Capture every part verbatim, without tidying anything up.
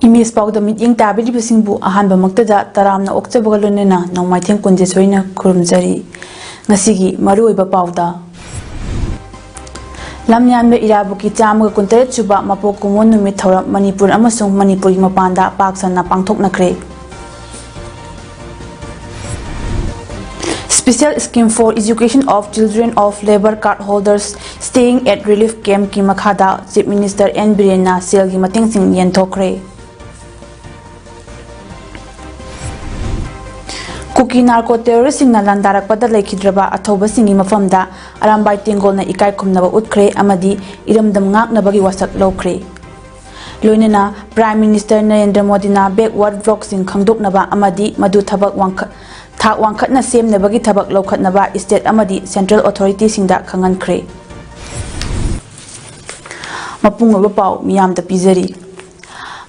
Image ꯄꯥꯎꯗ ꯃꯤꯠꯌꯦꯡ ꯇꯥꯕꯤꯔꯤꯕꯁꯤꯡꯕꯨ ꯑꯍꯥꯟꯕꯃꯛꯇꯗ ꯇꯔꯥꯝꯅ ꯑꯣꯛꯆꯕꯒ ꯂꯣꯏꯅꯅ ꯅꯣꯡꯃꯥꯏꯊꯦꯝ ꯀꯨꯟꯖꯦꯁꯣꯏꯅ ꯈꯨꯔꯨꯝꯖꯔꯤ꯫ ꯉꯁꯤꯒꯤ ꯃꯔꯨꯑꯣꯏꯕ ꯄꯥꯎꯗ, ꯂꯝꯌꯥꯟꯕ ꯏꯔꯥꯕꯣꯠꯀꯤ ꯆꯥꯝꯃꯒ ꯀꯨꯟꯇꯔꯦꯠ ꯁꯨꯕ ꯃꯄꯣꯛ ꯀꯨꯝꯑꯣꯟ ꯅꯨꯃꯤꯠ ꯊꯧꯔꯝ ꯃꯅꯤꯄꯨꯔ ꯑꯃꯁꯨꯡ ꯃꯅꯤꯄꯨꯔꯒꯤ ꯃꯄꯥꯟꯗ ꯄꯥꯛ ꯁꯟꯅ ꯄꯥꯡꯊꯣꯛꯅꯈ꯭ꯔꯦ꯫ Special Scheme for Education of Children of Labour Card Holders Staying at Relief Campꯀꯤ ꯃꯈꯥꯗ Chief Minister ꯑꯦꯟ ꯕꯤꯔꯦꯟꯅ ꯁꯦꯜꯒꯤ ꯃꯇꯦꯡꯁꯤꯡ ꯌꯦꯟꯊꯣꯛꯈ꯭ꯔꯦ꯫ ꯀꯨꯀꯤ ꯅꯥꯔꯀꯣ ꯇꯦꯔꯣꯔꯤꯁꯁꯤꯡꯅ ꯂꯥꯟꯗꯥꯔꯛꯄꯗ ꯂꯩꯈꯤꯗ꯭ꯔꯕ ꯑꯊꯧꯕꯁꯤꯡꯒꯤ ꯃꯐꯝꯗ ꯑꯔꯥꯝꯕꯥꯏ ꯇꯦꯡꯒꯣꯜꯅ ꯏꯀꯥꯏ ꯈꯨꯝꯅꯕ ꯎꯠꯈ꯭ꯔꯦ ꯑꯃꯗꯤ ꯏꯔꯝꯗꯝ ꯉꯥꯛꯅꯕꯒꯤ ꯋꯥꯁꯛ ꯂꯧꯈ꯭ꯔꯦ꯫ ꯂꯣꯏꯅꯅ Prime Minister ꯅꯔꯦꯟꯗ꯭ꯔ ꯃꯣꯗꯤꯅ backward blockꯁꯤꯡ ꯈꯪꯗꯣꯛꯅꯕ ꯑꯃꯗꯤ ꯃꯗꯨ ꯊꯕꯛ ꯋꯥꯡꯈꯠ-, ꯊꯥꯛ ꯋꯥꯡꯈꯠꯅ ꯁꯦꯝꯅꯕꯒꯤ ꯊꯕꯛ ꯂꯧꯈꯠꯅꯕ state ꯑꯃꯗꯤ central authorityꯁꯤꯡꯗ ꯈꯪꯍꯟꯈ꯭ꯔꯦ꯫ ꯃꯄꯨꯡ ꯑꯣꯏꯕ ꯄꯥꯎ ꯃꯤꯌꯥꯝꯗ ꯄꯤꯖꯔꯤ꯫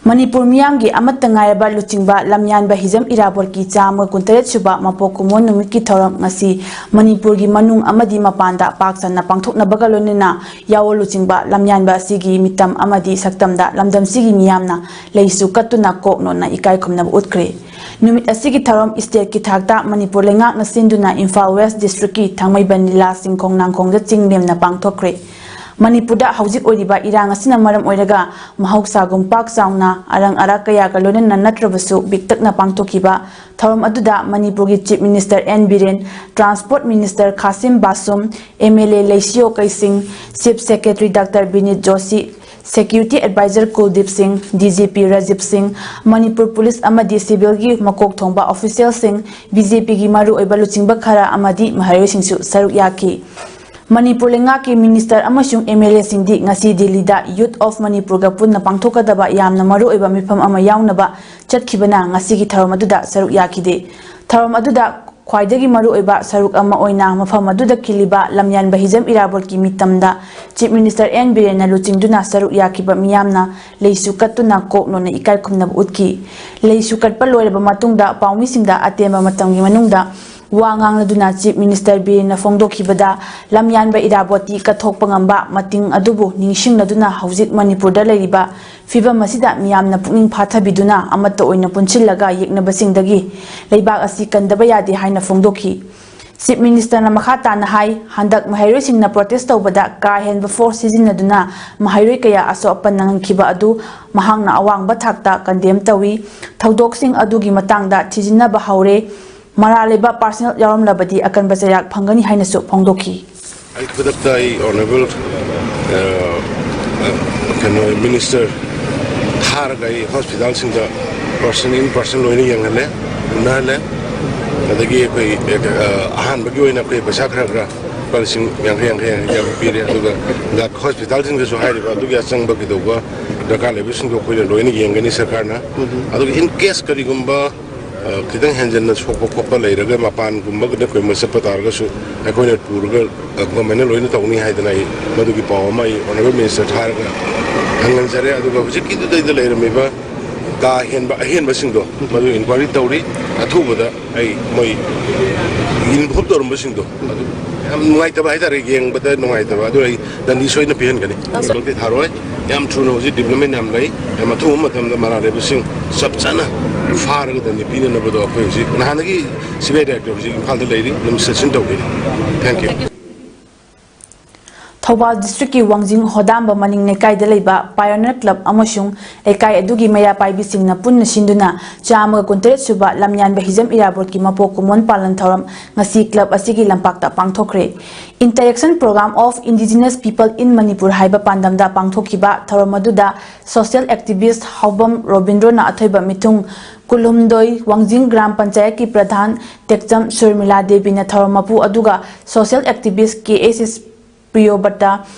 ꯃꯅꯤꯄꯨꯔ ꯃꯤꯌꯥꯝꯒꯤ ꯑꯃꯠꯇ ꯉꯥꯏꯔꯕ ꯂꯨꯆꯤꯡꯕ ꯂꯝꯌꯥꯟꯕ ꯍꯤꯖꯝ ꯏꯔꯥꯕꯣꯠꯀꯤ ꯆꯥꯝꯃ ꯀꯨꯟꯇꯔꯦꯠ ꯁꯨꯕ ꯃꯄꯣꯛ ꯀꯨꯝꯑꯣꯟ ꯅꯨꯃꯤꯠꯀꯤ ꯊꯧꯔꯝ ꯉꯁꯤ ꯃꯅꯤꯄꯨꯔꯒꯤ ꯃꯅꯨꯡ ꯑꯃꯗꯤ ꯃꯄꯥꯟꯗ ꯄꯥꯛ ꯁꯟꯅ ꯄꯥꯡꯊꯣꯛꯅꯕꯒ ꯂꯣꯏꯅꯅ ꯌꯥꯑꯣꯜ ꯂꯨꯆꯤꯡꯕ ꯂꯝꯌꯥꯟꯕ ꯑꯁꯤꯒꯤ ꯃꯤꯇꯝ ꯑꯃꯗꯤ ꯁꯛꯇꯝꯗ ꯂꯝꯗꯝꯁꯤꯒꯤ ꯃꯤꯌꯥꯝꯅ ꯂꯩꯁꯨ ꯀꯠꯇꯨꯅ ꯀꯣꯛ ꯅꯣꯟꯅ ꯏꯀꯥꯏ ꯈꯨꯝꯅꯕ ꯎꯠꯈ꯭ꯔꯦ꯫ ꯅꯨꯃꯤꯠ ꯑꯁꯤꯒꯤ ꯊꯧꯔꯝ stateꯀꯤ ꯊꯥꯛꯇ ꯃꯅꯤꯄꯨꯔ ꯂꯩꯉꯥꯛꯅ ꯁꯤꯟꯗꯨꯅ ꯏꯝꯐꯥꯜ West districtꯀꯤ ꯊꯥꯡꯃꯩꯕꯟ ꯂꯤꯂꯥ ꯆꯤꯡꯈꯣꯡ ꯅꯥꯡꯈꯣꯡꯗ ꯆꯤꯡ ꯂꯦꯝꯅ ꯄꯥꯡꯊꯣꯛꯈ꯭ꯔꯦ꯫ ꯃꯅꯤꯄꯨꯔꯗ ꯍꯧꯖꯤꯛ ꯑꯣꯏꯔꯤꯕ ꯏꯔꯥꯡ ꯑꯁꯤꯅ ꯃꯔꯝ ꯑꯣꯏꯔꯒ ꯃꯍꯧꯁꯥꯒꯨꯝ ꯄꯥꯛ ꯆꯥꯎꯅ ꯑꯔꯪ ꯑꯔꯥꯛ ꯀꯌꯥꯒ ꯂꯣꯏꯅꯅ ꯅꯠꯇ꯭ꯔꯕꯁꯨ ꯄꯤꯛꯇꯛꯅ ꯄꯥꯡꯊꯣꯛꯈꯤꯕ ꯊꯧꯔꯝ ꯑꯗꯨꯗ ꯃꯅꯤꯄꯨꯔꯒꯤ Chief Minister N Biren, Transport Minister ꯈꯥꯁꯤꯝ ꯕꯥꯁꯨꯝ, M L A ꯂꯩꯁꯤꯌꯣ ꯀꯩꯁꯤꯡ, Chief Secretary Doctor ꯕꯤꯅꯤꯠ Joshi, Security Advisor ꯀꯨꯜꯗꯤꯞ ꯁꯤꯡ, D G P ꯔꯥꯖꯤꯞ ꯁꯤꯡ, ꯃꯅꯤꯄꯨꯔ ꯄꯨꯂꯤꯁ ꯑꯃꯗꯤ ꯁꯤꯚꯤꯜꯒꯤ ꯃꯀꯣꯛ ꯊꯣꯡꯕ ꯑꯣꯐꯤꯁꯤꯌꯦꯜꯁꯤꯡ, B J P ꯒꯤ ꯃꯔꯨꯑꯣꯏꯕ ꯂꯨꯆꯤꯡꯕ ꯈꯔ ꯑꯃꯗꯤ ꯃꯍꯩꯔꯣꯏꯁꯤꯡꯁꯨ ꯁꯔꯨꯛ ꯌꯥꯈꯤ꯫ ꯃꯅꯤꯄꯨꯔ ꯂꯩꯉꯥꯛꯀꯤ ꯃꯤꯅꯤꯁꯇꯔ ꯑꯃꯁꯨꯡ M L A ꯁꯤꯡꯗꯤ ꯉꯁꯤ ꯗꯤꯜꯂꯤꯗ Youth of ꯃꯅꯤꯄꯨꯔꯒ ꯄꯨꯟꯅ ꯄꯥꯡꯊꯣꯛꯀꯗꯕ ꯌꯥꯝꯅ ꯃꯔꯨꯑꯣꯏꯕ ꯃꯤꯐꯝ ꯑꯃ ꯌꯥꯎꯅꯕ ꯆꯠꯈꯤꯕꯅ ꯉꯁꯤꯒꯤ ꯊꯧꯔꯝ ꯑꯗꯨꯗ ꯁꯔꯨꯛ ꯌꯥꯈꯤꯗꯦ꯫ ꯊꯧꯔꯝ ꯑꯗꯨꯗ ꯈ꯭ꯋꯥꯏꯗꯒꯤ ꯃꯔꯨꯑꯣꯏꯕ ꯁꯔꯨꯛ ꯑꯃ ꯑꯣꯏꯅ ꯃꯐꯝ ꯑꯗꯨꯗ ꯈꯤꯜꯂꯤꯕ ꯂꯝꯌꯥꯟꯕ ꯍꯤꯖꯝ ꯏꯔꯥꯕꯣꯠꯀꯤ ꯃꯤꯇꯝꯗ Chief Minister N ꯕꯤꯔꯦꯟꯅ ꯂꯨꯆꯤꯡꯗꯨꯅ ꯁꯔꯨꯛ ꯌꯥꯈꯤꯕ ꯃꯤꯌꯥꯝꯅ ꯂꯩꯁꯨ ꯀꯠꯇꯨꯅ ꯀꯣꯛ ꯅꯣꯟꯅ ꯏꯀꯥꯏ ꯈꯨꯝꯅꯕ ꯎꯠꯈꯤ꯫ ꯂꯩꯁꯨ ꯀꯠꯄ ꯂꯣꯏꯔꯕ ꯃꯇꯨꯡꯗ ꯄꯥꯎꯃꯤꯁꯤꯡꯗ ꯑꯇꯦꯟꯕ ꯃꯇꯝꯒꯤ ꯃꯅꯨꯡꯗ ꯋꯥ ꯉꯥꯡꯂꯗꯨꯅ Chief Minister ꯕꯤꯔꯦꯟꯅ ꯐꯣꯡꯗꯣꯛꯈꯤꯕꯗ ꯂꯝꯌꯥꯟꯕ ꯏꯔꯥꯕꯣꯠꯇꯤ ꯀꯠꯊꯣꯛꯄ ꯉꯝꯕ ꯃꯇꯤꯡ ꯑꯗꯨꯕꯨ ꯅꯤꯡꯁꯤꯡꯂꯗꯨꯅ ꯍꯧꯖꯤꯛ ꯃꯅꯤꯄꯨꯔꯗ ꯂꯩꯔꯤꯕ ꯐꯤꯚꯝ ꯑꯁꯤꯗ ꯃꯤꯌꯥꯝꯅ ꯄꯨꯛꯅꯤꯡ ꯐꯥꯊꯕꯤꯗꯨꯅ ꯑꯃꯠꯇ ꯑꯣꯏꯅ ꯄꯨꯟꯁꯤꯜꯂꯒ ꯌꯦꯛꯅꯕꯁꯤꯡꯗꯒꯤ ꯂꯩꯕꯥꯛ ꯑꯁꯤ ꯀꯟꯗꯕ ꯌꯥꯗꯦ ꯍꯥꯏꯅ ꯐꯣꯡꯗꯣꯛꯈꯤ꯫ Chief Ministerꯅ ꯃꯈꯥ ꯇꯥꯅ ꯍꯥꯏ, ꯍꯟꯗꯛ ꯃꯍꯩꯔꯣꯏꯁꯤꯡꯅ protest ꯇꯧꯕꯗ ꯀꯥ ꯍꯦꯟꯕ force ꯁꯤꯖꯤꯟꯅꯗꯨꯅ ꯃꯍꯩꯔꯣꯏ ꯀꯌꯥ ꯑꯁꯣꯛ ꯑꯄꯟ ꯅꯪꯍꯟꯈꯤꯕ ꯑꯗꯨ ꯃꯍꯥꯛꯅ ꯑꯋꯥꯡꯕ ꯊꯥꯛꯇ condemn ꯇꯧꯏ꯫ ꯊꯧꯗꯣꯛꯁꯤꯡ ꯑꯗꯨꯒꯤ ꯃꯇꯥꯡꯗ ꯊꯤꯖꯤꯟꯅꯕ ꯍꯧꯔꯦ꯫ ꯃꯔꯥꯜ ꯂꯩꯕ personnel ꯌꯥꯎꯔꯝꯂꯕꯗꯤ ꯑꯀꯟꯕ ꯆꯩꯔꯥꯛ ꯐꯪꯒꯅꯤ ꯍꯥꯏꯅꯁꯨ ꯐꯣꯡꯗꯣꯛꯈꯤ꯫ ꯑꯩ ꯈꯨꯗꯛꯇ ꯑꯩ Honourable, ꯑ, ꯑ, ꯀꯩꯅꯣ, Minister ꯊꯥꯔꯒ ꯑꯩ hospitalꯁꯤꯡꯗ person in person ꯂꯣꯏꯅ ꯌꯦꯡꯍꯜꯂꯦ, ꯎꯅꯍꯜꯂꯦ꯫ ꯑꯗꯒꯤ ꯑꯩꯈꯣꯏ, ꯑ, ꯑꯍꯥꯟꯕꯒꯤ ꯑꯣꯏꯅ ꯑꯩꯈꯣꯏ ꯄꯩꯁꯥ ꯈꯔ ꯈꯔ ꯂꯨꯄꯥ ꯂꯤꯁꯤꯡ ꯌꯥꯡꯈꯩ, ꯌꯥꯡꯈꯩ, ꯌꯥꯡꯈꯩ ꯄꯤꯔꯦ꯫ ꯑꯗꯨꯒ hospitalꯁꯤꯡꯗꯁꯨ ꯍꯥꯏꯔꯤꯕ ꯑꯗꯨꯒꯤ ꯑꯆꯪꯕ ꯀꯩꯗꯧꯕ ꯗꯔꯀꯥꯔ ꯂꯩꯕꯁꯤꯡꯗꯣ ꯑꯩꯈꯣꯏꯅ ꯂꯣꯏꯅ ꯌꯦꯡꯒꯅꯤ ꯁꯔꯀꯥꯔꯅ꯫ ꯑꯗꯨꯒ in case ꯀꯔꯤꯒꯨꯝꯕ ꯑ, ꯈꯤꯇꯪ ꯍꯦꯟꯖꯟꯅ ꯁꯣꯛꯄ ꯈꯣꯠꯄ ꯂꯩꯔꯒ ꯃꯄꯥꯟꯒꯨꯝꯕꯗ ꯀꯩꯒꯨꯝꯕ ꯆꯠꯄ ꯇꯥꯔꯒꯁꯨ ꯑꯩꯈꯣꯏꯅ ꯄꯨꯔꯒ, ꯑ, governmentꯅ ꯂꯣꯏꯅ ꯇꯧꯅꯤ ꯍꯥꯏꯗꯅ ꯑꯩ ꯃꯗꯨꯒꯤ ꯄꯥꯎ ꯑꯃ ꯑꯩ Honourable Minister ꯊꯥꯔꯒ ꯈꯪꯍꯟꯖꯔꯦ꯫ ꯑꯗꯨꯒ ꯍꯧꯖꯤꯛꯀꯤꯗꯨꯗꯩꯗ ꯂꯩꯔꯝꯃꯤꯕ ꯀꯥ ꯍꯦꯟꯕ ꯑꯍꯦꯟꯕꯁꯤꯡꯗꯣ ꯃꯗꯨ inquiry ꯇꯧꯔꯤ꯫ ꯑꯊꯨꯕꯗ ꯑꯩ ꯃꯣꯏ involve ꯇꯧꯔꯝꯕꯁꯤꯡꯗꯣ ꯑꯗꯨ ꯌꯥꯝ ꯅꯨꯡꯉꯥꯏꯇꯕ ꯍꯥꯏꯇꯥꯔꯦ, ꯌꯦꯡꯕꯗ ꯅꯨꯡꯉꯥꯏꯇꯕ꯫ ꯑꯗꯨ ꯑꯩ ꯗꯟꯗꯤ ꯁꯣꯏꯗꯅ ꯄꯤꯍꯟꯒꯅꯤ꯫ ꯊꯥꯔꯣꯏ꯫ ꯌꯥꯝ ꯊꯨꯅ ꯍꯧꯖꯤꯛ development ꯌꯥꯝ ꯂꯩ꯫ ꯌꯥꯝ ꯑꯊꯨꯕ ꯃꯇꯝꯗ ꯃꯔꯥꯜ ꯂꯩꯕꯁꯤꯡ ꯆꯞ ꯆꯥꯅ ꯐꯥꯔꯒ ꯗꯟꯗꯤ ꯄꯤꯅꯅꯕꯗꯣ ꯑꯩꯈꯣꯏ ꯍꯧꯖꯤꯛ ꯅꯍꯥꯟꯗꯒꯤ CBI director ꯍꯧꯖꯤꯛ ꯏꯝꯐꯥꯜꯗ ꯂꯩꯔꯤ, ꯑꯗꯨꯝ session ꯇꯧꯈꯤꯅꯤ꯫ Thank you꯫ ꯊꯧꯕꯥꯜ ꯗꯤꯁꯇ꯭ꯔꯤꯛꯀꯤ ꯋꯥꯡꯖꯤꯡ ꯍꯣꯗꯥꯝꯕ ꯃꯅꯤꯡ ꯂꯩꯀꯥꯏꯗ ꯂꯩꯕ ꯄꯥꯏꯑꯣꯅꯤꯌꯔ ꯀ꯭ꯂꯕ ꯑꯃꯁꯨꯡ ꯂꯩꯀꯥꯏ ꯑꯗꯨꯒꯤ ꯃꯩꯔꯥ ꯄꯥꯏꯕꯤꯁꯤꯡꯅ ꯄꯨꯟꯅ ꯁꯤꯟꯗꯨꯅ ꯆꯥꯝꯃꯒ ꯀꯨꯟꯇꯔꯦꯠ ꯁꯨꯕ ꯂꯝꯌꯥꯟꯕ ꯍꯤꯖꯝ ꯏꯔꯥꯕꯣꯠꯀꯤ ꯃꯄꯣꯛ ꯀꯨꯝꯑꯣꯟ ꯄꯥꯂꯟ ꯊꯧꯔꯝ ꯉꯁꯤ ꯀ꯭ꯂꯕ ꯑꯁꯤꯒꯤ ꯂꯝꯄꯥꯛꯇ ꯄꯥꯡꯊꯣꯛꯈ꯭ꯔꯦ꯫ Interaction Program of Indigenous People in Manipur ꯍꯥꯏꯕ ꯄꯥꯟꯗꯝꯗ ꯄꯥꯡꯊꯣꯛꯈꯤꯕ ꯊꯧꯔꯝ ꯑꯗꯨꯗ social activist ꯍꯥꯎꯕꯝ ꯔꯣꯕꯤꯟꯗ꯭ꯔꯣꯅ ꯑꯊꯣꯏꯕ ꯃꯤꯊꯨꯡ ꯀꯨꯜꯍꯨꯝꯗꯣꯏ, ꯋꯥꯡꯖꯤꯡ ꯒ꯭ꯔꯥꯝ ꯄꯟꯆꯥꯌꯠꯀꯤ ꯄ꯭ꯔꯙꯥꯟ ꯇꯦꯛꯆꯝ ꯁꯨꯔꯃꯤꯂꯥ ꯗꯦꯕꯤꯅ ꯊꯧꯔꯝ ꯃꯄꯨ ꯑꯗꯨꯒ social activist ꯀꯦ ꯑꯦꯁ ꯑꯦꯁ ꯄ꯭ꯔꯤꯌꯣꯕꯇ,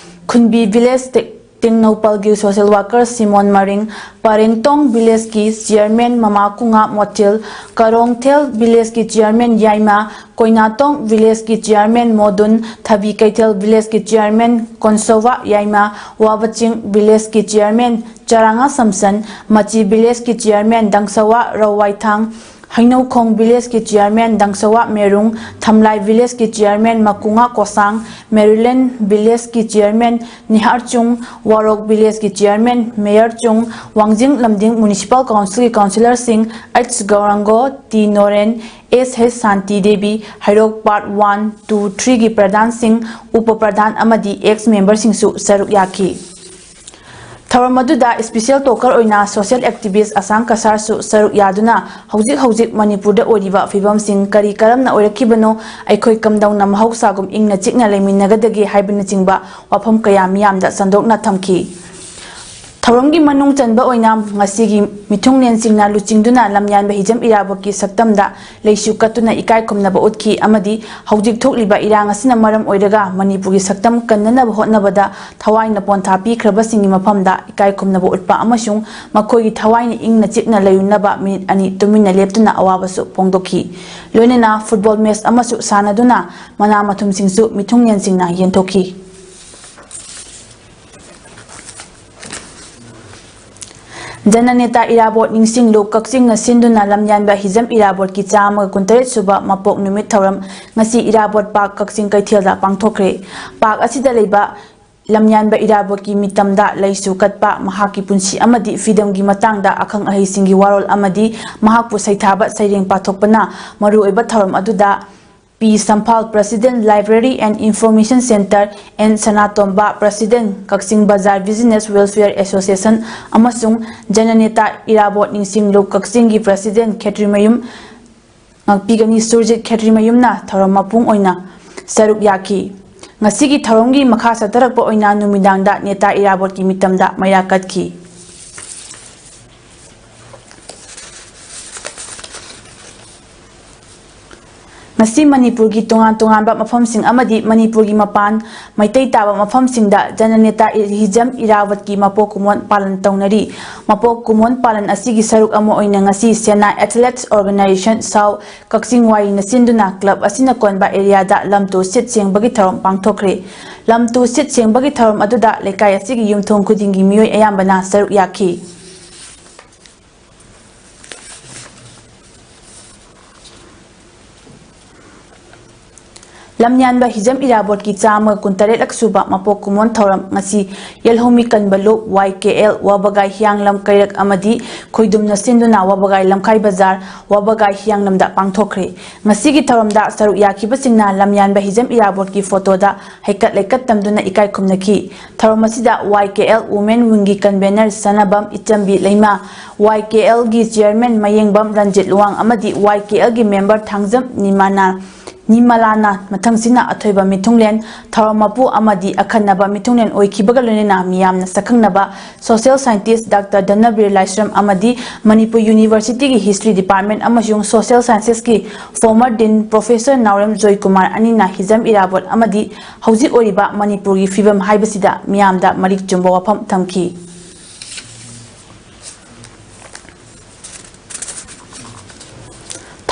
ꯈꯨꯟꯕꯤ ꯚꯤꯂꯦꯖ ꯇꯦ-, ꯇꯦꯡꯅꯧꯄꯜꯒꯤ social worker ꯁꯤꯃꯣꯟ ꯃꯔꯤꯡ, ꯄꯔꯦꯡꯇꯣꯡ ꯚꯤꯂꯦꯖꯀꯤ ꯆꯤꯌꯔꯃꯦꯟ ꯃꯃꯥ ꯀꯨꯉꯥ ꯃꯣꯇꯤꯜ, ꯀꯔꯣꯡꯊꯦꯜ ꯚꯤꯂꯦꯖꯀꯤ ꯆꯤꯌꯔꯃꯦꯟ ꯌꯥꯏꯃ, ꯀꯣꯏꯅꯥꯇꯣꯡ ꯚꯤꯂꯦꯖꯀꯤ ꯆꯤꯌꯔꯃꯦꯟ ꯃꯣꯗꯨꯟ, ꯊꯕꯤ ꯀꯩꯊꯦꯜ ꯚꯤꯂꯦꯖꯀꯤ ꯆꯤꯌꯔꯃꯦꯟ ꯀꯣꯟꯁꯣꯕꯥ ꯌꯥꯏꯃ, ꯋꯥꯕꯆꯤꯡ ꯚꯤꯂꯦꯖꯀꯤ ꯆꯤꯌꯔꯃꯦꯟ ꯆꯔꯥꯉꯥ ꯁꯝꯁꯟ, ꯃꯆꯤ ꯚꯤꯂꯦꯖꯀꯤ ꯆꯤꯌꯔꯃꯦꯟ ꯗꯪꯁꯋꯥ ꯔꯧꯋꯥꯏꯊꯥꯡ, ꯍꯩꯅꯧꯈꯣꯡ ꯚꯤꯂꯦꯖꯀꯤ ꯆꯤꯌꯔꯃꯦꯟ ꯗꯪꯁꯋꯥ ꯃꯦꯔꯨꯡ, ꯊꯝꯂꯥꯏ ꯚꯤꯂꯦꯖꯀꯤ ꯆꯤꯌꯔꯃꯦꯟ ꯃꯀꯨꯉꯥ ꯀꯣꯁꯥꯡ, ꯃꯦꯔꯤꯂꯦꯟ ꯚꯤꯂꯦꯖꯀꯤ ꯆꯤꯌꯔꯃꯦꯟ ꯅꯤꯍꯥꯔꯆꯨꯡ, ꯋꯥꯔꯣꯛ ꯚꯤꯂꯦꯖꯀꯤ ꯆꯤꯌꯔꯃꯦꯟ ꯃꯦꯌꯔꯆꯨꯡ, ꯋꯥꯡꯖꯤꯡ ꯂꯝꯗꯤꯡ ꯃ꯭ꯌꯨꯅꯤꯁꯤꯄꯥꯜ ꯀꯥꯎꯟꯁꯤꯜꯒꯤ ꯀꯥꯎꯟꯁꯤꯂꯔꯁꯤꯡ H Gourango, T Noren, S H Shanti Devi, Heirok part one, two, ꯊ꯭ꯔꯤꯒꯤ ꯄ꯭ꯔꯙꯥꯟꯁꯤꯡ, ꯎꯄ ꯄ꯭ꯔꯙꯥꯟ ꯑꯃꯗꯤ ꯑꯦꯛꯁ ꯃꯦꯝꯕꯔꯁꯤꯡꯁꯨ ꯁꯔꯨꯛ ꯌꯥꯈꯤ꯫ ꯊꯧꯔꯝ ꯑꯗꯨꯗ special talker ꯑꯣꯏꯅ social activist ꯑꯁꯥꯡ ꯀꯁꯥꯔꯁꯨ ꯁꯔꯨꯛ ꯌꯥꯗꯨꯅ ꯍꯧꯖꯤꯛ ꯍꯧꯖꯤꯛ ꯃꯅꯤꯄꯨꯔꯗ ꯑꯣꯏꯔꯤꯕ ꯐꯤꯕꯝꯁꯤꯡ ꯀꯔꯤ ꯀꯔꯝꯅ ꯑꯣꯏꯔꯛꯈꯤꯕꯅꯣ, ꯑꯩꯈꯣꯏ ꯀꯝꯗꯧꯅ ꯃꯍꯧꯁꯥꯒꯨꯝ ꯏꯪꯅ ꯆꯤꯛꯅ ꯂꯩꯃꯤꯟꯅꯒꯗꯒꯦ ꯍꯥꯏꯕꯅꯆꯤꯡꯕ ꯋꯥꯐꯝ ꯀꯌꯥ ꯃꯤꯌꯥꯝꯗ ꯁꯟꯗꯣꯛꯅ ꯊꯝꯈꯤ꯫ ꯊꯧꯔꯝꯒꯤ ꯃꯅꯨꯡ ꯆꯟꯕ ꯑꯣꯏꯅ ꯉꯁꯤꯒꯤ ꯃꯤꯊꯨꯡꯂꯦꯟꯁꯤꯡꯅ ꯂꯨꯆꯤꯡꯗꯨꯅ ꯂꯝꯌꯥꯟꯕ ꯍꯤꯖꯝ ꯏꯔꯥꯕꯣꯠꯀꯤ ꯁꯛꯇꯝꯗ ꯂꯩꯁꯨ ꯀꯠꯇꯨꯅ ꯏꯀꯥꯏ ꯈꯨꯝꯅꯕ ꯎꯠꯈꯤ ꯑꯃꯗꯤ ꯍꯧꯖꯤꯛ ꯊꯣꯛꯂꯤꯕ ꯏꯔꯥꯡ ꯑꯁꯤꯅ ꯃꯔꯝ ꯑꯣꯏꯔꯒ ꯃꯅꯤꯄꯨꯔꯒꯤ ꯁꯛꯇꯝ ꯀꯟꯅꯅꯕ ꯍꯣꯠꯅꯕꯗ ꯊꯋꯥꯏꯅ ꯄꯣꯟꯊꯥ ꯄꯤꯈ꯭ꯔꯕꯁꯤꯡꯒꯤ ꯃꯐꯝꯗ ꯏꯀꯥꯏ ꯈꯨꯝꯅꯕ ꯎꯠꯄ ꯑꯃꯁꯨꯡ ꯃꯈꯣꯏꯒꯤ ꯊꯋꯥꯏꯅ ꯏꯪꯅ ꯆꯤꯛꯅ ꯂꯩꯔꯨꯅꯕ ꯃꯤꯅꯤꯠ ꯑꯅꯤ ꯇꯨꯃꯤꯟꯅ ꯂꯦꯞꯇꯨꯅ ꯑꯋꯥꯕꯁꯨ ꯐꯣꯡꯗꯣꯛꯈꯤ꯫ ꯂꯣꯏꯅꯅ football match ꯑꯃꯁꯨ ꯁꯥꯟꯅꯗꯨꯅ ꯃꯅꯥ ꯃꯊꯨꯝꯁꯤꯡꯁꯨ ꯃꯤꯊꯨꯡꯂꯦꯟꯁꯤꯡꯅ ꯌꯦꯟꯊꯣꯛꯈꯤ꯫ ꯖꯅꯅꯦꯇꯥ ꯏꯔꯥꯕꯣꯠ ꯅꯤꯡꯁꯤꯡꯂꯨ ꯀꯛꯆꯤꯡꯅ ꯁꯤꯟꯗꯨꯅ ꯂꯝꯌꯥꯟꯕ ꯍꯤꯖꯝ ꯏꯔꯥꯕꯣꯠꯀꯤ ꯆꯥꯝꯃꯒ ꯀꯨꯟꯇꯔꯦꯠ ꯁꯨꯕ ꯃꯄꯣꯛ ꯅꯨꯃꯤꯠ ꯊꯧꯔꯝ ꯉꯁꯤ ꯏꯔꯥꯕꯣꯠ ꯄꯥꯔꯛ ꯀꯛꯆꯤꯡ ꯀꯩꯊꯦꯜꯗ ꯄꯥꯡꯊꯣꯛꯈ꯭ꯔꯦ꯫ ꯄꯥꯔꯛ ꯑꯁꯤꯗ ꯂꯩꯕ ꯂꯝꯌꯥꯟꯕ ꯏꯔꯥꯕꯣꯠꯀꯤ ꯃꯤꯇꯝꯗ ꯂꯩꯁꯨ ꯀꯠꯄ, ꯃꯍꯥꯛꯀꯤ ꯄꯨꯟꯁꯤ ꯑꯃꯗꯤ ꯐ꯭ꯔꯤꯗꯝꯒꯤ ꯃꯇꯥꯡꯗ ꯑꯈꯪ ꯑꯍꯩꯁꯤꯡꯒꯤ ꯋꯥꯔꯣꯜ ꯑꯃꯗꯤ ꯃꯍꯥꯛꯄꯨ ꯁꯩꯊꯥꯕ ꯁꯩꯔꯦꯡ ꯄꯥꯊꯣꯛꯄꯅ ꯃꯔꯨꯑꯣꯏꯕ ꯊꯧꯔꯝ ꯑꯗꯨꯗ P Samphal, President, Library and Information Centre, N Sanatomba, President, Kakching Bazar Business Welfare Association, ꯑꯃꯁꯨꯡ ꯖꯅꯅꯦꯇꯥ ꯏꯔꯥꯕꯣꯠ ꯅꯤꯡꯁꯤꯡꯂꯨ ꯀꯛꯆꯤꯡꯒꯤ President ꯈꯦꯇ꯭ꯔꯤꯃꯌꯨꯝ ꯉꯥꯛꯄꯤꯒꯅꯤ ꯁꯨꯔꯖꯤꯠ ꯈꯦꯇ꯭ꯔꯤꯃꯌꯨꯝꯅ ꯊꯧꯔꯝ ꯃꯄꯨꯡ ꯑꯣꯏꯅ ꯁꯔꯨꯛ ꯌꯥꯈꯤ꯫ ꯉꯁꯤꯒꯤ ꯊꯧꯔꯝꯒꯤ ꯃꯈꯥ ꯆꯠꯊꯔꯛꯄ ꯑꯣꯏꯅ ꯅꯨꯃꯤꯗꯥꯡꯗ ꯅꯦꯇꯥ ꯏꯔꯥꯕꯣꯠꯀꯤ ꯃꯤꯇꯝꯗ ꯃꯩꯔꯥ ꯀꯠꯈꯤ꯫ ꯉꯁꯤ ꯃꯅꯤꯄꯨꯔꯒꯤ ꯇꯣꯉꯥꯟ ꯇꯣꯉꯥꯟꯕ ꯃꯐꯝꯁꯤꯡ ꯑꯃꯗꯤ ꯃꯅꯤꯄꯨꯔꯒꯤ ꯃꯄꯥꯟ ꯃꯩꯇꯩ ꯇꯥꯕ ꯃꯐꯝꯁꯤꯡꯗ ꯖꯅꯅꯦꯇꯥ ꯍꯤꯖꯝ ꯏꯔꯥꯕꯠꯀꯤ ꯃꯄꯣꯛ ꯀꯨꯝꯑꯣꯟ ꯄꯥꯂꯟ ꯇꯧꯅꯔꯤ꯫ ꯃꯄꯣꯛ ꯀꯨꯝꯑꯣꯟ ꯄꯥꯂꯟ ꯑꯁꯤꯒꯤ ꯁꯔꯨꯛ ꯑꯃ ꯑꯣꯏꯅ ꯉꯁꯤ ꯁꯦꯅꯥ Athletes Organisation ꯁꯥꯎ ꯀꯛꯆꯤꯡ ꯋꯥꯏꯔꯤꯅ ꯁꯤꯟꯗꯨꯅ club ꯑꯁꯤꯅ ꯀꯣꯟꯕ areaꯗ ꯂꯝ ꯇꯨ ꯁꯤꯠ ꯁꯦꯡꯕꯒꯤ ꯊꯧꯔꯝ ꯄꯥꯡꯊꯣꯛꯈ꯭ꯔꯦ꯫ ꯂꯝ ꯇꯨ ꯁꯤꯠ ꯁꯦꯡꯕꯒꯤ ꯊꯧꯔꯝ ꯑꯗꯨꯗ ꯂꯩꯀꯥꯏ ꯑꯁꯤꯒꯤ ꯌꯨꯝꯊꯣꯡ ꯈꯨꯗꯤꯡꯒꯤ ꯃꯤꯑꯣꯏ ꯑꯌꯥꯝꯕꯅ ꯁꯔꯨꯛ ꯌꯥꯈꯤ꯫ ꯂꯝꯌꯥꯟꯕ ꯍꯤꯖꯝ ꯏꯔꯥꯕꯣꯠꯀꯤ ꯆꯥꯝꯃꯒ ꯀꯨꯟꯇꯔꯦꯠꯂꯛ ꯁꯨꯕ ꯃꯄꯣꯛ ꯀꯨꯝꯑꯣꯟ ꯊꯧꯔꯝ ꯉꯁꯤ ꯌꯦꯜꯍꯧꯃꯤ ꯀꯟꯕ ꯂꯨꯞ, ꯋꯥꯏ ꯀꯦ ꯑꯦꯜ, ꯋꯥꯕꯒꯥꯏ ꯍꯤꯌꯥꯡꯂꯝ ꯀꯩꯔꯛ ꯑꯃꯗꯤ ꯈꯣꯏꯗꯨꯝꯅ ꯁꯤꯟꯗꯨꯅ ꯋꯥꯕꯒꯥꯏ ꯂꯝꯈꯥꯏ ꯕꯖꯥꯔ, ꯋꯥꯕꯒꯥꯏ ꯍꯤꯌꯥꯡꯂꯝꯗ ꯄꯥꯡꯊꯣꯛꯈ꯭ꯔꯦ꯫ ꯉꯁꯤꯒꯤ ꯊꯧꯔꯝꯗ ꯁꯔꯨꯛ ꯌꯥꯈꯤꯕꯁꯤꯡꯅ ꯂꯝꯌꯥꯟꯕ ꯍꯤꯖꯝ ꯏꯔꯥꯕꯣꯠꯀꯤ photoꯗ ꯍꯩꯀꯠ ꯂꯩꯀꯠ ꯇꯝꯗꯨꯅ ꯏꯀꯥꯏ ꯈꯨꯝꯅꯈꯤ꯫ ꯊꯧꯔꯝ ꯑꯁꯤꯗ ꯋꯥꯏ ꯀꯦ ꯑꯦꯜ Women Wingꯒꯤ convener ꯁꯅꯥꯕꯝ ꯏꯆꯝꯕꯤ ꯂꯩꯃ, ꯋꯥꯏ ꯀꯦ ꯑꯦꯜꯒꯤ chairman ꯃꯌꯦꯡꯕꯝ ꯔꯟꯖꯤꯠ ꯂꯨꯋꯥꯡ ꯑꯃꯗꯤ ꯋꯥꯏ ꯀꯦ ꯑꯦꯜꯒꯤ member ꯊꯥꯡꯖꯝ ꯅꯤꯃꯥꯅ, ꯅꯤꯃꯂꯥꯅ ꯃꯊꯪꯁꯤꯅ ꯑꯊꯣꯏꯕ ꯃꯤꯊꯨꯡꯂꯦꯟ, ꯊꯧꯔꯝ ꯃꯄꯨ ꯑꯃꯗꯤ ꯑꯈꯟꯅꯕ ꯃꯤꯊꯨꯡꯂꯦꯟ ꯑꯣꯏꯈꯤꯕꯒ ꯂꯣꯏꯅꯅ ꯃꯤꯌꯥꯝꯅ ꯁꯛꯈꯪꯅꯕ social scientist Doctor ꯙꯅꯕꯤꯔ ꯂꯥꯏꯁ꯭ꯔꯝ ꯑꯃꯗꯤ ꯃꯅꯤꯄꯨꯔ Universityꯒꯤ History Department ꯑꯃꯁꯨꯡ Social Sciencesꯀꯤ former Dean Professor ꯅꯥꯎꯔꯦꯝ ꯖꯣꯏꯀꯨꯃꯥꯔ ꯑꯅꯤꯅ ꯍꯤꯖꯝ ꯏꯔꯥꯕꯣꯠ ꯑꯃꯗꯤ ꯍꯧꯖꯤꯛ ꯑꯣꯏꯔꯤꯕ ꯃꯅꯤꯄꯨꯔꯒꯤ ꯐꯤꯕꯝ ꯍꯥꯏꯕꯁꯤꯗ ꯃꯤꯌꯥꯝꯗ ꯃꯔꯤꯛ ꯆꯨꯝꯕ ꯋꯥꯐꯝ ꯊꯝꯈꯤ꯫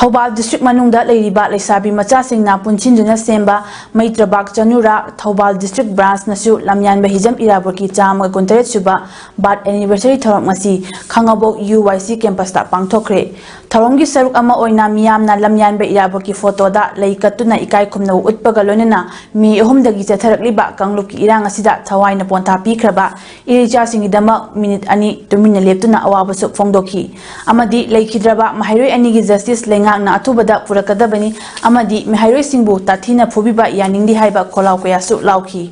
ꯊꯧꯕꯥꯜ district ꯃꯅꯨꯡꯗ ꯂꯩꯔꯤꯕ ꯂꯩꯁꯥꯕꯤ ꯃꯆꯥꯁꯤꯡꯅ ꯄꯨꯟꯁꯤꯟꯗꯨꯅ ꯁꯦꯝꯕ ꯃꯩꯇ꯭ꯔꯕꯥꯛ ꯆꯅꯨꯔꯥ ꯊꯧꯕꯥꯜ district branchꯅꯁꯨ ꯂꯝꯌꯥꯟꯕ ꯍꯤꯖꯝ ꯏꯔꯥꯕꯣꯠꯀꯤ ꯆꯥꯝꯃꯒ ꯀꯨꯟꯇꯔꯦꯠ ꯁꯨꯕ birth anniversary ꯊꯧꯔꯝ ꯉꯁꯤ ꯈꯥꯉꯕꯣꯛ U Y C campusꯇ ꯄꯥꯡꯊꯣꯛꯈ꯭ꯔꯦ꯫ ꯊꯧꯔꯝꯒꯤ ꯁꯔꯨꯛ ꯑꯃ ꯑꯣꯏꯅ ꯃꯤꯌꯥꯝꯅ ꯂꯝꯌꯥꯟꯕ ꯏꯔꯥꯕꯣꯠꯀꯤ ꯐꯣꯇꯣꯗ ꯂꯩ ꯀꯠꯇꯨꯅ ꯏꯀꯥꯏ ꯈꯨꯝꯅꯕ ꯎꯠꯄꯒ ꯂꯣꯏꯅꯅ ꯃꯦ ꯑꯍꯨꯝꯗꯒꯤ ꯆꯠꯊꯔꯛꯂꯤꯕ ꯀꯥꯡꯂꯨꯞꯀꯤ ꯏꯔꯥꯡ ꯑꯁꯤꯗ ꯊꯋꯥꯏꯅ ꯄꯣꯟꯊꯥ ꯄꯤꯈ꯭ꯔꯕ ꯏꯔꯩꯆꯥꯁꯤꯡꯒꯤꯗꯃꯛ ꯃꯤꯅꯤꯠ ꯑꯅꯤ ꯇꯨꯃꯤꯟꯅ ꯂꯦꯞꯇꯨꯅ ꯑꯋꯥꯕꯁꯨ ꯐꯣꯡꯗꯣꯛꯈꯤ ꯑꯃꯗꯤ ꯂꯩꯈꯤꯗ꯭ꯔꯕ ꯃꯍꯩꯔꯣꯏ ꯑꯅꯤꯒꯤ ꯖꯁꯇꯤꯁ ꯂꯩꯉꯥꯛꯅ ꯑꯊꯨꯕꯗ ꯄꯨꯔꯛꯀꯗꯕꯅꯤ ꯑꯃꯗꯤ ꯃꯍꯩꯔꯣꯏꯁꯤꯡꯕꯨ ꯇꯥꯊꯤꯅ ꯐꯨꯕꯤꯕ ꯌꯥꯅꯤꯡꯗꯦ ꯍꯥꯏꯕ ꯈꯣꯜꯂꯥꯎ ꯀꯌꯥꯁꯨ ꯂꯥꯎꯈꯤ꯫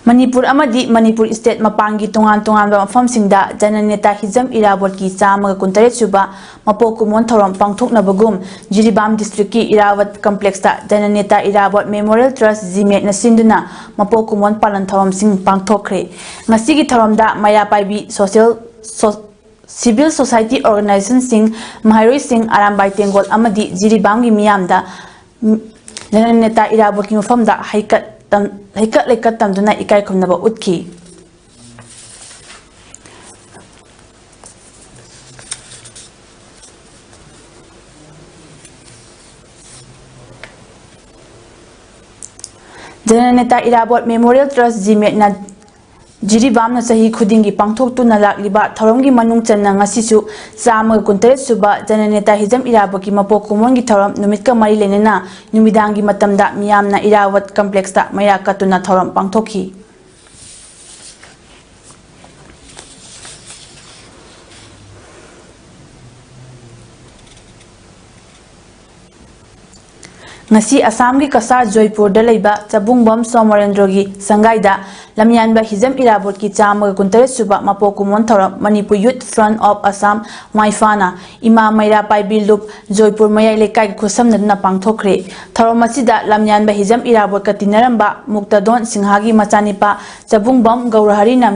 ꯃꯅꯤꯄꯨꯔ ꯑꯃꯗꯤ ꯃꯅꯤꯄꯨꯔ ꯁ꯭ꯇꯦꯠ ꯃꯄꯥꯟꯒꯤ ꯇꯣꯉꯥꯟ ꯇꯣꯉꯥꯟꯕ ꯃꯐꯝꯁꯤꯡꯗ ꯖꯅꯅꯦꯇꯥ ꯍꯤꯖꯝ ꯏꯔꯥꯕꯣꯠꯀꯤ ꯆꯥꯝꯃꯒ ꯀꯨꯟꯇꯔꯦꯠ ꯁꯨꯕ ꯃꯄꯣꯛ ꯀꯨꯝꯑꯣꯟ ꯊꯧꯔꯝ ꯄꯥꯡꯊꯣꯛꯅꯕꯒꯨꯝ ꯖꯤꯔꯤꯕꯥꯝ ꯗꯤꯁꯇ꯭ꯔꯤꯛꯀꯤ ꯏꯔꯥꯕꯠ ꯀꯝꯄ꯭ꯂꯦꯛꯁꯇ ꯖꯅꯅꯦꯇꯥ ꯏꯔꯥꯕꯣꯠ ꯃꯦꯃꯣꯔꯤꯌꯦꯜ ꯇ꯭ꯔꯁ ꯖꯤꯃꯦꯠꯅ ꯁꯤꯟꯗꯨꯅ ꯃꯄꯣꯛ ꯀꯨꯝꯑꯣꯟ ꯄꯥꯂꯟ ꯊꯧꯔꯝꯁꯤꯡ ꯄꯥꯡꯊꯣꯛꯈ꯭ꯔꯦ꯫ ꯉꯁꯤꯒꯤ ꯊꯧꯔꯝꯗ ꯃꯩꯔꯥ ꯄꯥꯏꯕꯤ ꯁꯣꯁꯤꯌꯦꯜ ꯁꯣ-, ꯁꯤꯚꯤꯜ ꯁꯣꯁꯥꯏꯇꯤ ꯑꯣꯔꯒꯅꯥꯏꯖꯦꯁꯟꯁꯤꯡ, ꯃꯍꯩꯔꯣꯏꯁꯤꯡ, ꯑꯔꯥꯝꯕꯥꯏ ꯇꯦꯡꯒꯣꯜ ꯑꯃꯗꯤ ꯖꯤꯔꯤꯕꯥꯝꯒꯤ ꯃꯤꯌꯥꯝꯗ ꯖꯅꯅꯦꯇꯥ ꯏꯔꯥꯕꯣꯠꯀꯤ ꯃꯐꯝꯗ ꯍꯩꯀꯠ ꯇꯝ-, ꯍꯩꯀꯠ ꯂꯩꯀꯠ ꯇꯝꯗꯨꯅ ꯏꯀꯥꯏ ꯈꯨꯝꯅꯕ ꯎꯠꯈꯤ꯫ ꯖꯅꯅꯦꯇꯥ ꯏꯔꯥꯕꯣꯠ ꯃꯦꯃꯣꯔꯤꯌꯦꯜ ꯇ꯭ꯔꯁ ꯖꯤꯃꯦꯠꯅ ꯖꯤꯔꯤꯕꯥꯝꯅ ꯆꯍꯤ ꯈꯨꯗꯤꯡꯒꯤ ꯄꯥꯡꯊꯣꯛꯇꯨꯅ ꯂꯥꯛꯂꯤꯕ ꯊꯧꯔꯝꯒꯤ ꯃꯅꯨꯡ ꯆꯟꯅ ꯉꯁꯤꯁꯨ ꯆꯥꯝꯃꯒ ꯀꯨꯟꯇꯔꯦꯠ ꯁꯨꯕ ꯖꯅꯅꯦꯇꯥ ꯍꯤꯖꯝ ꯏꯔꯥꯕꯣꯠꯀꯤ ꯃꯄꯣꯛ ꯀꯨꯝꯑꯣꯟꯒꯤ ꯊꯧꯔꯝ ꯅꯨꯃꯤꯠꯀ ꯃꯔꯤ ꯂꯩꯅꯅ ꯅꯨꯃꯤꯗꯥꯡꯒꯤ ꯃꯇꯝꯗ ꯃꯤꯌꯥꯝꯅ ꯏꯔꯥꯕꯣꯠ ꯀꯝꯄ꯭ꯂꯦꯛꯁꯇ ꯃꯩꯔꯥ ꯀꯠꯇꯨꯅ ꯊꯧꯔꯝ ꯄꯥꯡꯊꯣꯛꯈꯤ꯫ ꯉꯁꯤ ꯑꯁꯥꯝꯒꯤ ꯀꯁꯥꯔ ꯖꯣꯏꯄꯨꯔꯗ ꯂꯩꯕ ꯆꯕꯨꯡꯕꯝ ꯁꯣꯃꯣꯔꯦꯟꯗ꯭ꯔꯣꯒꯤ ꯁꯪꯒꯥꯏꯗ ꯂꯝꯌꯥꯟꯕ ꯍꯤꯖꯝ ꯏꯔꯥꯕꯣꯠꯀꯤ ꯆꯥꯝꯃꯒ ꯀꯨꯟꯇꯔꯦꯠ ꯁꯨꯕ ꯃꯄꯣꯛ ꯀꯨꯝꯑꯣꯟ ꯊꯧꯔꯝ ꯃꯅꯤꯄꯨꯔ ꯌꯨꯠ ꯐ꯭ꯔꯟꯠ ꯑꯣꯐ ꯑꯁꯥꯝ, ꯃꯥꯏꯐꯥꯅ ꯏꯃꯥ ꯃꯩꯔꯥ ꯄꯥꯏꯕꯤ ꯂꯨꯞ ꯖꯣꯏꯄꯨꯔ ꯃꯌꯥꯏ ꯂꯩꯀꯥꯏꯒꯤ ꯈꯨꯠꯁꯝꯅꯗꯨꯅ ꯄꯥꯡꯊꯣꯛꯈ꯭ꯔꯦ꯫ ꯊꯧꯔꯝ ꯑꯁꯤꯗ ꯂꯝꯌꯥꯟꯕ ꯍꯤꯖꯝ ꯏꯔꯥꯕꯣꯠꯀ ꯇꯤꯟꯅꯔꯝꯕ ꯃꯨꯛꯇꯗꯣꯟ ꯁꯤꯡꯍꯥꯒꯤ ꯃꯆꯥꯅꯤꯄꯥ ꯆꯕꯨꯡꯕꯝ ꯒꯧꯔꯍꯔꯤꯅ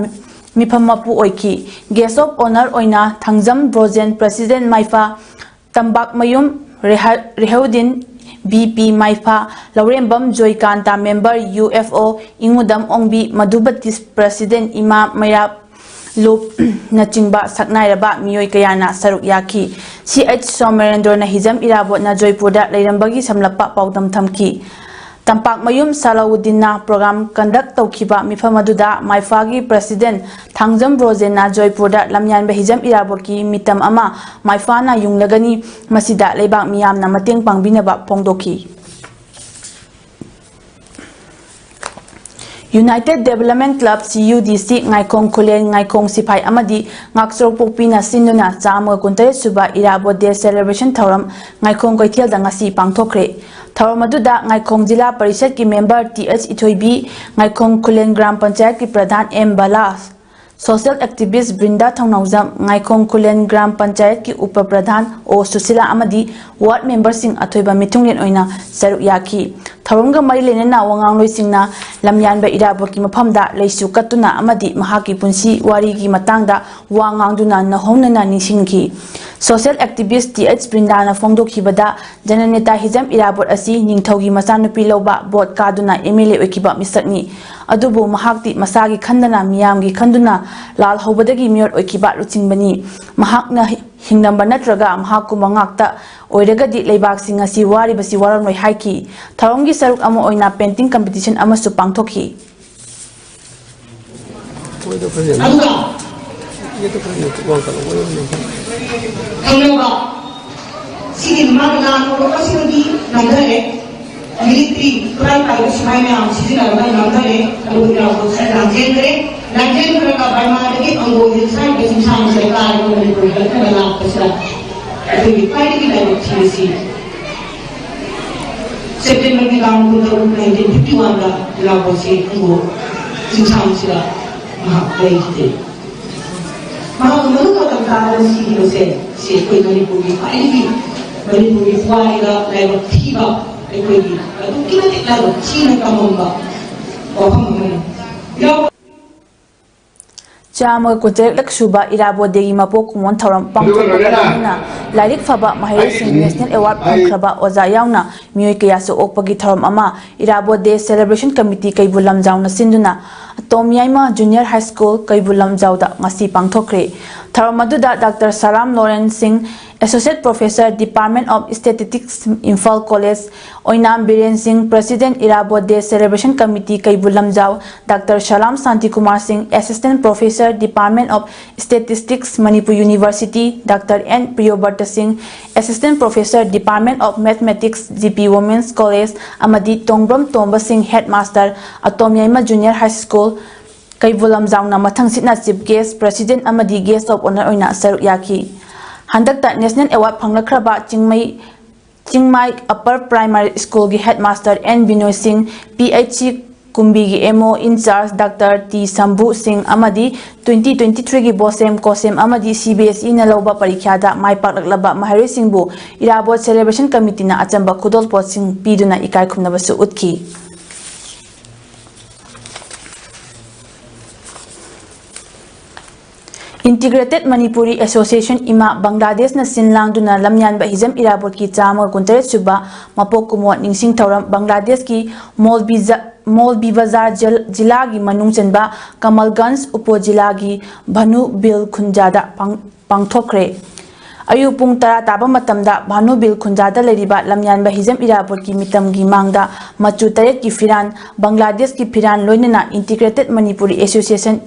ꯃꯤꯐꯝ ꯃꯄꯨ ꯑꯣꯏꯈꯤ꯫ Guest of Honour ꯑꯣꯏꯅ ꯊꯥꯡꯖꯝ ꯕ꯭ꯔꯣꯖꯦꯟ, President ꯃꯥꯏꯐꯥ, ꯇꯝꯕꯥꯛꯃꯌꯨꯝ ꯔꯦꯍ-, Rehoudin, B P Maipha, Lourembam Joykanta, member U F O, Ingudam ꯑꯣꯡꯕꯤ, ꯃꯙꯨꯕꯇꯤꯁ, President ꯏꯃꯥ ꯃꯩꯔꯥ ꯂꯨꯞꯅꯆꯤꯡꯕ ꯁꯛꯅꯥꯏꯔꯕ ꯃꯤꯑꯣꯏ ꯀꯌꯥꯅ ꯁꯔꯨꯛ ꯌꯥꯈꯤ꯫ ꯁꯤ ꯑꯩꯆ ꯁꯣꯃꯦꯔꯦꯟꯗ꯭ꯔꯣꯅ ꯍꯤꯖꯝ ꯏꯔꯥꯕꯣꯠꯅ ꯖꯣꯏꯄꯨꯔꯗ ꯂꯩꯔꯝꯕꯒꯤ ꯁꯝꯂꯞꯄ ꯄꯥꯎꯗꯝ ꯊꯝꯈꯤ꯫ ꯇꯝꯄꯥꯛꯃꯌꯨꯝ ꯁꯂꯥꯎꯗꯤꯟꯅ program conduct ꯇꯧꯈꯤꯕ ꯃꯤꯐꯝ ꯑꯗꯨꯗ ꯃꯥꯏꯐꯥꯒꯤ president ꯊꯥꯡꯖꯝ ꯕ꯭ꯔꯣꯖꯦꯟꯅ ꯖꯣꯏꯄꯨꯔꯗ ꯂꯝꯌꯥꯟꯕ ꯍꯤꯖꯝ ꯏꯔꯥꯕꯣꯠꯀꯤ ꯃꯤꯇꯝ ꯑꯃ ꯃꯥꯏꯐꯥꯅ ꯌꯨꯡꯂꯒꯅꯤ, ꯃꯁꯤꯗ ꯂꯩꯕꯥꯛ ꯃꯤꯌꯥꯝꯅ ꯃꯇꯦꯡ ꯄꯥꯡꯕꯤꯅꯕ ꯐꯣꯡꯗꯣꯛꯈꯤ꯫ United Development Club, C U D C, ꯉꯥꯏꯈꯣꯡ ꯈꯨꯂꯦꯟ ꯉꯥꯏꯈꯣꯡ ꯁꯤꯐꯥꯏ ꯑꯃꯗꯤ ꯉꯥꯛꯆꯣꯛꯄꯣꯛꯄꯤꯅ ꯁꯤꯟꯗꯨꯅ ꯆꯥꯝꯃꯒ ꯀꯨꯟꯇꯔꯦꯠ ꯁꯨꯕ ꯏꯔꯥꯕꯣꯠ Day celebration ꯊꯧꯔꯝ ꯉꯥꯏꯈꯣꯡ ꯀꯩꯊꯦꯜꯗ ꯉꯁꯤ ꯄꯥꯡꯊꯣꯛꯈ꯭ꯔꯦ꯫ ꯊꯧꯔꯝ ꯑꯗꯨꯗ ꯉꯥꯏꯈꯣꯡ ꯖꯤꯂꯥ ꯄꯔꯤꯁꯠꯀꯤ member T H ꯏꯊꯣꯏꯕꯤ, ꯉꯥꯏꯈꯣꯡ ꯈꯨꯂꯦꯟ ꯒ꯭ꯔꯥꯝ ꯄꯟꯆꯥꯌꯠꯀꯤ ꯄ꯭ꯔꯙꯥꯟ M ꯕꯂꯥ, social activist ꯕ꯭ꯔꯤꯟꯗꯥ ꯊꯧꯅꯥꯎꯖꯝ, ꯉꯥꯏꯈꯣꯡ ꯈꯨꯂꯦꯟ ꯒ꯭ꯔꯥꯝ ꯄꯟꯆꯥꯌꯠꯀꯤ ꯎꯄ ꯄ꯭ꯔꯙꯥꯟ ꯑꯣ ꯁꯨꯁꯤꯂꯥ ꯑꯃꯗꯤ ward memberꯁꯤꯡ ꯑꯊꯣꯏꯕ ꯃꯤꯊꯨꯡꯂꯦꯟ ꯑꯣꯏꯅ ꯁꯔꯨꯛ ꯌꯥꯈꯤ꯫ ꯊꯧꯔꯝꯒ ꯃꯔꯤ ꯂꯩꯅꯅ ꯋꯥꯉꯥꯡꯂꯣꯏꯁꯤꯡꯅ ꯂꯝꯌꯥꯟꯕ ꯏꯔꯥꯕꯣꯠꯀꯤ ꯃꯐꯝꯗ ꯂꯩꯁꯨ ꯀꯠꯇꯨꯅ ꯑꯃꯗꯤ ꯃꯍꯥꯛꯀꯤ ꯄꯨꯟꯁꯤ ꯋꯥꯔꯤꯒꯤ ꯃꯇꯥꯡꯗ ꯋꯥ ꯉꯥꯡꯗꯨꯅ ꯅꯧꯍꯧꯅꯅ ꯅꯤꯡꯁꯤꯡꯈꯤ꯫ Social activist T H ꯕ꯭ꯔꯤꯟꯗꯥꯅ ꯐꯣꯡꯗꯣꯛꯈꯤꯕꯗ, ꯖꯅꯅꯦꯇꯥ Hijam Irabot ꯑꯁꯤ ꯅꯤꯡꯊꯧꯒꯤ ꯃꯆꯥꯅꯨꯄꯤ ꯂꯧꯕ ꯚꯣꯠ ꯀꯥꯗꯨꯅ M L A ꯑꯣꯏꯈꯤꯕ ꯃꯤꯁꯛꯅꯤ꯫ ꯑꯗꯨꯕꯨ ꯃꯍꯥꯛꯇꯤ ꯃꯁꯥꯒꯤ ꯈꯟꯗꯅ ꯃꯤꯌꯥꯝꯒꯤ ꯈꯟꯗꯨꯅ ꯂꯥꯜꯍꯧꯕꯗꯒꯤ ꯃꯤꯑꯣꯠ ꯑꯣꯏꯈꯤꯕ ꯂꯨꯆꯤꯡꯕꯅꯤ꯫ ꯃꯍꯥꯛꯅ ꯍꯤꯡꯂꯝꯕ ꯅꯠꯇ꯭ꯔꯒ ꯃꯍꯥꯛꯀꯨꯝꯕ ꯉꯥꯛꯇ ꯑꯣꯏꯔꯒꯗꯤ ꯂꯩꯕꯥꯛꯁꯤꯡ ꯑꯁꯤ ꯋꯥꯔꯤꯕꯁꯤ ꯋꯥꯔꯝꯂꯣꯏ ꯍꯥꯏꯈꯤ꯫ ꯊꯧꯔꯝꯒꯤ ꯁꯔꯨꯛ ꯑꯃ ꯑꯣꯏꯅ painting competition ꯑꯃꯁꯨ ꯄꯥꯡꯊꯣꯛꯈꯤ꯫ ꯑꯗꯨꯒ ꯈꯪꯅꯕ ꯁꯤꯒꯤ ꯃꯥꯅ ꯂꯥꯟ ꯍꯧꯔꯛꯄꯁꯤꯃꯗꯤ ꯅꯝꯊꯔꯦ꯫ Military ꯈꯨꯠꯂꯥꯏ ꯄꯥꯏꯕ ꯁꯤꯐꯥꯏ ꯃꯌꯥꯝ ꯁꯤꯖꯤꯟꯅꯔꯒ ꯅꯝꯊꯔꯦ꯫ ꯑꯗꯨꯒ ꯏꯔꯥꯕꯣꯠꯁꯦ ꯂꯥꯟꯖꯦꯟꯈ꯭ꯔꯦ꯫ ꯂꯥꯟꯖꯦꯟꯈ꯭ꯔꯒ ꯕꯔꯃꯥꯗꯒꯤ ꯑꯪꯒꯣ ꯍꯤꯜꯁ ꯍꯥꯏꯔꯤꯕ ꯆꯤꯡꯁꯥꯡꯁꯤꯗ ꯀꯥꯔꯒ ꯃꯅꯤꯄꯨꯔꯗ ꯅꯠꯇꯅ ꯂꯥꯛꯄꯁꯤꯗ ꯑꯩꯈꯣꯏꯒꯤ ꯈ꯭ꯋꯥꯏꯗꯒꯤ ꯂꯥꯏꯕꯛ ꯊꯤꯕꯁꯤ Septemberꯒꯤ ꯇꯥꯡ ꯀꯨꯟꯇꯔꯨꯛ, nineteen fifty oneꯗ ꯏꯔꯥꯕꯣꯠꯁꯦ ꯑꯪꯒꯣ ꯆꯤꯡꯁꯥꯡꯁꯤꯗ ꯃꯍꯥꯛ ꯂꯩꯈꯤꯗꯦ꯫ ꯃꯍꯥꯛꯅ ꯃꯗꯨ ꯃꯇꯝ ꯇꯥꯕꯗ ꯁꯤꯈꯤꯕꯁꯦ, ꯁꯤ ꯑꯩꯈꯣꯏ ꯃꯅꯤꯄꯨꯔꯒꯤ ꯈ꯭ꯋꯥꯏꯗꯒꯤ, ꯃꯅꯤꯄꯨꯔꯒꯤ ꯄꯨꯋꯥꯔꯤꯗ ꯂꯥꯏꯕꯛ ꯊꯤꯕ, ꯑꯩꯈꯣꯏꯒꯤ ꯑꯗꯨꯛꯀꯤ ꯃꯇꯤꯛ ꯂꯥꯏꯕꯛ ꯊꯤꯅ ꯇꯝꯃꯝꯕ ꯋꯥꯐꯝ ꯑꯃꯅꯤ꯫ ꯆꯥꯝꯃꯒ ꯀꯨꯟꯇꯔꯦꯠꯂꯛ ꯁꯨꯕ ꯏꯔꯥꯕꯣꯠ Dayꯒꯤ ꯃꯄꯣꯛ ꯀꯨꯝꯑꯣꯟ ꯊꯧꯔꯝ ꯄꯥꯡꯊꯣꯛꯄꯒ ꯂꯣꯏꯅꯅ ꯂꯥꯏꯔꯤꯛ ꯐꯕ ꯃꯍꯩꯔꯣꯏꯁꯤꯡ National Award ꯐꯪꯈ꯭ꯔꯕ ꯑꯣꯖꯥ ꯌꯥꯎꯅ ꯃꯤꯑꯣꯏ ꯀꯌꯥꯁꯨ ꯑꯣꯛꯄꯒꯤ ꯊꯧꯔꯝ ꯑꯃ ꯏꯔꯥꯕꯣꯠ Day Celebration Committee ꯀꯩꯕꯨꯜ ꯂꯝꯖꯥꯎꯅ ꯁꯤꯟꯗꯨꯅ ꯇꯣꯝ ꯌꯥꯏꯃ Junior High School ꯀꯩꯕꯨꯜ ꯂꯝꯖꯥꯎꯗ ꯉꯁꯤ ꯄꯥꯡꯊꯣꯛꯈ꯭ꯔꯦ꯫ ꯊꯧꯔꯝ ꯑꯗꯨꯗ ꯗꯥꯛꯇꯔ ꯁꯂꯥꯝ ꯂꯣꯔꯦꯟ ꯁꯤꯡ, Associate Professor, Department of Statistics, Imphal College, ꯑꯣꯏꯅꯥꯝ ꯕꯤꯔꯦꯟ ꯁꯤꯡ, President, Irabot Day Celebration Committee, Keibul Lamjao, doctor Salam Shantikumar Singh, Assistant Professor, Department of Statistics, Manipur University, doctor N Priyobrata Singh, Assistant Professor, Department of Mathematics, G P Women's College, ꯑꯃꯗꯤ ꯇꯣꯡꯕ꯭ꯔꯝ ꯇꯣꯝꯕ ꯁꯤꯡ, Headmaster, ꯑꯇꯣꯝ ꯌꯥꯏꯃ Junior High School, ꯀꯩꯕꯨꯜ ꯂꯝꯖꯥꯎꯅ ꯃꯊꯪꯁꯤꯠꯅ Chief Guest, President ꯑꯃꯗꯤ Guest of Honour ꯑꯣꯏꯅ ꯁꯔꯨꯛ ꯌꯥꯈꯤ꯫ ꯍꯟꯗꯛꯇ National Award ꯐꯪꯂꯛꯈ꯭ꯔꯕ Chingmei, Chingmai Upper Primary Schoolꯒꯤ Headmaster N Binoy Singh, P H C ꯀꯨꯝꯕꯤꯒꯤ M O in charge doctor T Sambhu Singh ꯑꯃꯗꯤ twenty twenty-threeꯒꯤ ꯕꯣꯁꯦꯝ, ꯀꯣꯁꯦꯝ ꯑꯃꯗꯤ C B S Eꯅ ꯂꯧꯕ ꯄꯔꯤꯈ꯭ꯌꯥꯗ ꯃꯥꯏ ꯄꯥꯛꯂꯛꯂꯕ ꯃꯍꯩꯔꯣꯏꯁꯤꯡꯕꯨ ꯏꯔꯥꯕꯣꯠ Celebration Committeeꯅ ꯑꯆꯝꯕ ꯈꯨꯗꯣꯜꯄꯣꯠꯁꯤꯡ ꯄꯤꯗꯨꯅ ꯏꯀꯥꯏ ꯈꯨꯝꯅꯕꯁꯨ ꯎꯠꯈꯤ꯫ Integrated Manipuri Association, ꯏꯃꯥ, ꯕꯪꯒ꯭ꯂꯥꯗꯦꯁꯅ ꯁꯤꯟ ꯂꯥꯡꯗꯨꯅ ꯂꯝꯌꯥꯟꯕ ꯍꯤꯖꯝ ꯏꯔꯥꯕꯣꯠꯀꯤ ꯆꯥꯝꯃꯒ ꯀꯨꯟꯇꯔꯦꯠ ꯁꯨꯕ ꯃꯄꯣꯛ ꯀꯨꯝꯑꯣꯟ ꯅꯤꯡꯁꯤꯡ ꯊꯧꯔꯝ ꯕꯪꯒ꯭ꯂꯥꯗꯦꯁꯀꯤ ꯃꯣꯜꯕꯤꯖ-, ꯃꯣꯜꯕꯤꯕꯖꯥꯔ ꯖꯤꯜ-, ꯖꯤꯂꯥꯒꯤ ꯃꯅꯨꯡ ꯆꯟꯕ ꯀꯃꯜꯒꯟꯖ ꯎꯄ ꯖꯤꯂꯥꯒꯤ ꯚꯅꯨ ꯕꯤꯜ ꯈꯨꯟꯖꯥꯗ ꯄꯥꯡ-, ꯄꯥꯡꯊꯣꯛꯈ꯭ꯔꯦ꯫ ꯑꯌꯨꯛ ꯄꯨꯡ ꯇꯔꯥ ꯇꯥꯕ ꯃꯇꯝꯗ ꯚꯥꯅꯨꯕꯤꯜ ꯈꯨꯟꯖꯥꯗ ꯂꯩꯔꯤꯕ ꯂꯝꯌꯥꯟꯕ ꯍꯤꯖꯝ ꯏꯔꯥꯕꯣꯠꯀꯤ ꯃꯤꯇꯝꯒꯤ ꯃꯥꯡꯗ ꯃꯆꯨ ꯇꯔꯦꯠꯀꯤ ꯐꯤꯔꯥꯟ, ꯕꯪꯒ꯭ꯂꯥꯗꯦꯁꯀꯤ ꯐꯤꯔꯥꯟ, ꯂꯣꯏꯅꯅ Integrated Manipuri Association,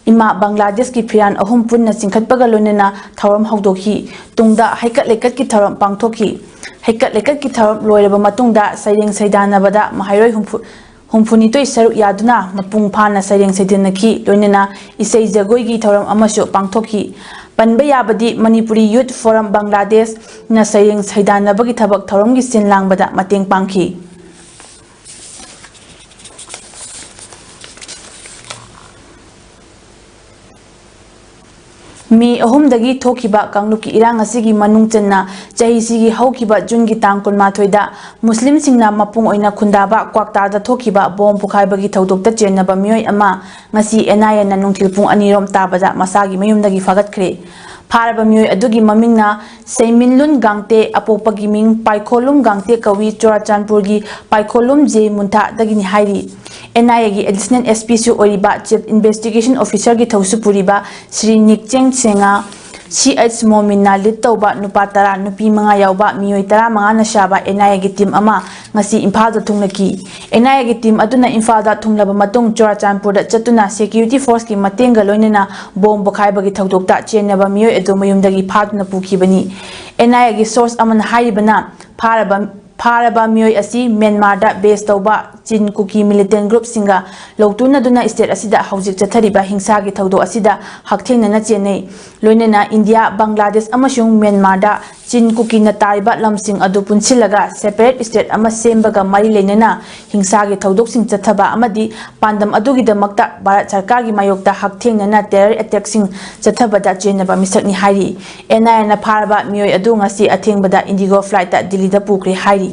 ꯏꯃꯥ, ꯕꯪꯒ꯭ꯂꯥꯗꯦꯁꯀꯤ ꯐꯤꯔꯥꯟ ꯑꯍꯨꯝ ꯄꯨꯟꯅ ꯆꯤꯡꯈꯠꯄꯒ ꯂꯣꯏꯅꯅ ꯊꯧꯔꯝ ꯍꯧꯗꯣꯛꯈꯤ꯫ ꯇꯨꯡꯗ ꯍꯩꯀꯠ ꯂꯩꯀꯠꯀꯤ ꯊꯧꯔꯝ ꯄꯥꯡꯊꯣꯛꯈꯤ꯫ ꯍꯩꯀꯠ ꯂꯩꯀꯠꯀꯤ ꯊꯧꯔꯝ ꯂꯣꯏꯔꯕ ꯃꯇꯨꯡꯗ ꯁꯩꯔꯦꯡ ꯁꯩꯗꯥꯟꯅꯕꯗ ꯃꯍꯩꯔꯣꯏ ꯍꯨꯝꯐꯨ, ꯍꯨꯝꯐꯨꯅꯤꯊꯣꯏ ꯁꯔꯨꯛ ꯌꯥꯗꯨꯅ ꯃꯄꯨꯡ ꯐꯥꯅ ꯁꯩꯔꯦꯡ ꯁꯩꯗꯥꯟꯅꯈꯤ꯫ ꯂꯣꯏꯅꯅ ꯏꯁꯩ ꯖꯒꯣꯏꯒꯤ ꯊꯧꯔꯝ ꯑꯃꯁꯨ ꯄꯥꯡꯊꯣꯛꯈꯤ꯫ ꯄꯟꯕ ꯌꯥꯕꯗꯤ, Manipuri Youth Forum Bangladeshꯅ ꯁꯩꯔꯦꯡ ꯁꯩꯗꯥꯟꯅꯕꯒꯤ ꯊꯕꯛ ꯊꯧꯔꯝꯒꯤ ꯁꯤꯟ ꯂꯥꯡꯕꯗ ꯃꯇꯦꯡ ꯄꯥꯡꯈꯤ꯫ ꯃꯦ ꯑꯍꯨꯝꯗꯒꯤ ꯊꯣꯛꯈꯤꯕ ꯀꯥꯡꯂꯨꯞꯀꯤ ꯏꯔꯥꯡ ꯑꯁꯤꯒꯤ ꯃꯅꯨꯡ ꯆꯟꯅ ꯆꯍꯤꯁꯤꯒꯤ ꯍꯧꯈꯤꯕ ꯖꯨꯟꯒꯤ ꯇꯥꯡ ꯀꯨꯟꯃꯥꯊꯣꯏꯗ ꯃꯨꯁꯂꯤꯝꯁꯤꯡꯅ ꯃꯄꯨꯡ ꯑꯣꯏꯅ ꯈꯨꯟꯗꯥꯕ ꯀ꯭ꯋꯥꯛꯇꯥꯗ ꯊꯣꯛꯈꯤꯕ ꯕꯣꯝ ꯄꯣꯈꯥꯏꯕꯒꯤ ꯊꯧꯗꯣꯛꯇ ꯆꯦꯟꯅꯕ ꯃꯤꯑꯣꯏ ꯑꯃ ꯉꯁꯤ N I Aꯅ ꯅꯨꯡꯊꯤꯜ ꯄꯨꯡ ꯑꯅꯤꯔꯣꯝ ꯇꯥꯕꯗ ꯃꯁꯥꯒꯤ ꯃꯌꯨꯝꯗꯒꯤ ꯐꯥꯒꯠꯈ꯭ꯔꯦ꯫ ꯐꯥꯔꯕ ꯃꯤꯑꯣꯏ ꯑꯗꯨꯒꯤ ꯃꯃꯤꯡꯅ ꯁꯩꯃꯤꯟꯂꯨꯟ ꯒꯥꯡꯇꯦ, ꯑꯄꯣꯛꯄꯒꯤ ꯃꯤꯡ ꯄꯥꯏꯈꯣꯂꯨꯝ ꯒꯥꯡꯇꯦ ꯀꯧꯏ, ꯆꯨꯔꯥꯆꯥꯟꯄꯨꯔꯒꯤ ꯄꯥꯏꯈꯣꯂꯨꯝ ꯖꯦ ꯃꯨꯟꯊꯥꯗꯒꯤꯅꯤ ꯍꯥꯏꯔꯤ꯫ ꯑꯦꯟ ꯑꯥꯏ ꯑꯦꯒꯤ ꯑꯦꯗꯤꯁꯅꯦꯜ ꯑꯦꯁ ꯄꯤꯁꯨ ꯑꯣꯏꯔꯤꯕ ꯆꯤꯐ ꯏꯟꯚꯦꯁꯇꯤꯒꯦꯁꯟ ꯑꯣꯐꯤꯁꯔꯒꯤ ꯊꯧꯁꯨ ꯄꯨꯔꯤꯕ ꯁ꯭ꯔꯤ ꯅꯤꯛꯆꯦꯡ ꯁꯦꯡꯉꯥ, ꯁꯤ ꯑꯩꯆ ꯃꯣꯃꯤꯟꯅ ꯂꯤꯗ ꯇꯧꯕ ꯅꯨꯄꯥ ꯇꯔꯥ, ꯅꯨꯄꯤ ꯃꯉꯥ ꯌꯥꯎꯕ ꯃꯤꯑꯣꯏ ꯇꯔꯥꯃꯉꯥꯅ ꯁꯥꯕ ꯑꯦꯟ ꯑꯥꯏ ꯑꯦꯒꯤ ꯇꯤꯝ ꯑꯃ ꯉꯁꯤ ꯏꯝꯐꯥꯜꯗ ꯊꯨꯡꯂꯈꯤ꯫ ꯑꯦꯟ ꯑꯥꯏ ꯑꯦꯒꯤ ꯇꯤꯝ ꯑꯗꯨꯅ ꯏꯝꯐꯥꯜꯗ ꯊꯨꯡꯂꯕ ꯃꯇꯨꯡ ꯆꯨꯔꯥꯆꯥꯟꯄꯨꯔꯗ ꯆꯠꯇꯨꯅ ꯁꯦꯀ꯭ꯌꯨꯔꯤꯇꯤ ꯐꯣꯔꯁꯀꯤ ꯃꯇꯦꯡꯒ ꯂꯣꯏꯅꯅ ꯕꯣꯝ ꯄꯣꯈꯥꯏꯕꯒꯤ ꯊꯧꯗꯣꯛꯇ ꯆꯦꯟꯅꯕ ꯃꯤꯑꯣꯏ ꯑꯗꯨ ꯃꯌꯨꯝꯗꯒꯤ ꯐꯥꯗꯨꯅ ꯄꯨꯈꯤꯕꯅꯤ꯫ ꯑꯦꯟ ꯑꯥꯏ ꯑꯦꯒꯤ ꯁꯣꯔꯁ ꯑꯃꯅ ꯍꯥꯏꯔꯤꯕꯅ, ꯐꯥꯔꯕ, ꯐꯥꯔꯕ ꯃꯤꯑꯣꯏ ꯑꯁꯤ ꯃ꯭ꯌꯥꯟꯃꯥꯔꯗ ꯕꯦꯖ ꯇꯧꯕ ꯆꯤꯟ ꯀꯨꯀꯤ ꯃꯤꯂꯤꯇꯦꯟ ꯒ꯭ꯔꯨꯞꯁꯤꯡꯒ ꯂꯧꯇꯨꯅꯗꯨꯅ ꯁ꯭ꯇꯦꯠ ꯑꯁꯤꯗ ꯍꯧꯖꯤꯛ ꯆꯠꯊꯔꯤꯕ ꯍꯤꯡꯁꯥꯒꯤ ꯊꯧꯗꯣꯛ ꯑꯁꯤꯗ ꯍꯛꯊꯦꯡꯅꯅ ꯆꯦꯟꯅꯩ꯫ ꯂꯣꯏꯅꯅ ꯏꯟꯗꯤꯌꯥ, ꯕꯪꯒ꯭ꯂꯥꯗꯦꯁ ꯑꯃꯁꯨꯡ ꯃ꯭ꯌꯥꯟꯃꯥꯔꯗ ꯆꯤꯟ ꯀꯨꯀꯤꯅ ꯇꯥꯔꯤꯕ ꯂꯝꯁꯤꯡ ꯑꯗꯨ ꯄꯨꯟꯁꯤꯜꯂꯒ ꯁꯦꯄꯔꯦꯠ ꯁ꯭ꯇꯦꯠ ꯑꯃ ꯁꯦꯝꯕꯒ ꯃꯔꯤ ꯂꯩꯅꯅ ꯍꯤꯡꯁꯥꯒꯤ ꯊꯧꯗꯣꯛꯁꯤꯡ ꯆꯠꯊꯕ ꯑꯃꯗꯤ ꯄꯥꯟꯗꯝ ꯑꯗꯨꯒꯤꯗꯃꯛꯇ ꯚꯥꯔꯠ ꯁꯔꯀꯥꯔꯒꯤ ꯃꯥꯌꯣꯛꯇ ꯍꯛꯊꯦꯡꯅꯅ ꯇꯦꯔꯔ ꯑꯦꯇꯦꯛꯁꯤꯡ ꯆꯠꯊꯕꯗ ꯆꯦꯟꯅꯕ ꯃꯤꯁꯛꯅꯤ ꯍꯥꯏꯔꯤ꯫ ꯑꯦꯟ ꯑꯥꯏ ꯑꯦꯅ ꯐꯥꯔꯕ ꯃꯤꯑꯣꯏ ꯑꯗꯨ ꯉꯁꯤ ꯑꯊꯦꯡꯕꯗ ꯏꯟꯗꯤꯒꯣ ꯐ꯭ꯂꯥꯏꯠꯇ ꯗꯤꯜꯂꯤꯗ ꯄꯨꯈ꯭ꯔꯦ ꯍꯥꯏꯔꯤ꯫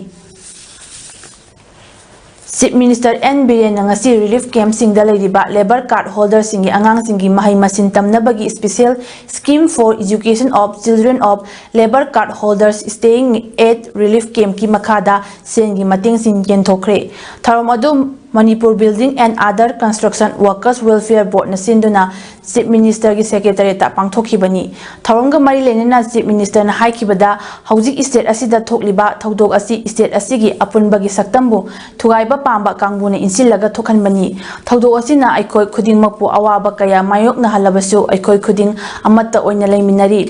ꯆꯤꯐ ꯃꯤꯅꯤꯁꯇꯔ ꯑꯦꯟ ꯕꯤꯔꯦꯟꯅ ꯉꯁꯤ ꯔꯤꯂꯤꯐ ꯀꯦꯝꯞꯁꯤꯡꯗ ꯂꯩꯔꯤꯕ ꯂꯦꯕꯔ ꯀꯥꯔꯗ ꯍꯣꯜꯗꯔꯁꯤꯡꯒꯤ ꯑꯉꯥꯡꯁꯤꯡꯒꯤ ꯃꯍꯩ ꯃꯁꯤꯡ ꯇꯝꯅꯕꯒꯤ Special Scheme for Education of Children of Labour Card Holders Staying at Relief Campꯀꯤ ꯃꯈꯥꯗ ꯁꯦꯟꯒꯤ ꯃꯇꯦꯡꯁꯤꯡ ꯌꯦꯟꯊꯣꯛꯈ꯭ꯔꯦ꯫ ꯊꯧꯔꯝ ꯑꯗꯨ Manipur Building and Other Construction Workers Welfare Boardꯅ ꯁꯤꯟꯗꯨꯅ ꯆꯤꯐ ꯃꯤꯅꯤꯁꯇꯔꯒꯤ ꯁꯦꯀ꯭ꯔꯦꯇꯔꯤꯌꯦꯠꯇ ꯄꯥꯡꯊꯣꯛꯈꯤꯕꯅꯤ꯫ ꯊꯧꯔꯝꯒ ꯃꯔꯤ ꯂꯩꯅꯅ ꯆꯤꯐ ꯃꯤꯅꯤꯁꯇꯔꯅ ꯍꯥꯏꯈꯤꯕꯗ, ꯍꯧꯖꯤꯛ ꯁ꯭ꯇꯦꯠ ꯑꯁꯤꯗ ꯊꯣꯛꯂꯤꯕ ꯊꯧꯗꯣꯛ ꯑꯁꯤ ꯁ꯭ꯇꯦꯠ ꯑꯁꯤꯒꯤ ꯑꯄꯨꯟꯕꯒꯤ ꯁꯛꯇꯝꯕꯨ ꯊꯨꯒꯥꯏꯕ ꯄꯥꯝꯕ ꯀꯥꯡꯕꯨꯅ ꯏꯟꯁꯤꯜꯂꯒ ꯊꯣꯛꯍꯟꯕꯅꯤ꯫ ꯊꯧꯗꯣꯛ ꯑꯁꯤꯅ ꯑꯩꯈꯣꯏ ꯈꯨꯗꯤꯡꯃꯛꯄꯨ ꯑꯋꯥꯕ ꯀꯌꯥ ꯃꯥꯌꯣꯛꯅꯍꯜꯂꯕꯁꯨ, ꯑꯩꯈꯣꯏ ꯈꯨꯗꯤꯡ ꯑꯃꯠꯇ ꯑꯣꯏꯅ ꯂꯩꯃꯤꯟꯅꯔꯤ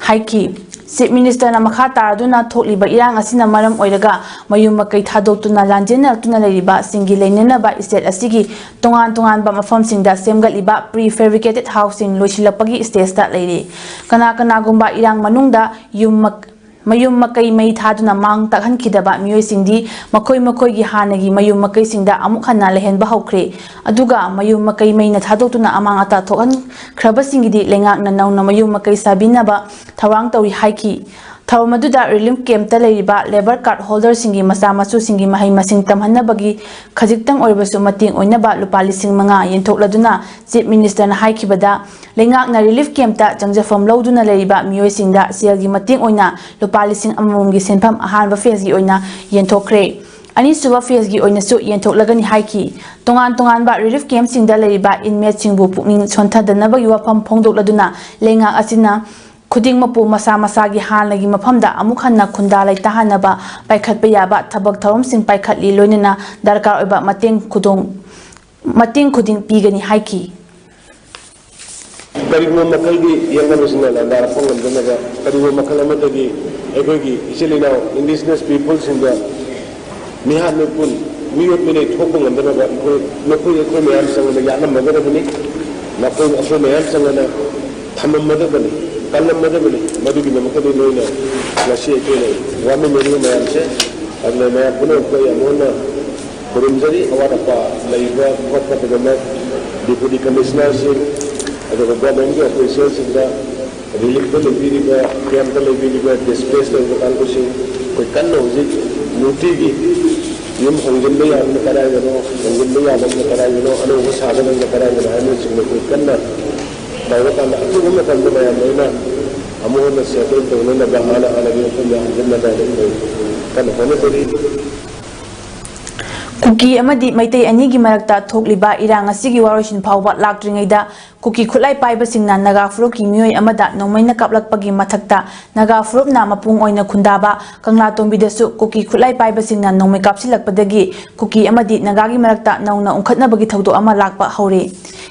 ꯍꯥꯏꯈꯤ꯫ ꯆꯤꯐ ꯃꯤꯅꯤꯁꯇꯔꯅ ꯃꯈꯥ ꯇꯥꯔꯗꯨꯅ, ꯊꯣꯛꯂꯤꯕ ꯏꯔꯥꯡ ꯑꯁꯤꯅ ꯃꯔꯝ ꯑꯣꯏꯔꯒ ꯃꯌꯨꯝ ꯃꯀꯩ ꯊꯥꯗꯣꯛꯇꯨꯅ ꯂꯥꯟꯖꯦꯟꯅꯔꯛꯇꯨꯅ ꯂꯩꯔꯤꯕꯁꯤꯡꯒꯤ ꯂꯩꯅꯅꯕ ꯁ꯭ꯇꯦꯠ ꯑꯁꯤꯒꯤ ꯇꯣꯉꯥꯟ ꯇꯣꯉꯥꯟꯕ ꯃꯐꯝꯁꯤꯡꯗ ꯁꯦꯝꯒꯠꯂꯤꯕ pre fabricated house ꯁꯤꯡ ꯂꯣꯏꯁꯤꯜꯂꯛꯄꯒꯤ ꯁ꯭ꯇꯦꯖꯇ ꯂꯩꯔꯦ꯫ ꯀꯅꯥ ꯀꯅꯥꯒꯨꯝꯕ ꯏꯔꯥꯡ ꯃꯅꯨꯡꯗ ꯌꯨꯝ ꯃꯛ-, ꯃꯌꯨꯝ ꯃꯀꯩ ꯃꯩ ꯊꯥꯗꯨꯅ ꯃꯥꯡ ꯇꯥꯛꯍꯟꯈꯤꯗꯕ ꯃꯤꯑꯣꯏꯁꯤꯡꯗꯤ ꯃꯈꯣꯏ ꯃꯈꯣꯏꯒꯤ ꯍꯥꯟꯅꯒꯤ ꯃꯌꯨꯝ ꯃꯀꯩꯁꯤꯡꯗ ꯑꯃꯨꯛ ꯍꯟꯅ ꯂꯩꯍꯟꯕ ꯍꯧꯈ꯭ꯔꯦ꯫ ꯑꯗꯨꯒ ꯃꯌꯨꯝ ꯃꯀꯩ ꯃꯩꯅ ꯊꯥꯗꯣꯛꯇꯨꯅ ꯑꯃꯥꯡ ꯑꯇꯥ ꯊꯣꯛꯍꯟꯈ꯭ꯔꯕꯁꯤꯡꯒꯤꯗꯤ ꯂꯩꯉꯥꯛꯅ ꯅꯧꯅ ꯃꯌꯨꯝ ꯃꯀꯩ ꯁꯥꯕꯤꯅꯕ ꯊꯧꯔꯥꯡ ꯇꯧꯔꯤ ꯍꯥꯏꯈꯤ꯫ ꯊꯧꯔꯝ ꯑꯗꯨꯗ ꯔꯤꯂꯤꯐ ꯀꯦꯝꯞꯇ ꯂꯩꯔꯤꯕ ꯂꯦꯕꯔ ꯀꯥꯔꯗ ꯍꯣꯜꯗꯔꯁꯤꯡꯒꯤ ꯃꯆꯥ ꯃꯁꯨꯁꯤꯡꯒꯤ ꯃꯍꯩ ꯃꯁꯤꯡ ꯇꯝꯍꯟꯅꯕꯒꯤ ꯈꯖꯤꯛꯇꯪ ꯑꯣꯏꯔꯕꯁꯨ ꯃꯇꯦꯡ ꯑꯣꯏꯅꯕ ꯂꯨꯄꯥ ꯂꯤꯁꯤꯡ ꯃꯉꯥ ꯌꯦꯟꯊꯣꯛꯂꯗꯨꯅ ꯆꯤꯐ ꯃꯤꯅꯤꯁꯇꯔꯅ ꯍꯥꯏꯈꯤꯕꯗ, ꯂꯩꯉꯥꯛꯅ ꯔꯤꯂꯤꯐ ꯀꯦꯝꯞꯇ ꯆꯪꯖꯐꯝ ꯂꯧꯗꯨꯅ ꯂꯩꯔꯤꯕ ꯃꯤꯑꯣꯏꯁꯤꯡꯗ ꯁꯦꯜꯒꯤ ꯃꯇꯦꯡ ꯑꯣꯏꯅ ꯂꯨꯄꯥ ꯂꯤꯁꯤꯡ ꯑꯃꯃꯝꯒꯤ ꯁꯦꯟꯐꯝ ꯑꯍꯥꯟꯕ ꯐꯦꯖꯒꯤ ꯑꯣꯏꯅ ꯌꯦꯟꯊꯣꯛꯈ꯭ꯔꯦ꯫ ꯑꯅꯤꯁꯨꯕ ꯐꯦꯖꯒꯤ ꯑꯣꯏꯅꯁꯨ ꯌꯦꯟꯊꯣꯛꯂꯒꯅꯤ ꯍꯥꯏꯈꯤ꯫ ꯇꯣꯉꯥꯟ ꯇꯣꯉꯥꯟꯕ ꯔꯤꯂꯤꯐ ꯀꯦꯝꯞꯁꯤꯡꯗ ꯂꯩꯔꯤꯕ ꯏꯟꯃꯦꯠꯁꯤꯡꯕꯨ ꯄꯨꯛꯅꯤꯡ ꯁꯣꯟꯊꯗꯅꯕꯒꯤ ꯋꯥꯐꯝ ꯐꯣꯡꯗꯣꯛꯂꯗꯨꯅ ꯂꯩꯉꯥꯛ ꯑꯁꯤꯅ ꯈꯨꯗꯤꯡꯃꯛꯄꯨ ꯃꯁꯥ ꯃꯁꯥꯒꯤ ꯍꯥꯟꯅꯒꯤ ꯃꯐꯝꯗ ꯑꯃꯨꯛ ꯍꯟꯅ ꯈꯨꯟꯗꯥ ꯂꯩꯇꯥꯍꯟꯅꯕ ꯄꯥꯏꯈꯠꯄ ꯌꯥꯕ ꯊꯕꯛ ꯊꯧꯔꯝꯁꯤꯡ ꯄꯥꯏꯈꯠꯂꯤ, ꯂꯣꯏꯅꯅ ꯗꯔꯀꯥꯔ ꯑꯣꯏꯕ ꯃꯇꯦꯡ ꯈꯨꯗꯣꯡ-, ꯃꯇꯦꯡ ꯈꯨꯗꯤꯡ ꯄꯤꯒꯅꯤ ꯍꯥꯏꯈꯤ꯫ ꯀꯔꯤꯒꯨꯝꯕ ꯃꯈꯜꯒꯤ ꯌꯦꯛꯅꯕꯁꯤꯡꯅ ꯂꯥꯟꯗꯥꯔꯛꯄ ꯉꯝꯗꯅꯕ, ꯀꯔꯤꯒꯨꯝꯕ ꯃꯈꯜ ꯑꯃꯠꯇꯒꯤ ꯑꯩꯈꯣꯏꯒꯤ ꯏꯆꯤꯜ ꯏꯅꯥꯎ indigenous peopleꯁꯤꯡꯗ ꯃꯤꯍꯥꯠ ꯃꯤꯄꯨꯟ, ꯃꯤꯑꯣꯠ ꯃꯤꯅꯩ ꯊꯣꯛꯄ ꯉꯝꯗꯅꯕ ꯑꯩꯈꯣꯏ, ꯃꯈꯣꯏ ꯑꯩꯈꯣꯏ ꯃꯌꯥꯝ ꯆꯪꯗꯅ ꯌꯥꯠꯂꯝꯃꯒꯗꯕꯅꯤ꯫ ꯃꯈꯣꯏ ꯑꯩꯈꯣꯏ ꯃꯌꯥꯝ ꯆꯪꯗꯅ ꯊꯝꯃꯝꯃꯗꯕꯅꯤ, ꯀꯜꯂꯝꯃꯗꯕꯅꯤ꯫ ꯃꯗꯨꯒꯤꯗꯃꯛꯇꯗꯤ ꯅꯣꯏꯅ ꯉꯁꯤ ꯑꯩꯈꯣꯏꯅ ꯋꯥꯃꯤꯟꯅꯔꯤꯕ ꯃꯌꯥꯝꯁꯦ, ꯑꯗꯨꯅ ꯃꯌꯥꯝ ꯄꯨꯝꯅꯃꯛꯇ ꯑꯩ ꯑꯃꯨꯛ ꯍꯟꯅ ꯈꯨꯔꯨꯝꯖꯔꯤ꯫ ꯑꯋꯥꯠ ꯑꯄꯥ ꯂꯩꯕ ꯈꯣꯠꯄ ꯄꯨꯝꯅꯃꯛ deputy commissionerꯁꯤꯡ, ꯑꯗꯨꯒ governmentꯀꯤ officialꯁꯤꯡꯗ, reliefꯇ ꯂꯩꯕꯤꯔꯤꯕ, campꯇ ꯂꯩꯕꯤꯔꯤꯕ displaced ꯇꯧꯔꯤꯕ ꯀꯥꯡꯕꯨꯁꯤꯡ, ꯑꯩꯈꯣꯏ ꯀꯟꯅ ꯍꯧꯖꯤꯛ ꯅꯨꯡꯇꯤꯒꯤ ꯌꯨꯝ ꯍꯣꯡꯖꯤꯟꯕ ꯌꯥꯕꯅ ꯀꯗꯥꯏꯗꯅꯣ, ꯍꯣꯡꯖꯤꯟꯕ ꯌꯥꯗꯕꯅ ꯀꯗꯥꯏꯗꯅꯣ, ꯑꯅꯧꯕ ꯁꯥꯒꯗꯕꯅ ꯀꯗꯥꯏꯗꯅꯣ ꯍꯥꯏꯕꯅꯆꯤꯡꯕ ꯑꯩꯈꯣꯏ ꯀꯟꯅ ꯇꯧꯔꯀꯥꯟꯗ ꯑꯊꯨꯕ ꯃꯇꯝꯗ ꯃꯌꯥꯝ ꯂꯣꯏꯅ ꯑꯃꯨꯛ ꯍꯟꯅ settle ꯇꯧꯅꯅꯕ ꯍꯥꯟꯅ ꯍꯥꯟꯅꯒꯤ ꯃꯐꯝꯗ ꯍꯟꯖꯤꯟꯅꯕ ꯑꯩꯈꯣꯏ ꯀꯟꯅ ꯍꯣꯠꯅꯖꯔꯤ꯫ ꯀꯨꯀꯤ ꯑꯃꯗꯤ ꯃꯩꯇꯩ ꯑꯅꯤꯒꯤ ꯃꯔꯛꯇ ꯊꯣꯛꯂꯤꯕ ꯏꯔꯥꯡ ꯑꯁꯤꯒꯤ ꯋꯥꯔꯣꯏꯁꯤꯟ ꯐꯥꯎꯕ ꯂꯥꯛꯇ꯭ꯔꯤꯉꯩꯗ ꯀꯨꯀꯤ ꯈꯨꯠꯂꯥꯏ ꯄꯥꯏꯕꯁꯤꯡꯅ ꯅꯥꯒꯥ ꯐꯨꯔꯨꯞꯀꯤ ꯃꯤꯑꯣꯏ ꯑꯃꯗ ꯅꯣꯡꯃꯩꯅ ꯀꯥꯞꯂꯛꯄꯒꯤ ꯃꯊꯛꯇ ꯅꯥꯒꯥ ꯐꯨꯔꯨꯞꯅ ꯃꯄꯨꯡ ꯑꯣꯏꯅ ꯈꯨꯟꯗꯥꯕ ꯀꯪꯂꯥꯇꯣꯡꯕꯤꯗꯁꯨ ꯀꯨꯀꯤ ꯈꯨꯠꯂꯥꯏ ꯄꯥꯏꯕꯁꯤꯡꯅ ꯅꯣꯡꯃꯩ ꯀꯥꯞꯁꯤꯜꯂꯛꯄꯗꯒꯤ ꯀꯨꯀꯤ ꯑꯃꯗꯤ ꯅꯥꯒꯥꯒꯤ ꯃꯔꯛꯇ ꯅꯧꯅ ꯎꯪꯈꯠꯅꯕꯒꯤ ꯊꯧꯗꯣꯛ ꯑꯃ ꯂꯥꯛꯄ ꯍꯧꯔꯦ꯫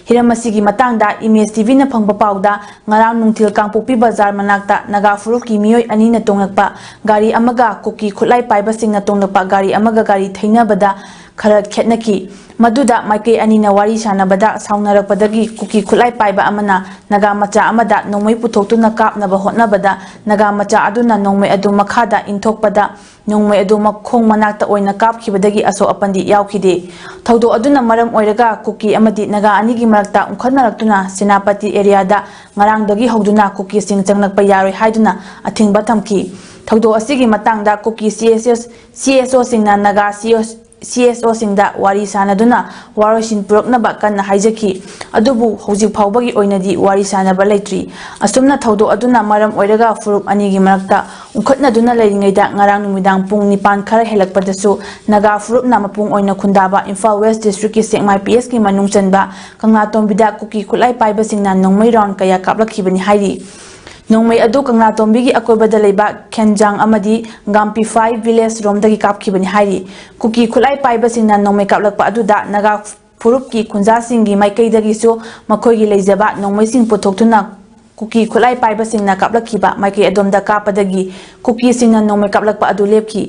ꯍꯤꯔꯝ ꯑꯁꯤꯒꯤ ꯃꯇꯥꯡꯗ ꯏꯃꯦꯖ ꯇꯤꯚꯤꯅ ꯐꯪꯕ ꯄꯥꯎꯗ, ꯉꯔꯥꯡ ꯅꯨꯡꯊꯤꯜ ꯀꯥꯡꯄꯣꯛꯄꯤ ꯕꯖꯥꯔ ꯃꯅꯥꯛꯇ ꯅꯥꯒꯥ ꯐꯨꯔꯨꯞꯀꯤ ꯃꯤꯑꯣꯏ ꯑꯅꯤꯅ ꯇꯣꯡꯂꯛꯄ ꯒꯥꯔꯤ ꯑꯃꯒ ꯀꯨꯀꯤ ꯈꯨꯠꯂꯥꯏ ꯄꯥꯏꯕꯁꯤꯡꯅ ꯇꯣꯡꯂꯛꯄ ꯒꯥꯔꯤ ꯑꯃꯒ ꯒꯥꯔꯤ ꯊꯩꯅꯕꯗ ꯈꯔ ꯈꯦꯠꯅꯈꯤ꯫ ꯃꯗꯨꯗ ꯃꯥꯏꯀꯩ ꯑꯅꯤꯅ ꯋꯥꯔꯤ ꯁꯥꯟꯅꯕꯗ ꯁꯥꯎꯅꯔꯛꯄꯗꯒꯤ ꯀꯨꯀꯤ ꯈꯨꯠꯂꯥꯏ ꯄꯥꯏꯕ ꯑꯃꯅ ꯅꯥꯒꯥ ꯃꯆꯥ ꯑꯃꯗ ꯅꯣꯡꯃꯩ ꯄꯨꯊꯣꯛꯇꯨꯅ ꯀꯥꯞꯅꯕ ꯍꯣꯠꯅꯕꯗ ꯅꯥꯒꯥ ꯃꯆꯥ ꯑꯗꯨꯅ ꯅꯣꯡꯃꯩ ꯑꯗꯨ ꯃꯈꯥꯗ ꯏꯟꯊꯣꯛꯄꯗ ꯅꯣꯡꯃꯩ ꯑꯗꯨ ꯃꯈꯣꯡ ꯃꯅꯥꯛꯇ ꯑꯣꯏꯅ ꯀꯥꯞꯈꯤꯕꯗꯒꯤ ꯑꯁꯣꯛ ꯑꯄꯟꯗꯤ ꯌꯥꯎꯈꯤꯗꯦ꯫ ꯊꯧꯗꯣꯛ ꯑꯗꯨꯅ ꯃꯔꯝ ꯑꯣꯏꯔꯒ ꯀꯨꯀꯤ ꯑꯃꯗꯤ ꯅꯥꯒꯥ ꯑꯅꯤꯒꯤ ꯃꯔꯛꯇ ꯎꯪꯈꯠꯅꯔꯛꯇꯨꯅ ꯁꯦꯅꯥꯄꯇꯤ ꯑꯦꯔꯤꯌꯥꯗ ꯉꯔꯥꯡꯗꯒꯤ ꯍꯧꯗꯨꯅ ꯀꯨꯀꯤꯁꯤꯡ ꯆꯪꯂꯛꯄ ꯌꯥꯔꯣꯏ ꯍꯥꯏꯗꯨꯅ ꯑꯊꯤꯡꯕ ꯊꯝꯈꯤ꯫ ꯊꯧꯗꯣꯛ ꯑꯁꯤꯒꯤ ꯃꯇꯥꯡꯗ ꯀꯨꯀꯤ ꯁꯤ ꯑꯦꯁ ꯑꯦꯁ, C S ꯑꯣꯁꯤꯡꯅ Naga C S C S ꯑꯣꯁꯤꯡꯗ ꯋꯥꯔꯤ ꯁꯥꯅꯗꯨꯅ ꯋꯥꯔꯣꯏꯁꯤꯟ ꯄꯨꯔꯛꯅꯕ ꯀꯟꯅ ꯍꯥꯏꯖꯈꯤ꯫ ꯑꯗꯨꯕꯨ ꯍꯧꯖꯤꯛ ꯐꯥꯎꯕꯒꯤ ꯑꯣꯏꯅꯗꯤ ꯋꯥꯔꯤ ꯁꯥꯅꯕ ꯂꯩꯇ꯭ꯔꯤ꯫ ꯑꯁꯨꯝꯅ ꯊꯧꯗꯣꯛ ꯑꯗꯨꯅ ꯃꯔꯝ ꯑꯣꯏꯔꯒ ꯐꯨꯔꯨꯞ ꯑꯅꯤꯒꯤ ꯃꯔꯛꯇ ꯎꯪꯈꯠꯅꯗꯨꯅ ꯂꯩꯔꯤꯉꯩꯗ ꯉꯔꯥꯡ ꯅꯨꯃꯤꯗꯥꯡ ꯄꯨꯡ ꯅꯤꯄꯥꯟ ꯈꯔ ꯍꯦꯜꯂꯛꯄꯗꯁꯨ ꯅꯥꯒꯥ ꯐꯨꯔꯨꯞꯅ ꯃꯄꯨꯡ ꯑꯣꯏꯅ ꯈꯨꯟꯗꯥꯕ ꯏꯝꯐꯥꯜ ꯋꯦꯁ ꯗꯤꯁꯇ꯭ꯔꯤꯛꯀꯤ ꯁꯦꯛꯃꯥꯏ ꯄꯤ ꯑꯦꯁꯀꯤ ꯃꯅꯨꯡ ꯆꯟꯕ ꯀꯪꯂꯥꯇꯣꯝꯕꯤꯗ ꯀꯨꯀꯤ ꯈꯨꯠꯂꯥꯏ ꯄꯥꯏꯕꯁꯤꯡꯅ ꯅꯣꯡꯃꯩ ꯔꯥꯎꯟ ꯀꯌꯥ ꯀꯥꯞꯂꯛꯈꯤꯕꯅꯤ ꯍꯥꯏꯔꯤ꯫ ꯅꯣꯡꯃꯩ ꯑꯗꯨ ꯀꯪꯂꯥꯇꯣꯝꯕꯤꯒꯤ ꯑꯀꯣꯏꯕꯗ ꯂꯩꯕ ꯈꯦꯟꯖꯥꯡ ꯑꯃꯗꯤ ꯒꯥꯝꯄꯤꯐꯥꯏ ꯚꯤꯂꯦꯖ ꯔꯣꯝꯗꯒꯤ ꯀꯥꯞꯈꯤꯕꯅꯤ ꯍꯥꯏꯔꯤ꯫ ꯀꯨꯀꯤ ꯈꯨꯠꯂꯥꯏ ꯄꯥꯏꯕꯁꯤꯡꯅ ꯅꯣꯡꯃꯩ ꯀꯥꯞꯂꯛꯄ ꯑꯗꯨꯗ ꯅꯥꯒꯥ ꯐꯨꯔꯨꯞꯀꯤ ꯈꯨꯟꯖꯥꯁꯤꯡꯒꯤ ꯃꯥꯏꯀꯩꯗꯒꯤꯁꯨ ꯃꯈꯣꯏꯒꯤ ꯂꯩꯖꯕ ꯅꯣꯡꯃꯩꯁꯤꯡ ꯄꯨꯊꯣꯛꯇꯨꯅ ꯀꯨꯀꯤ ꯈꯨꯠꯂꯥꯏ ꯄꯥꯏꯕꯁꯤꯡꯅ ꯀꯥꯞꯂꯛꯈꯤꯕ ꯃꯥꯏꯀꯩ ꯑꯗꯣꯝꯗ ꯀꯥꯞꯄꯗꯒꯤ ꯀꯨꯀꯤꯁꯤꯡꯅ ꯅꯣꯡꯃꯩ ꯀꯥꯞꯂꯛꯄ ꯑꯗꯨ ꯂꯦꯞꯈꯤ꯫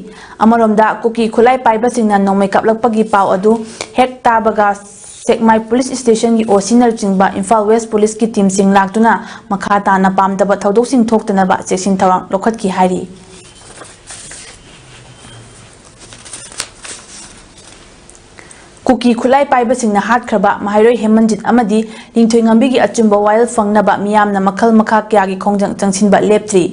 ꯑꯃꯔꯣꯝꯗ, ꯀꯨꯀꯤ ꯈꯨꯠꯂꯥꯏ ꯄꯥꯏꯕꯁꯤꯡꯅ ꯅꯣꯡꯃꯩ ꯀꯥꯞꯂꯛꯄꯒꯤ ꯄꯥꯎ ꯑꯗꯨ ꯍꯦꯛ ꯇꯥꯕꯒ ꯁꯦꯛꯃꯥꯏ ꯄꯨꯂꯤꯁ ꯁ꯭ꯇꯦꯁꯟꯒꯤ ꯑꯣ ꯁꯤꯅꯆꯤꯡꯕ ꯏꯝꯐꯥꯜ ꯋꯦꯁ ꯄꯨꯂꯤꯁꯀꯤ ꯇꯤꯝꯁꯤꯡ ꯂꯥꯛꯇꯨꯅ ꯃꯈꯥ ꯇꯥꯅ ꯄꯥꯝꯗꯕ ꯊꯧꯗꯣꯛꯁꯤꯡ ꯊꯣꯛꯇꯅꯕ ꯆꯦꯛꯁꯤꯟ ꯊꯧꯔꯥꯡ ꯂꯧꯈꯠꯈꯤ ꯍꯥꯏꯔꯤ꯫ ꯀꯨꯀꯤ ꯈꯨꯠꯂꯥꯏ ꯄꯥꯏꯕꯁꯤꯡꯅ ꯍꯥꯠꯈ꯭ꯔꯕ ꯃꯍꯩꯔꯣꯏ ꯍꯦꯃꯟꯖꯤꯠ ꯑꯃꯗꯤ ꯂꯤꯡꯊꯣꯏꯉꯝꯕꯤꯒꯤ ꯑꯆꯨꯝꯕ ꯋꯥꯌꯦꯜ ꯐꯪꯅꯕ ꯃꯤꯌꯥꯝꯅ ꯃꯈꯜ ꯃꯈꯥ ꯀꯌꯥꯒꯤ ꯈꯣꯡꯖꯪ ꯆꯪꯁꯤꯟꯕ ꯂꯦꯞꯇ꯭ꯔꯤ꯫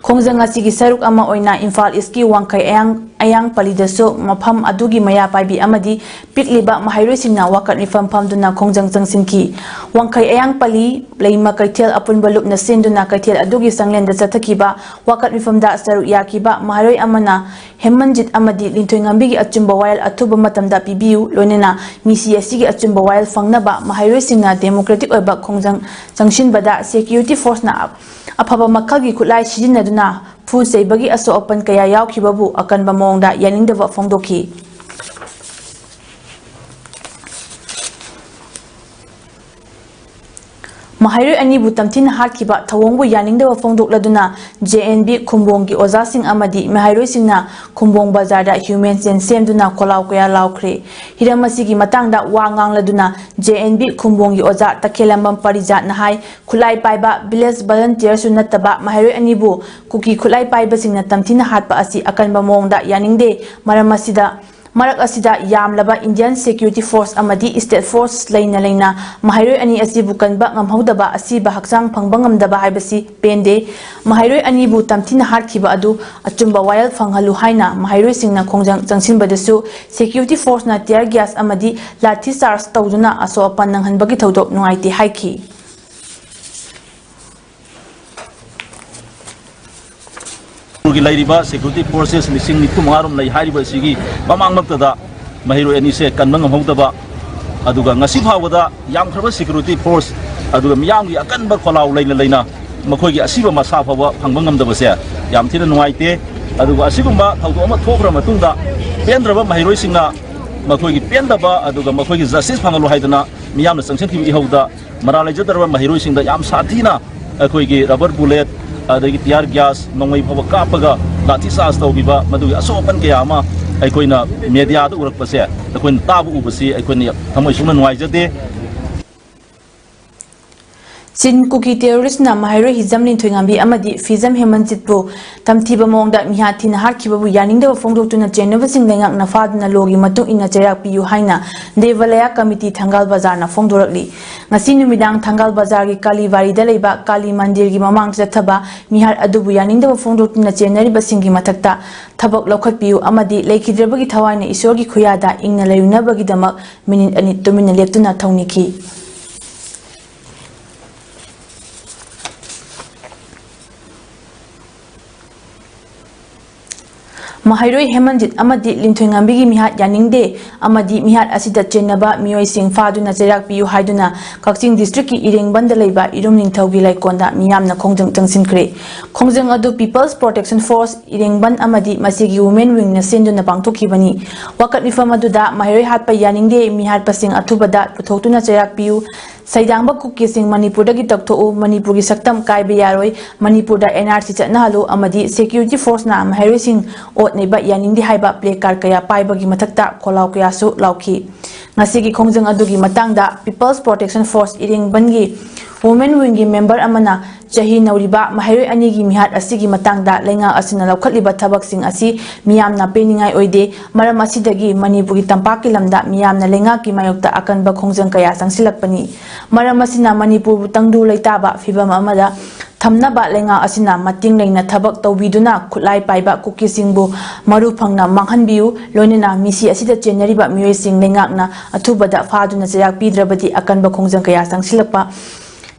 ꯈꯣꯡꯖꯪ ꯑꯁꯤꯒꯤ ꯁꯔꯨꯛ ꯑꯃ ꯑꯣꯏꯅ ꯏꯝꯐꯥꯜ ꯏꯁꯀꯤ ꯋꯥꯡꯈꯩ ꯑꯌꯥꯡ, ꯑꯌꯥꯡ ꯄꯜꯂꯤꯗꯁꯨ ꯃꯐꯝ ꯑꯗꯨꯒꯤ ꯃꯩꯔꯥ ꯄꯥꯏꯕꯤ ꯑꯃꯗꯤ ꯄꯤꯛꯂꯤꯕ ꯃꯍꯩꯔꯣꯏꯁꯤꯡꯅ ꯋꯥꯀꯠ ꯃꯤꯐꯝ ꯐꯝꯗꯨꯅ ꯈꯣꯡꯖꯪ ꯆꯪꯁꯤꯟꯈꯤ꯫ ꯋꯥꯡꯈꯩ ꯑꯌꯥꯡ ꯄꯜꯂꯤ ꯂꯩꯃ ꯀꯩꯊꯦꯜ ꯑꯄꯨꯟꯕ ꯂꯨꯞꯅ ꯁꯤꯟꯗꯨꯅ ꯀꯩꯊꯦꯜ ꯑꯗꯨꯒꯤ ꯆꯪꯂꯦꯟꯗ ꯆꯠꯊꯈꯤꯕ ꯋꯥꯀꯠ ꯃꯤꯐꯝꯗ ꯁꯔꯨꯛ ꯌꯥꯈꯤꯕ ꯃꯍꯩꯔꯣꯏ ꯑꯃꯅ ꯍꯦꯃꯟꯖꯤꯠ ꯑꯃꯗꯤ ꯂꯤꯟꯊꯣꯏꯉꯝꯕꯤꯒꯤ ꯑꯆꯨꯝꯕ ꯋꯥꯌꯦꯜ ꯑꯊꯨꯕ ꯃꯇꯝꯗ ꯄꯤꯕꯤꯌꯨ, ꯂꯣꯏꯅꯅ ꯃꯤꯁꯤ ꯑꯁꯤꯒꯤ ꯑꯆꯨꯝꯕ ꯋꯥꯌꯦꯜ ꯐꯪꯅꯕ ꯃꯍꯩꯔꯣꯏꯁꯤꯡꯅ ꯗꯦꯃꯣꯀ꯭ꯔꯦꯇꯤꯛ ꯑꯣꯏꯕ ꯈꯣꯡꯖꯪ ꯆꯪꯁꯤꯟꯕꯗ ꯁꯦꯀ꯭ꯌꯨꯔꯤꯇꯤ ꯐꯣꯔꯁꯅ ꯑꯐꯕ ꯃꯈꯜꯒꯤ ꯈꯨꯠꯂꯥꯏ ꯁꯤꯖꯤꯟꯅꯗꯨꯅ ꯐꯨ ꯆꯩꯕꯒꯤ ꯑꯁꯣꯛ ꯑꯄꯟ ꯀꯌꯥ ꯌꯥꯎꯈꯤꯕꯕꯨ ꯑꯀꯟꯕ ꯃꯑꯣꯡꯗ ꯌꯥꯅꯤꯡꯗꯕ ꯐꯣꯡꯗꯣꯛꯈꯤ꯫ ꯃꯍꯩꯔꯣꯏ ꯑꯅꯤꯕꯨ ꯇꯝꯊꯤꯅ ꯍꯥꯠꯈꯤꯕ ꯊꯧꯑꯣꯡꯕꯨ ꯌꯥꯅꯤꯡꯗꯕ ꯐꯣꯡꯗꯣꯛꯂꯗꯨꯅ, ꯖꯦ ꯑꯦꯟ ꯕꯤ ꯈꯨꯝꯕꯣꯡꯒꯤ ꯑꯣꯖꯥꯁꯤꯡ ꯑꯃꯗꯤ ꯃꯍꯩꯔꯣꯏꯁꯤꯡꯅ ꯈꯨꯝꯕꯣꯡ ꯕꯖꯥꯔꯗ ꯍ꯭ꯌꯨꯃꯦꯟ ꯆꯦꯟ ꯁꯦꯝꯗꯨꯅ ꯈꯣꯜꯂꯥꯎ ꯀꯌꯥ ꯂꯥꯎꯈ꯭ꯔꯦ꯫ ꯍꯤꯔꯝ ꯑꯁꯤꯒꯤ ꯃꯇꯥꯡꯗ ꯋꯥ ꯉꯥꯡꯂꯗꯨꯅ, ꯖꯦ ꯑꯦꯟ ꯕꯤ ꯈꯨꯝꯕꯣꯡꯒꯤ ꯑꯣꯖꯥ ꯇꯈꯦꯜꯂꯝꯕꯝ ꯄꯔꯤꯖꯥꯠꯅ ꯍꯥꯏ, ꯈꯨꯠꯂꯥꯏ ꯄꯥꯏꯕ village volunteerꯁꯨ ꯅꯠꯇꯕ ꯃꯍꯩꯔꯣꯏ ꯑꯅꯤꯕꯨ ꯀꯨꯀꯤ ꯈꯨꯠꯂꯥꯏ ꯄꯥꯏꯕꯁꯤꯡꯅ ꯇꯝꯊꯤꯅ ꯍꯥꯠꯄ ꯑꯁꯤ ꯑꯀꯟꯕ ꯃꯑꯣꯡꯗ ꯌꯥꯅꯤꯡꯗꯦ꯫ ꯃꯔꯝ ꯑꯁꯤꯗ ꯃꯔꯛ ꯑꯁꯤꯗ ꯌꯥꯝꯂꯕ Indian Security Force ꯑꯃꯗꯤ State Force ꯂꯩꯅ ꯂꯩꯅ ꯃꯍꯩꯔꯣꯏ ꯑꯅꯤ ꯑꯁꯤꯕꯨ ꯀꯟꯕ ꯉꯝꯍꯧꯗꯕ, ꯑꯁꯤꯕ ꯍꯛꯆꯥꯡ ꯐꯪꯕ ꯉꯝꯗꯕ ꯍꯥꯏꯕꯁꯤ ꯄꯦꯟꯗꯦ꯫ ꯃꯍꯩꯔꯣꯏ ꯑꯅꯤꯕꯨ ꯇꯝꯊꯤꯅ ꯍꯥꯠꯈꯤꯕ ꯑꯗꯨ ꯑꯆꯨꯝꯕ ꯋꯥꯌꯦꯜ ꯐꯪꯍꯜꯂꯨ ꯍꯥꯏꯅ ꯃꯍꯩꯔꯣꯏꯁꯤꯡꯅ ꯈꯣꯡꯖꯪ ꯆꯪꯁꯤꯟꯕꯗꯁꯨ Security Forceꯅ tear gas ꯑꯃꯗꯤ ꯂꯥꯊꯤ ꯆꯥꯔꯖ ꯇꯧꯗꯨꯅ ꯑꯁꯣꯛ ꯑꯄꯟ ꯅꯪꯍꯟꯕꯒꯤ ꯊꯧꯗꯣꯛ ꯅꯨꯡꯉꯥꯏꯇꯦ ꯍꯥꯏꯈꯤ꯫ ꯃꯅꯤꯄꯨꯔꯒꯤ ꯂꯩꯔꯤꯕ Security Forces ꯂꯤꯁꯤꯡ ꯅꯤꯐꯨ ꯃꯉꯥ ꯔꯣꯝ ꯂꯩ ꯍꯥꯏꯔꯤꯕ ꯑꯁꯤꯒꯤ ꯃꯃꯥꯡꯃꯛꯇꯗ ꯃꯍꯩꯔꯣꯏ ꯑꯅꯤꯁꯦ ꯀꯟꯕ ꯉꯝꯍꯧꯗꯕ, ꯑꯗꯨꯒ ꯉꯁꯤ ꯐꯥꯎꯕꯗ ꯌꯥꯝꯈ꯭ꯔꯕ Security Force ꯑꯗꯨꯒ ꯃꯤꯌꯥꯝꯒꯤ ꯑꯀꯟꯕ ꯈꯣꯜꯂꯥꯎ ꯂꯩꯅ ꯂꯩꯅ ꯃꯈꯣꯏꯒꯤ ꯑꯁꯤꯕ ꯃꯁꯥ ꯐꯥꯎꯕ ꯐꯪꯕ ꯉꯝꯗꯕꯁꯦ ꯌꯥꯝ ꯊꯤꯅ ꯅꯨꯡꯉꯥꯏꯇꯦ꯫ ꯑꯗꯨꯒ ꯑꯁꯤꯒꯨꯝꯕ ꯊꯧꯗꯣꯛ ꯑꯃ ꯊꯣꯛꯈ꯭ꯔ ꯃꯇꯨꯡꯗ ꯄꯦꯟꯗ꯭ꯔꯕ ꯃꯍꯩꯔꯣꯏꯁꯤꯡꯅ ꯃꯈꯣꯏꯒꯤ ꯄꯦꯟꯗꯕ ꯑꯗꯨꯒ ꯃꯈꯣꯏꯒꯤ justice ꯐꯪꯍꯜꯂꯨ ꯍꯥꯏꯗꯅ ꯃꯤꯌꯥꯝꯅ ꯆꯪꯁꯤꯟꯈꯤꯕ ꯏꯍꯧꯗ ꯃꯔꯥꯜ ꯂꯩꯖꯗ꯭ꯔꯕ ꯃꯍꯩꯔꯣꯏꯁꯤꯡꯗ ꯌꯥꯝ ꯁꯥꯊꯤꯅ ꯑꯩꯈꯣꯏꯒꯤ rubber bullet ꯑꯗꯒꯤ tear gas ꯅꯣꯡꯃꯩ ꯐꯥꯎꯕ ꯀꯥꯞꯄꯒ ꯂꯥꯊꯤ ꯆꯥꯔꯖ ꯇꯧꯈꯤꯕ ꯃꯗꯨꯒꯤ ꯑꯁꯣꯛ ꯑꯄꯟ ꯀꯌꯥ ꯑꯃ ꯑꯩꯈꯣꯏꯅ mediaꯗ ꯎꯔꯛꯄꯁꯦ, ꯑꯩꯈꯣꯏꯅ ꯇꯥꯕ ꯎꯕꯁꯤ ꯑꯩꯈꯣꯏꯅ ꯊꯃꯣꯏ ꯁꯣꯛꯅ ꯅꯨꯡꯉꯥꯏꯖꯗꯦ꯫ ꯆꯤꯟ ꯀꯨꯀꯤ terroristꯅ ꯃꯍꯩꯔꯣꯏ ꯍꯤꯖꯝ ꯂꯤꯟꯊꯣꯏꯉꯥꯝꯕꯤ ꯑꯃꯗꯤ ꯐꯤꯖꯝ ꯍꯦꯃꯟꯖꯤꯠꯄꯨ ꯇꯝꯊꯤꯕ ꯃꯑꯣꯡꯗ ꯃꯤꯍꯥꯠ ꯊꯤꯅ ꯍꯥꯠꯈꯤꯕꯕꯨ ꯌꯥꯅꯤꯡꯗꯕ ꯐꯣꯡꯗꯣꯛꯇꯨꯅ ꯆꯦꯟꯅꯕꯁꯤꯡ ꯂꯩꯉꯥꯛꯅ ꯐꯥꯗꯨꯅ ꯂꯣꯒꯤ ꯃꯇꯨꯡ ꯏꯟꯅ ꯆꯩꯔꯥꯛ ꯄꯤꯌꯨ ꯍꯥꯏꯅ ꯗꯦꯕꯂꯌꯥ committee ꯊꯪꯒꯥꯜ ꯕꯖꯥꯔꯅ ꯐꯣꯡꯗꯣꯔꯛꯂꯤ꯫ ꯉꯁꯤ ꯅꯨꯃꯤꯗꯥꯡ ꯊꯪꯒꯥꯜ ꯕꯖꯥꯔꯒꯤ ꯀꯥꯂꯤꯕꯥꯔꯤꯗ ꯂꯩꯕ ꯀꯥꯂꯤ ꯃꯟꯗꯤꯔꯒꯤ ꯃꯃꯥꯡꯗ ꯆꯠꯊꯕ ꯃꯤꯍꯥꯠ ꯑꯗꯨꯕꯨ ꯌꯥꯅꯤꯡꯗꯕ ꯐꯣꯡꯗꯣꯛꯇꯨꯅ ꯆꯦꯟꯅꯔꯤꯕꯁꯤꯡꯒꯤ ꯃꯊꯛꯇ ꯊꯕꯛ ꯂꯧꯈꯠꯄꯤꯌꯨ ꯑꯃꯗꯤ ꯂꯩꯈꯤꯗ꯭ꯔꯕꯒꯤ ꯊꯋꯥꯏꯅ ꯏꯁꯣꯔꯒꯤ ꯈꯨꯌꯥꯗ ꯏꯪꯅ ꯂꯩꯔꯨꯅꯕꯒꯤꯗꯃꯛ ꯃꯤꯅꯤꯠ ꯑꯅꯤ ꯇꯨꯃꯤꯟꯅ ꯂꯦꯞꯇꯨꯅ ꯊꯧꯅꯤꯈꯤ꯫ ꯃꯍꯩꯔꯣꯏ ꯍꯦꯃꯟꯖꯤꯠ ꯑꯃꯗꯤ ꯂꯤꯟꯊꯣꯏꯉꯥꯝꯕꯤꯒꯤ ꯃꯤꯍꯥꯠ ꯌꯥꯅꯤꯡꯗꯦ ꯑꯃꯗꯤ ꯃꯤꯍꯥꯠ ꯑꯁꯤꯗ ꯆꯦꯟꯅꯕ ꯃꯤꯑꯣꯏꯁꯤꯡ ꯐꯥꯗꯨꯅ ꯆꯩꯔꯥꯛ ꯄꯤꯌꯨ ꯍꯥꯏꯗꯨꯅ ꯀꯛꯆꯤꯡ districtꯀꯤ ꯏꯔꯦꯡꯕꯟꯗ ꯂꯩꯕ ꯏꯔꯨꯝ ꯅꯤꯡꯊꯧꯒꯤ ꯂꯩꯀꯣꯜꯗ ꯃꯤꯌꯥꯝꯅ ꯈꯣꯡꯖꯪ ꯆꯪꯁꯤꯟꯈ꯭ꯔꯦ꯫ ꯈꯣꯡꯖꯪ ꯑꯗꯨ People's Protection Force ꯏꯔꯦꯡꯕꯟ ꯑꯃꯗꯤ ꯃꯁꯤꯒꯤ Women Wingꯅ ꯁꯤꯟꯗꯨꯅ ꯄꯥꯡꯊꯣꯛꯈꯤꯕꯅꯤ꯫ ꯋꯥꯀꯠ ꯃꯤꯐꯝ ꯑꯗꯨꯗ ꯃꯍꯩꯔꯣꯏ ꯍꯥꯠꯄ ꯌꯥꯅꯤꯡꯗꯦ, ꯃꯤꯍꯥꯠꯄꯁꯤꯡ ꯑꯊꯨꯕꯗ ꯄꯨꯊꯣꯛꯇꯨꯅ ꯆꯩꯔꯥꯛ ꯄꯤꯌꯨ, ꯁꯩꯗꯥꯡꯕ ꯀꯨꯀꯤꯁꯤꯡ ꯃꯅꯤꯄꯨꯔꯗꯒꯤ ꯇꯧꯊꯣꯛꯎ, ꯃꯅꯤꯄꯨꯔꯒꯤ ꯁꯛꯇꯝ ꯀꯥꯏꯕ ꯌꯥꯔꯣꯏ, ꯃꯅꯤꯄꯨꯔꯗ ꯑꯦꯟ ꯑꯥꯔ ꯁꯤ ꯆꯠꯅꯍꯜꯂꯨ ꯑꯃꯗꯤ ꯁꯦꯀ꯭ꯌꯨꯔꯤꯇꯤ ꯐꯣꯔꯁꯅ ꯃꯍꯩꯔꯣꯏꯁꯤꯡ ꯑꯣꯠ ꯅꯩꯕ ꯌꯥꯅꯤꯡꯗꯦ ꯍꯥꯏꯕ ꯄ꯭ꯂꯦ ꯀꯥꯔꯗ ꯀꯌꯥ ꯄꯥꯏꯕꯒꯤ ꯃꯊꯛꯇ ꯈꯣꯜꯂꯥꯎ ꯀꯌꯥꯁꯨ ꯂꯥꯎꯈꯤ꯫ ꯉꯁꯤꯒꯤ ꯈꯣꯡꯖꯪ ꯑꯗꯨꯒꯤ ꯃꯇꯥꯡꯗ People's Protection Force ꯏꯔꯦꯡꯕꯟꯒꯤ Women Wingꯒꯤ ꯃꯦꯝꯕꯔ ꯑꯃꯅ ꯆꯍꯤ ꯅꯧꯔꯤꯕ ꯃꯍꯩꯔꯣꯏ ꯑꯅꯤꯒꯤ ꯃꯤꯍꯥꯠ ꯑꯁꯤꯒꯤ ꯃꯇꯥꯡꯗ ꯂꯩꯉꯥꯛ ꯑꯁꯤꯅ ꯂꯧꯈꯠꯂꯤꯕ ꯊꯕꯛꯁꯤꯡ ꯑꯁꯤ ꯃꯤꯌꯥꯝꯅ ꯄꯦꯟꯅꯤꯡꯉꯥꯏ ꯑꯣꯏꯗꯦ꯫ ꯃꯔꯝ ꯑꯁꯤꯗꯒꯤ ꯃꯅꯤꯄꯨꯔꯒꯤ ꯇꯝꯄꯥꯛꯀꯤ ꯂꯝꯗ ꯃꯤꯌꯥꯝꯅ ꯂꯩꯉꯥꯛꯀꯤ ꯃꯥꯌꯣꯛꯇ ꯑꯀꯟꯕ ꯈꯣꯡꯖꯪ ꯀꯌꯥ ꯆꯪꯁꯤꯜꯂꯛꯄꯅꯤ꯫ ꯃꯔꯝ ꯑꯁꯤꯅ ꯃꯅꯤꯄꯨꯔꯕꯨ ꯇꯪꯗꯨ ꯂꯩꯇꯥꯕ ꯐꯤꯕꯝ ꯑꯃꯗ ꯊꯝꯅꯕ ꯂꯩꯉꯥꯛ ꯑꯁꯤꯅ ꯃꯇꯤꯡ ꯂꯩꯅ ꯊꯕꯛ ꯇꯧꯕꯤꯗꯨꯅ ꯈꯨꯠꯂꯥꯏ ꯄꯥꯏꯕ ꯀꯨꯀꯤꯁꯤꯡꯕꯨ ꯃꯔꯨ ꯐꯪꯅ ꯃꯥꯡꯍꯟꯕꯤꯌꯨ, ꯂꯣꯏꯅꯅ ꯃꯤꯁꯤ ꯑꯁꯤꯗ ꯆꯦꯟꯅꯔꯤꯕ ꯃꯤꯑꯣꯏꯁꯤꯡ ꯂꯩꯉꯥꯛꯅ ꯑꯊꯨꯕꯗ ꯐꯥꯗꯨꯅ ꯆꯩꯔꯥꯛ ꯄꯤꯗ꯭ꯔꯕꯗꯤ ꯑꯀꯟꯕ ꯈꯣꯡꯖꯪ ꯀꯌꯥ ꯆꯪꯁꯤꯜꯂꯛꯄ,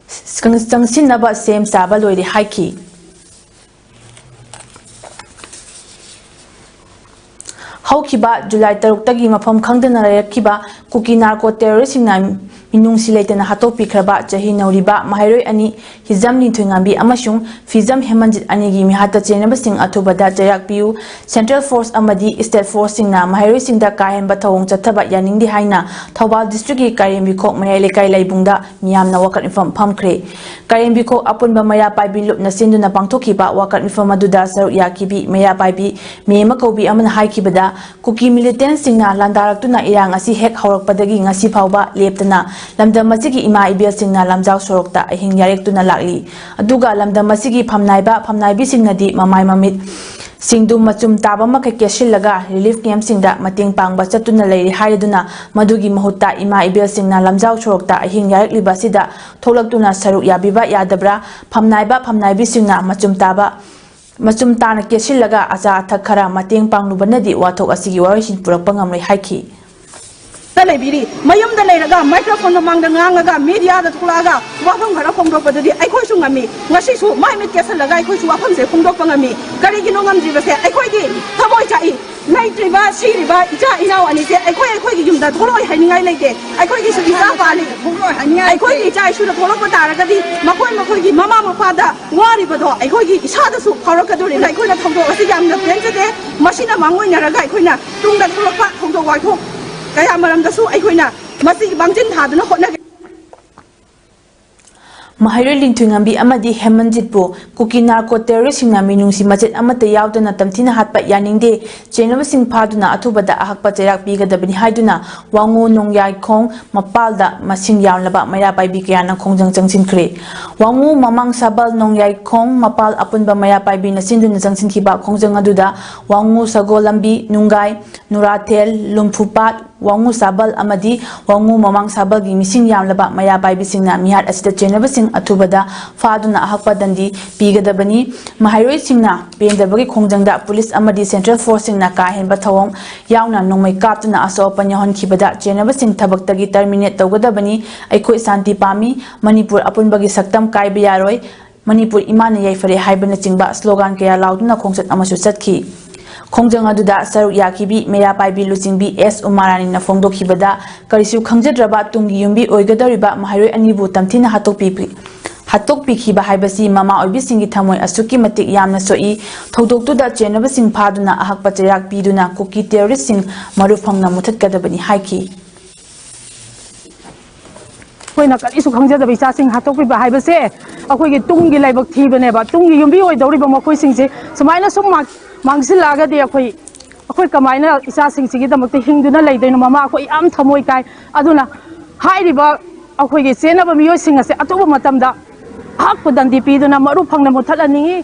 ꯆꯪꯁꯤꯟꯅꯕ ꯁꯦꯝ ꯁꯥꯕ ꯂꯣꯏꯔꯦ ꯍꯥꯏꯈꯤ꯫ ꯍꯧꯈꯤꯕ ꯖꯨꯂꯥꯏ ꯇꯔꯨꯛꯇꯒꯤ ꯃꯐꯝ ꯈꯪꯗꯅ ꯂꯩꯔꯛꯈꯤꯕ ꯀꯨꯀꯤ ꯅꯥꯔꯀꯣ ꯇꯦꯔꯣꯔꯤꯁꯁꯤꯡꯅ ꯃꯤꯅꯨꯡꯁꯤ ꯂꯩꯇꯅ ꯍꯥꯠꯇꯣꯛꯄꯤꯈ꯭ꯔꯕ ꯆꯍꯤ ꯅꯧꯔꯤꯕ ꯃꯍꯩꯔꯣꯏ ꯑꯅꯤ ꯍꯤꯖꯝ ꯅꯤꯡꯊꯣꯏꯉꯥꯝꯕꯤ ꯑꯃꯁꯨꯡ ꯐꯤꯖꯝ ꯍꯦꯃꯟꯖꯤꯠ ꯑꯅꯤꯒꯤ ꯃꯤꯍꯥꯠꯇ ꯆꯦꯟꯅꯕꯁꯤꯡ ꯑꯊꯨꯕꯗ ꯆꯩꯔꯥꯛ ꯄꯤꯌꯨ꯫ ꯁꯦꯟꯇ꯭ꯔꯦꯜ ꯐꯣꯔꯁ ꯑꯃꯗꯤ ꯁ꯭ꯇꯦꯠ ꯐꯣꯔꯁꯁꯤꯡꯅ ꯃꯍꯩꯔꯣꯏꯁꯤꯡꯗ ꯀꯥ ꯍꯦꯟꯕ ꯊꯧꯑꯣꯡ ꯆꯠꯊꯕ ꯌꯥꯅꯤꯡꯗꯦ ꯍꯥꯏꯅ ꯊꯧꯕꯥꯜ ꯗꯤꯁꯇ꯭ꯔꯤꯛꯀꯤ ꯀꯥꯏꯔꯦꯝꯕꯤꯈꯣꯛ ꯃꯌꯥꯏ ꯂꯩꯀꯥꯏ ꯂꯩꯕꯨꯡꯗ ꯃꯤꯌꯥꯝꯅ ꯋꯥꯀꯠ ꯃꯤꯐꯝ ꯐꯝꯈ꯭ꯔꯦ꯫ ꯀꯥꯏꯔꯦꯝꯕꯤꯈꯣꯛ ꯑꯄꯨꯟꯕ ꯃꯩꯔꯥ ꯄꯥꯏꯕꯤ ꯂꯨꯞꯅ ꯁꯤꯟꯗꯨꯅ ꯄꯥꯡꯊꯣꯛꯈꯤꯕ ꯋꯥꯀꯠ ꯃꯤꯐꯝ ꯑꯗꯨꯗ ꯁꯔꯨꯛ ꯌꯥꯈꯤꯕꯤ ꯃꯩꯔꯥ ꯄꯥꯏꯕꯤ ꯃꯦꯃ ꯀꯧꯕꯤ ꯑꯃꯅ ꯍꯥꯏꯈꯤꯕꯗ, ꯀꯨꯀꯤ ꯃꯤꯂꯤꯇꯦꯟꯁꯤꯡꯅ ꯂꯥꯟꯗꯥꯔꯛꯇꯨꯅ ꯏꯔꯥꯡ ꯑꯁꯤ ꯍꯦꯛ ꯍꯧꯔꯛꯄꯗꯒꯤ ꯉꯁꯤ ꯐꯥꯎꯕ ꯂꯦꯞꯇꯅ ꯂꯝꯗꯝ ꯑꯁꯤꯒꯤ ꯏꯃꯥ ꯏꯕꯦꯜꯁꯤꯡꯅ ꯂꯝꯖꯥꯎ ꯁꯣꯔꯣꯛꯇ ꯑꯍꯤꯡ ꯌꯥꯔꯦꯛꯇꯨꯅ ꯂꯥꯛꯂꯤ꯫ ꯑꯗꯨꯒ ꯂꯝꯗꯝ ꯑꯁꯤꯒꯤ ꯐꯝꯅꯥꯏꯕ ꯐꯝꯅꯥꯏꯕꯤꯁꯤꯡꯅꯗꯤ ꯃꯃꯥꯏ ꯃꯃꯤꯠ ꯁꯤꯡꯗꯨ ꯃꯆꯨꯝ ꯇꯥꯕ ꯃꯈꯩ ꯀꯦꯠꯁꯤꯜꯂꯒ ꯔꯤꯂꯤꯐ ꯀꯦꯝꯞꯁꯤꯡꯗ ꯃꯇꯦꯡ ꯄꯥꯡꯕ ꯆꯠꯇꯨꯅ ꯂꯩꯔꯤ ꯍꯥꯏꯔꯗꯨꯅ, ꯃꯗꯨꯒꯤ ꯃꯍꯨꯠꯇ ꯏꯃꯥ ꯏꯕꯦꯜꯁꯤꯡꯅ ꯂꯝꯖꯥꯎ ꯁꯣꯔꯣꯛꯇ ꯑꯍꯤꯡ ꯌꯥꯔꯛꯂꯤꯕ ꯑꯁꯤꯗ ꯊꯣꯛꯂꯛꯇꯨꯅ ꯁꯔꯨꯛ ꯌꯥꯕꯤꯕ ꯌꯥꯗꯕ꯭ꯔꯥ? ꯐꯝꯅꯥꯏꯕ ꯐꯝꯅꯥꯏꯕꯤꯁꯤꯡꯅ ꯃꯆꯨꯝ ꯇꯥꯕ, ꯃꯆꯨꯝ ꯇꯥꯅ ꯀꯦꯠꯁꯤꯜꯂꯒ ꯑꯆꯥ ꯑꯊꯛ ꯈꯔ ꯃꯇꯦꯡ ꯄꯥꯡꯂꯨꯕꯅꯗꯤ ꯋꯥꯊꯣꯛ ꯑꯁꯤꯒꯤ ꯋꯥꯔꯣꯏꯁꯤꯟ ꯄꯨꯔꯛꯄ ꯉꯝꯂꯣꯏ ꯍꯥꯏꯈꯤ꯫ ꯂꯩꯕꯤꯔꯤ꯫ ꯃꯌꯨꯝꯗ ꯂꯩꯔꯒ ꯃꯥꯏꯀ꯭ꯔꯣꯐꯣꯟ ꯃꯃꯥꯡꯗ ꯉꯥꯡꯉꯒ ꯃꯤꯗꯤꯌꯥꯗ ꯊꯣꯛꯂꯛꯑꯒ ꯋꯥꯐꯝ ꯈꯔ ꯐꯣꯡꯗꯣꯛꯄꯗꯨꯗꯤ ꯑꯩꯈꯣꯏꯁꯨ ꯉꯝꯃꯤ꯫ ꯉꯁꯤꯁꯨ ꯃꯥꯏ ꯃꯤꯠ ꯀꯦꯠꯁꯜꯂꯒ ꯑꯩꯈꯣꯏꯁꯨ ꯋꯥꯐꯝꯁꯦ ꯐꯣꯡꯗꯣꯛꯄ ꯉꯝꯃꯤ꯫ ꯀꯔꯤꯒꯤꯅꯣ ꯉꯝꯗ꯭ꯔꯤꯕꯁꯦ? ꯑꯩꯈꯣꯏꯒꯤ ꯊꯃꯣꯏ ꯆꯥꯛꯏ꯫ ꯂꯩꯇ꯭ꯔꯤꯕ, ꯁꯤꯔꯤꯕ ꯏꯆꯥ ꯏꯅꯥꯎ ꯑꯅꯤꯁꯦ ꯑꯩꯈꯣꯏ ꯑꯩꯈꯣꯏꯒꯤ ꯌꯨꯝꯗ ꯊꯣꯛꯂꯛꯑꯣꯏ ꯍꯥꯏꯅꯤꯡꯉꯥꯏ ꯂꯩꯇꯦ꯫ ꯑꯩꯈꯣꯏꯒꯤꯁꯨ ꯏꯆꯥ ꯄꯥꯜꯂꯤ꯫ ꯑꯩꯈꯣꯏꯒꯤ ꯏꯆꯥ ꯏꯁꯨꯗ ꯊꯣꯛꯂꯛꯄ ꯇꯥꯔꯒꯗꯤ ꯃꯈꯣꯏ ꯃꯈꯣꯏꯒꯤ ꯃꯃꯥ ꯃꯄꯥꯗ ꯋꯥꯔꯤꯕꯗꯣ ꯑꯩꯈꯣꯏꯒꯤ ꯏꯁꯥꯗꯁꯨ ꯐꯥꯎꯔꯛꯀꯗꯧꯔꯤꯕꯅ ꯑꯩꯈꯣꯏꯅ ꯊꯧꯗꯣꯛ ꯑꯁꯤ ꯌꯥꯝꯅ ꯄꯦꯟꯖꯗꯦ꯫ ꯃꯁꯤꯅ ꯃꯥꯡꯑꯣꯏꯅꯔꯒ ꯑꯩꯈꯣꯏꯅ ꯇꯨꯡꯗ ꯊꯣꯛꯂꯛꯄ ꯊꯧꯗꯣꯛ ꯋꯥꯊꯣꯛ ꯀꯌꯥ ꯃꯔꯝꯗꯁꯨ ꯑꯩꯈꯣꯏꯅ ꯃꯁꯤꯒꯤ ꯃꯥꯡꯖꯤꯟ ꯊꯥꯗꯨꯅ ꯍꯣꯠꯅꯒꯅꯤ꯫ ꯃꯍꯩꯔꯣꯏ ꯂꯤꯟꯊꯣꯏꯉꯝꯕꯤ ꯑꯃꯗꯤ ꯍꯦꯃꯟꯖꯤꯠꯄꯨ ꯀꯨꯀꯤ ꯅꯥꯔꯀꯣ ꯇꯦꯔꯣꯔꯤꯁꯁꯤꯡꯅ ꯃꯤꯅꯨꯡꯁꯤ ꯃꯆꯦꯠ ꯑꯃꯠꯇ ꯌꯥꯎꯗꯅ ꯇꯝꯊꯤꯅ ꯍꯥꯠꯄ ꯌꯥꯅꯤꯡꯗꯦ, ꯆꯦꯟꯅꯕꯁꯤꯡ ꯐꯥꯗꯨꯅ ꯑꯊꯨꯕꯗ ꯑꯍꯛꯄ ꯆꯩꯔꯥꯛ ꯄꯤꯒꯗꯕꯅꯤ ꯍꯥꯏꯗꯨꯅ ꯋꯥꯉꯨ ꯅꯣꯡꯌꯥꯏꯈꯣꯡ ꯃꯄꯥꯜꯗ ꯃꯁꯤꯡ ꯌꯥꯝꯂꯕ ꯃꯩꯔꯥ ꯄꯥꯏꯕꯤ ꯀꯌꯥꯅ ꯈꯣꯡꯖꯪ ꯆꯪꯁꯤꯟꯈ꯭ꯔꯦ꯫ ꯋꯥꯉꯨ ꯃꯃꯥꯡ ꯁꯥꯕꯜ ꯅꯣꯡꯌꯥꯏꯈꯣꯡ ꯃꯄꯥꯜ ꯑꯄꯨꯟꯕ ꯃꯩꯔꯥ ꯄꯥꯏꯕꯤꯅ ꯁꯤꯟꯗꯨꯅ ꯆꯪꯁꯤꯟꯈꯤꯕ ꯈꯣꯡꯖꯪ ꯑꯗꯨꯗ ꯋꯥꯉꯨ ꯁꯒꯣꯜ ꯂꯝꯕꯤ, ꯅꯨꯡꯒꯥꯏ, ꯅꯨꯔꯥꯊꯦꯜ, ꯂꯨꯝꯐꯨꯄꯥꯠ, ꯋꯥꯉꯨ ꯁꯥꯕꯜ ꯑꯃꯗꯤ ꯋꯥꯉꯨ ꯃꯃꯥꯡ ꯁꯥꯕꯜꯒꯤ ꯃꯤꯁꯤꯡ ꯌꯥꯝꯂꯕ ꯃꯩꯔꯥ ꯄꯥꯏꯕꯤꯁꯤꯡꯅ ꯃꯤꯍꯥꯠ ꯑꯁꯤꯗ ꯆꯦꯟꯅꯕꯁꯤꯡ ꯑꯊꯨꯕꯗ ꯐꯥꯗꯨꯅ ꯑꯍꯛꯄ ꯗꯟꯗꯤ ꯄꯤꯒꯗꯕꯅꯤ꯫ ꯃꯍꯩꯔꯣꯏꯁꯤꯡꯅ ꯄꯦꯟꯗꯕꯒꯤ ꯈꯣꯡꯖꯪꯗ ꯄꯨꯂꯤꯁ ꯑꯃꯗꯤ ꯁꯦꯟꯇ꯭ꯔꯦꯜ ꯐꯣꯔꯁꯁꯤꯡꯅ ꯀꯥ ꯍꯦꯟꯕ ꯊꯧꯑꯣꯡ ꯌꯥꯎꯅ ꯅꯣꯡꯃꯩ ꯀꯥꯞꯇꯨꯅ ꯑꯁꯣꯛ ꯑꯄꯟ ꯌꯥꯎꯍꯟꯈꯤꯕꯗ ꯆꯦꯟꯅꯕꯁꯤꯡ ꯊꯕꯛꯇꯒꯤ ꯇꯔꯃꯤꯅꯦꯠ ꯇꯧꯒꯗꯕꯅꯤ꯫ ꯑꯩꯈꯣꯏ ꯁꯥꯟꯇꯤ ꯄꯥꯝꯃꯤ꯫ ꯃꯅꯤꯄꯨꯔ ꯑꯄꯨꯟꯕꯒꯤ ꯁꯛꯇꯝ ꯀꯥꯏꯕ ꯌꯥꯔꯣꯏ꯫ ꯃꯅꯤꯄꯨꯔ ꯏꯃꯥꯅ ꯌꯥꯏꯐꯔꯦ ꯍꯥꯏꯕꯅꯆꯤꯡꯕ ꯁ꯭ꯂꯣꯒꯥꯟ ꯀꯌꯥ ꯂꯥꯎꯗꯨꯅ ꯈꯣꯡꯆꯠ ꯑꯃꯁꯨ ꯆꯠꯈꯤ꯫ ꯈꯣꯡꯖꯪ ꯑꯗꯨꯗ ꯁꯔꯨꯛ ꯌꯥꯈꯤꯕꯤ ꯃꯩꯔꯥ ꯄꯥꯏꯕꯤ ꯂꯨꯆꯤꯡꯕꯤ ꯑꯦꯁ ꯎꯃꯥꯔꯥꯅꯤꯅ ꯐꯣꯡꯗꯣꯛꯈꯤꯕꯗ, ꯀꯔꯤꯁꯨ ꯈꯪꯖꯗ꯭ꯔꯕ ꯇꯨꯡꯒꯤ ꯌꯨꯝꯕꯤ ꯑꯣꯏꯒꯗꯧꯔꯤꯕ ꯃꯍꯩꯔꯣꯏ ꯑꯅꯤꯕꯨ ꯇꯝꯊꯤꯅ ꯍꯥꯠꯇꯣꯛꯄꯤ-, ꯍꯥꯠꯇꯣꯛꯄꯤꯈꯤꯕ ꯍꯥꯏꯕꯁꯤ ꯃꯃꯥ ꯑꯣꯏꯕꯤꯁꯤꯡꯒꯤ ꯊꯃꯣꯏ ꯑꯁꯨꯛꯀꯤ ꯃꯇꯤꯛ ꯌꯥꯝꯅ ꯁꯣꯛꯏ꯫ ꯊꯧꯗꯣꯛꯇꯨꯗ ꯆꯦꯟꯅꯕꯁꯤꯡ ꯐꯥꯗꯨꯅ ꯑꯍꯛꯄ ꯆꯩꯔꯥꯛ ꯄꯤꯗꯨꯅ ꯀꯨꯀꯤ ꯇꯦꯔꯣꯔꯤꯁꯁꯤꯡ ꯃꯔꯨ ꯐꯪꯅ ꯃꯨꯊꯠꯀꯗꯕꯅꯤ ꯍꯥꯏꯈꯤ꯫ ꯑꯩꯈꯣꯏꯅ ꯀꯔꯤꯁꯨ ꯈꯪꯖꯗꯕ ꯏꯆꯥꯁꯤꯡ ꯍꯥꯠꯇꯣꯛꯄꯤꯕ ꯍꯥꯏꯕꯁꯦ ꯑꯩꯈꯣꯏꯒꯤ ꯇꯨꯡꯒꯤ ꯂꯥꯏꯕꯛ ꯊꯤꯕꯅꯦꯕ꯫ ꯇꯨꯡꯒꯤ ꯌꯨꯝꯕꯤ ꯑꯣꯏꯗꯧꯔꯤꯕ ꯃꯈꯣꯏꯁꯤꯡꯁꯦ ꯁꯨꯃꯥꯏꯅ ꯁꯨꯝ ꯃꯥꯡ-, ꯃꯥꯡꯁꯤꯜꯂꯛꯑꯒꯗꯤ ꯑꯩꯈꯣꯏ, ꯑꯩꯈꯣꯏ ꯀꯃꯥꯏꯅ ꯏꯆꯥꯁꯤꯡꯁꯤꯒꯤꯗꯃꯛꯇ ꯍꯤꯡꯗꯨꯅ ꯂꯩꯗꯣꯏꯅꯣ? ꯃꯃꯥ, ꯑꯩꯈꯣꯏ ꯌꯥꯝ ꯊꯃꯣꯏ ꯀꯥꯏ꯫ ꯑꯗꯨꯅ ꯍꯥꯏꯔꯤꯕ ꯑꯩꯈꯣꯏꯒꯤ ꯆꯦꯟꯅꯕ ꯃꯤꯑꯣꯏꯁꯤꯡ ꯑꯁꯦ ꯑꯊꯨꯕ ꯃꯇꯝꯗ ꯑꯍꯛꯄ ꯗꯟꯗꯤ ꯄꯤꯗꯨꯅ ꯃꯔꯨ ꯐꯪꯅ ꯃꯨꯊꯠꯍꯟꯅꯤꯡꯏ꯫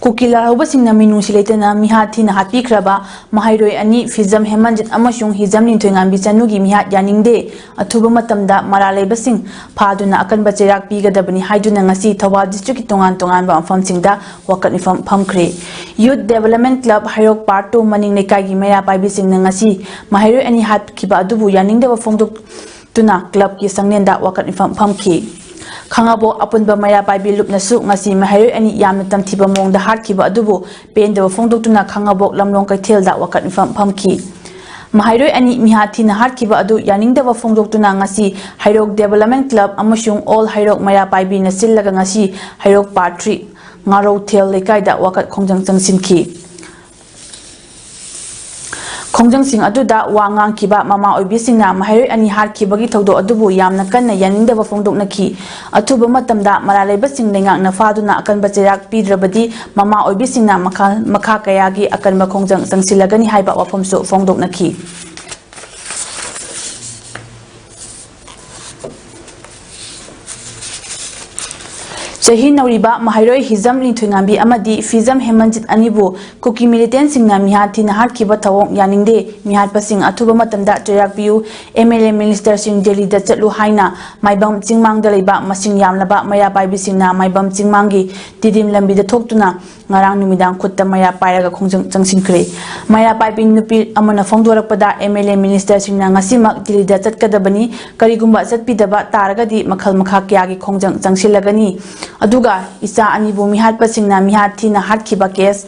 ꯀꯨꯀꯤ ꯂꯥꯜꯍꯧꯕꯁꯤꯡꯅ ꯃꯤꯅꯨꯡꯁꯤ ꯂꯩꯇꯅ ꯃꯤꯍꯥꯠ ꯊꯤꯅ ꯍꯥꯠꯄꯤꯈ꯭ꯔꯕ ꯃꯍꯩꯔꯣꯏ ꯑꯅꯤ ꯐꯤꯖꯝ ꯍꯦꯃꯟꯖꯤꯠ ꯑꯃꯁꯨꯡ ꯍꯤꯖꯝ ꯂꯤꯟꯊꯣꯏꯉꯥꯝꯕꯤ ꯆꯅꯨꯒꯤ ꯃꯤꯍꯥꯠ ꯌꯥꯅꯤꯡꯗꯦ꯫ ꯑꯊꯨꯕ ꯃꯇꯝꯗ ꯃꯔꯥꯜ ꯂꯩꯕꯁꯤꯡ ꯐꯥꯗꯨꯅ ꯑꯀꯟꯕ ꯆꯩꯔꯥꯛ ꯄꯤꯒꯗꯕꯅꯤ ꯍꯥꯏꯗꯨꯅ ꯉꯁꯤ ꯊꯧꯕꯥꯜ district ꯀꯤ ꯇꯣꯉꯥꯟ ꯇꯣꯉꯥꯟꯕ ꯃꯐꯝꯁꯤꯡꯗ ꯋꯥꯀꯠ ꯃꯤꯐꯝ ꯐꯝꯈ꯭ꯔꯦ꯫ Youth Development Club ꯍꯩꯔꯣꯛ Part two ꯃꯅꯤꯡ ꯂꯩꯀꯥꯏꯒꯤ ꯃꯩꯔꯥ ꯄꯥꯏꯕꯤꯁꯤꯡꯅ ꯉꯁꯤ ꯃꯍꯩꯔꯣꯏ ꯑꯅꯤ ꯍꯥꯠꯈꯤꯕ ꯑꯗꯨꯕꯨ ꯌꯥꯅꯤꯡꯗꯕ ꯐꯣꯡꯗꯣꯛ ꯇꯨꯅ club ꯀꯤ ꯁꯪꯂꯦꯟꯗ ꯋꯥꯀꯠ ꯃꯤꯐꯝ ꯐꯝꯈꯤ꯫ ꯈꯥꯉꯕꯣꯛ ꯑꯄꯨꯟꯕ ꯃꯩꯔꯥ ꯄꯥꯏꯕꯤ ꯂꯨꯞꯅꯁꯨ ꯉꯁꯤ ꯃꯍꯩꯔꯣꯏ ꯑꯅꯤ ꯌꯥꯝꯅ ꯇꯝꯊꯤꯕ ꯃꯑꯣꯡꯗ ꯍꯥꯠꯈꯤꯕ ꯑꯗꯨꯕꯨ ꯄꯦꯟꯗꯕ ꯐꯣꯡꯗꯣꯛꯇꯨꯅ ꯈꯥꯉꯕꯣꯛ ꯂꯝꯂꯣꯡ ꯀꯩꯊꯦꯜꯗ ꯋꯥꯀꯠ ꯃꯤꯐꯝ ꯐꯝꯈꯤ꯫ ꯃꯍꯩꯔꯣꯏ ꯑꯅꯤ ꯃꯤꯍꯥꯠ ꯊꯤꯅ ꯍꯥꯠꯈꯤꯕ ꯑꯗꯨ ꯌꯥꯅꯤꯡꯗꯕ ꯐꯣꯡꯗꯣꯛꯇꯨꯅ ꯉꯁꯤ ꯍꯩꯔꯣꯛ Development Club ꯑꯃꯁꯨꯡ All ꯍꯩꯔꯣꯛ ꯃꯩꯔꯥ ꯄꯥꯏꯕꯤꯅ ꯁꯤꯜꯂꯒ ꯉꯁꯤ ꯍꯩꯔꯣꯛ Part three ꯉꯥꯔꯧꯊꯦꯜ ꯂꯩꯀꯥꯏꯗ ꯋꯥꯀꯠ ꯈꯣꯡꯖꯪ ꯆꯪꯁꯤꯟꯈꯤ꯫ ꯈꯣꯡꯖꯪꯁꯤꯡ ꯑꯗꯨꯗ ꯋꯥ ꯉꯥꯡꯈꯤꯕ ꯃꯃꯥ ꯑꯣꯏꯕꯤꯁꯤꯡꯅ ꯃꯍꯩꯔꯣꯏ ꯑꯅꯤ ꯍꯥꯠꯈꯤꯕꯒꯤ ꯊꯧꯗꯣꯛ ꯑꯗꯨꯕꯨ ꯌꯥꯝꯅ ꯀꯟꯅ ꯌꯥꯅꯤꯡꯗꯕ ꯐꯣꯡꯗꯣꯛꯅꯈꯤ꯫ ꯑꯊꯨꯕ ꯃꯇꯝꯗ ꯃꯔꯥꯜ ꯂꯩꯕꯁꯤꯡ ꯂꯩꯉꯥꯛꯅ ꯐꯥꯗꯨꯅ ꯑꯀꯟꯕ ꯆꯩꯔꯥꯛ ꯄꯤꯗ꯭ꯔꯕꯗꯤ ꯃꯃꯥ ꯑꯣꯏꯕꯤꯁꯤꯡꯅ ꯃꯈꯥ, ꯃꯈꯥ ꯀꯌꯥꯒꯤ ꯑꯀꯟꯕ ꯈꯣꯡꯖꯪ ꯆꯪꯁꯤꯜꯂꯒꯅꯤ ꯍꯥꯏꯕ ꯋꯥꯐꯝꯁꯨ ꯐꯣꯡꯗꯣꯛꯅꯈꯤ꯫ ꯆꯍꯤ ꯅꯧꯔꯤꯕ ꯃꯍꯩꯔꯣꯏ ꯍꯤꯖꯝ ꯅꯤꯡꯊꯣꯏꯉꯥꯝꯕꯤ ꯑꯃꯗꯤ ꯐꯤꯖꯝ ꯍꯦꯃꯟꯖꯤꯠ ꯑꯅꯤꯕꯨ ꯀꯨꯀꯤ ꯃꯤꯂꯤꯇꯦꯟꯁꯤꯡꯅ ꯃꯤꯍꯥꯠ ꯊꯤꯅ ꯍꯥꯠꯈꯤꯕ ꯊꯧꯑꯣꯡ ꯌꯥꯅꯤꯡꯗꯦ꯫ ꯃꯤꯍꯥꯠꯄꯁꯤꯡ ꯑꯊꯨꯕ ꯃꯇꯝꯗ ꯆꯩꯔꯥꯛ ꯄꯤꯌꯨ꯫ ꯑꯦꯝ ꯑꯦꯜ ꯑꯦ ꯃꯤꯅꯤꯁꯇꯔꯁꯤꯡ ꯗꯦꯜꯂꯤꯗ ꯆꯠꯂꯨ ꯍꯥꯏꯅ ꯃꯥꯏꯕꯝ ꯆꯤꯡꯃꯥꯡꯗ ꯂꯩꯕ ꯃꯁꯤꯡ ꯌꯥꯝꯂꯕ ꯃꯩꯔꯥ ꯄꯥꯏꯕꯤꯁꯤꯡꯅ ꯃꯥꯏꯕꯝ ꯆꯤꯡꯃꯥꯡꯒꯤ ꯇꯤꯗꯤꯝ ꯂꯝꯕꯤꯗ ꯊꯣꯛꯇꯨꯅ ꯉꯔꯥꯡ ꯅꯨꯃꯤꯗꯥꯡ ꯈꯨꯠꯇ ꯃꯩꯔꯥ ꯄꯥꯏꯔꯒ ꯈꯣꯡꯖꯪ ꯆꯪꯁꯤꯟꯈ꯭ꯔꯦ꯫ ꯃꯩꯔꯥ ꯄꯥꯏꯕꯤ ꯅꯨꯄꯤ ꯑꯃꯅ ꯐꯣꯡꯗꯣꯔꯛꯄꯗ, ꯑꯦꯝ ꯑꯦꯜ ꯑꯦ ꯃꯤꯅꯤꯁꯇꯔꯁꯤꯡꯅ ꯉꯁꯤꯃꯛ ꯗꯤꯜꯂꯤꯗ ꯆꯠꯀꯗꯕꯅꯤ, ꯀꯔꯤꯒꯨꯝꯕ ꯆꯠꯄꯤꯗꯕ ꯇꯥꯔꯒꯗꯤ ꯃꯈꯜ ꯃꯈꯥ ꯀꯌꯥꯒꯤ ꯈꯣꯡꯖꯪ ꯆꯪꯁꯤꯜꯂꯒꯅꯤ꯫ ꯑꯗꯨꯒ ꯏꯆꯥ ꯑꯅꯤꯕꯨ ꯃꯤꯍꯥꯠꯄꯁꯤꯡꯅ ꯃꯤꯍꯥꯠ ꯊꯤꯅ ꯍꯥꯠꯈꯤꯕ ꯀꯦꯁ,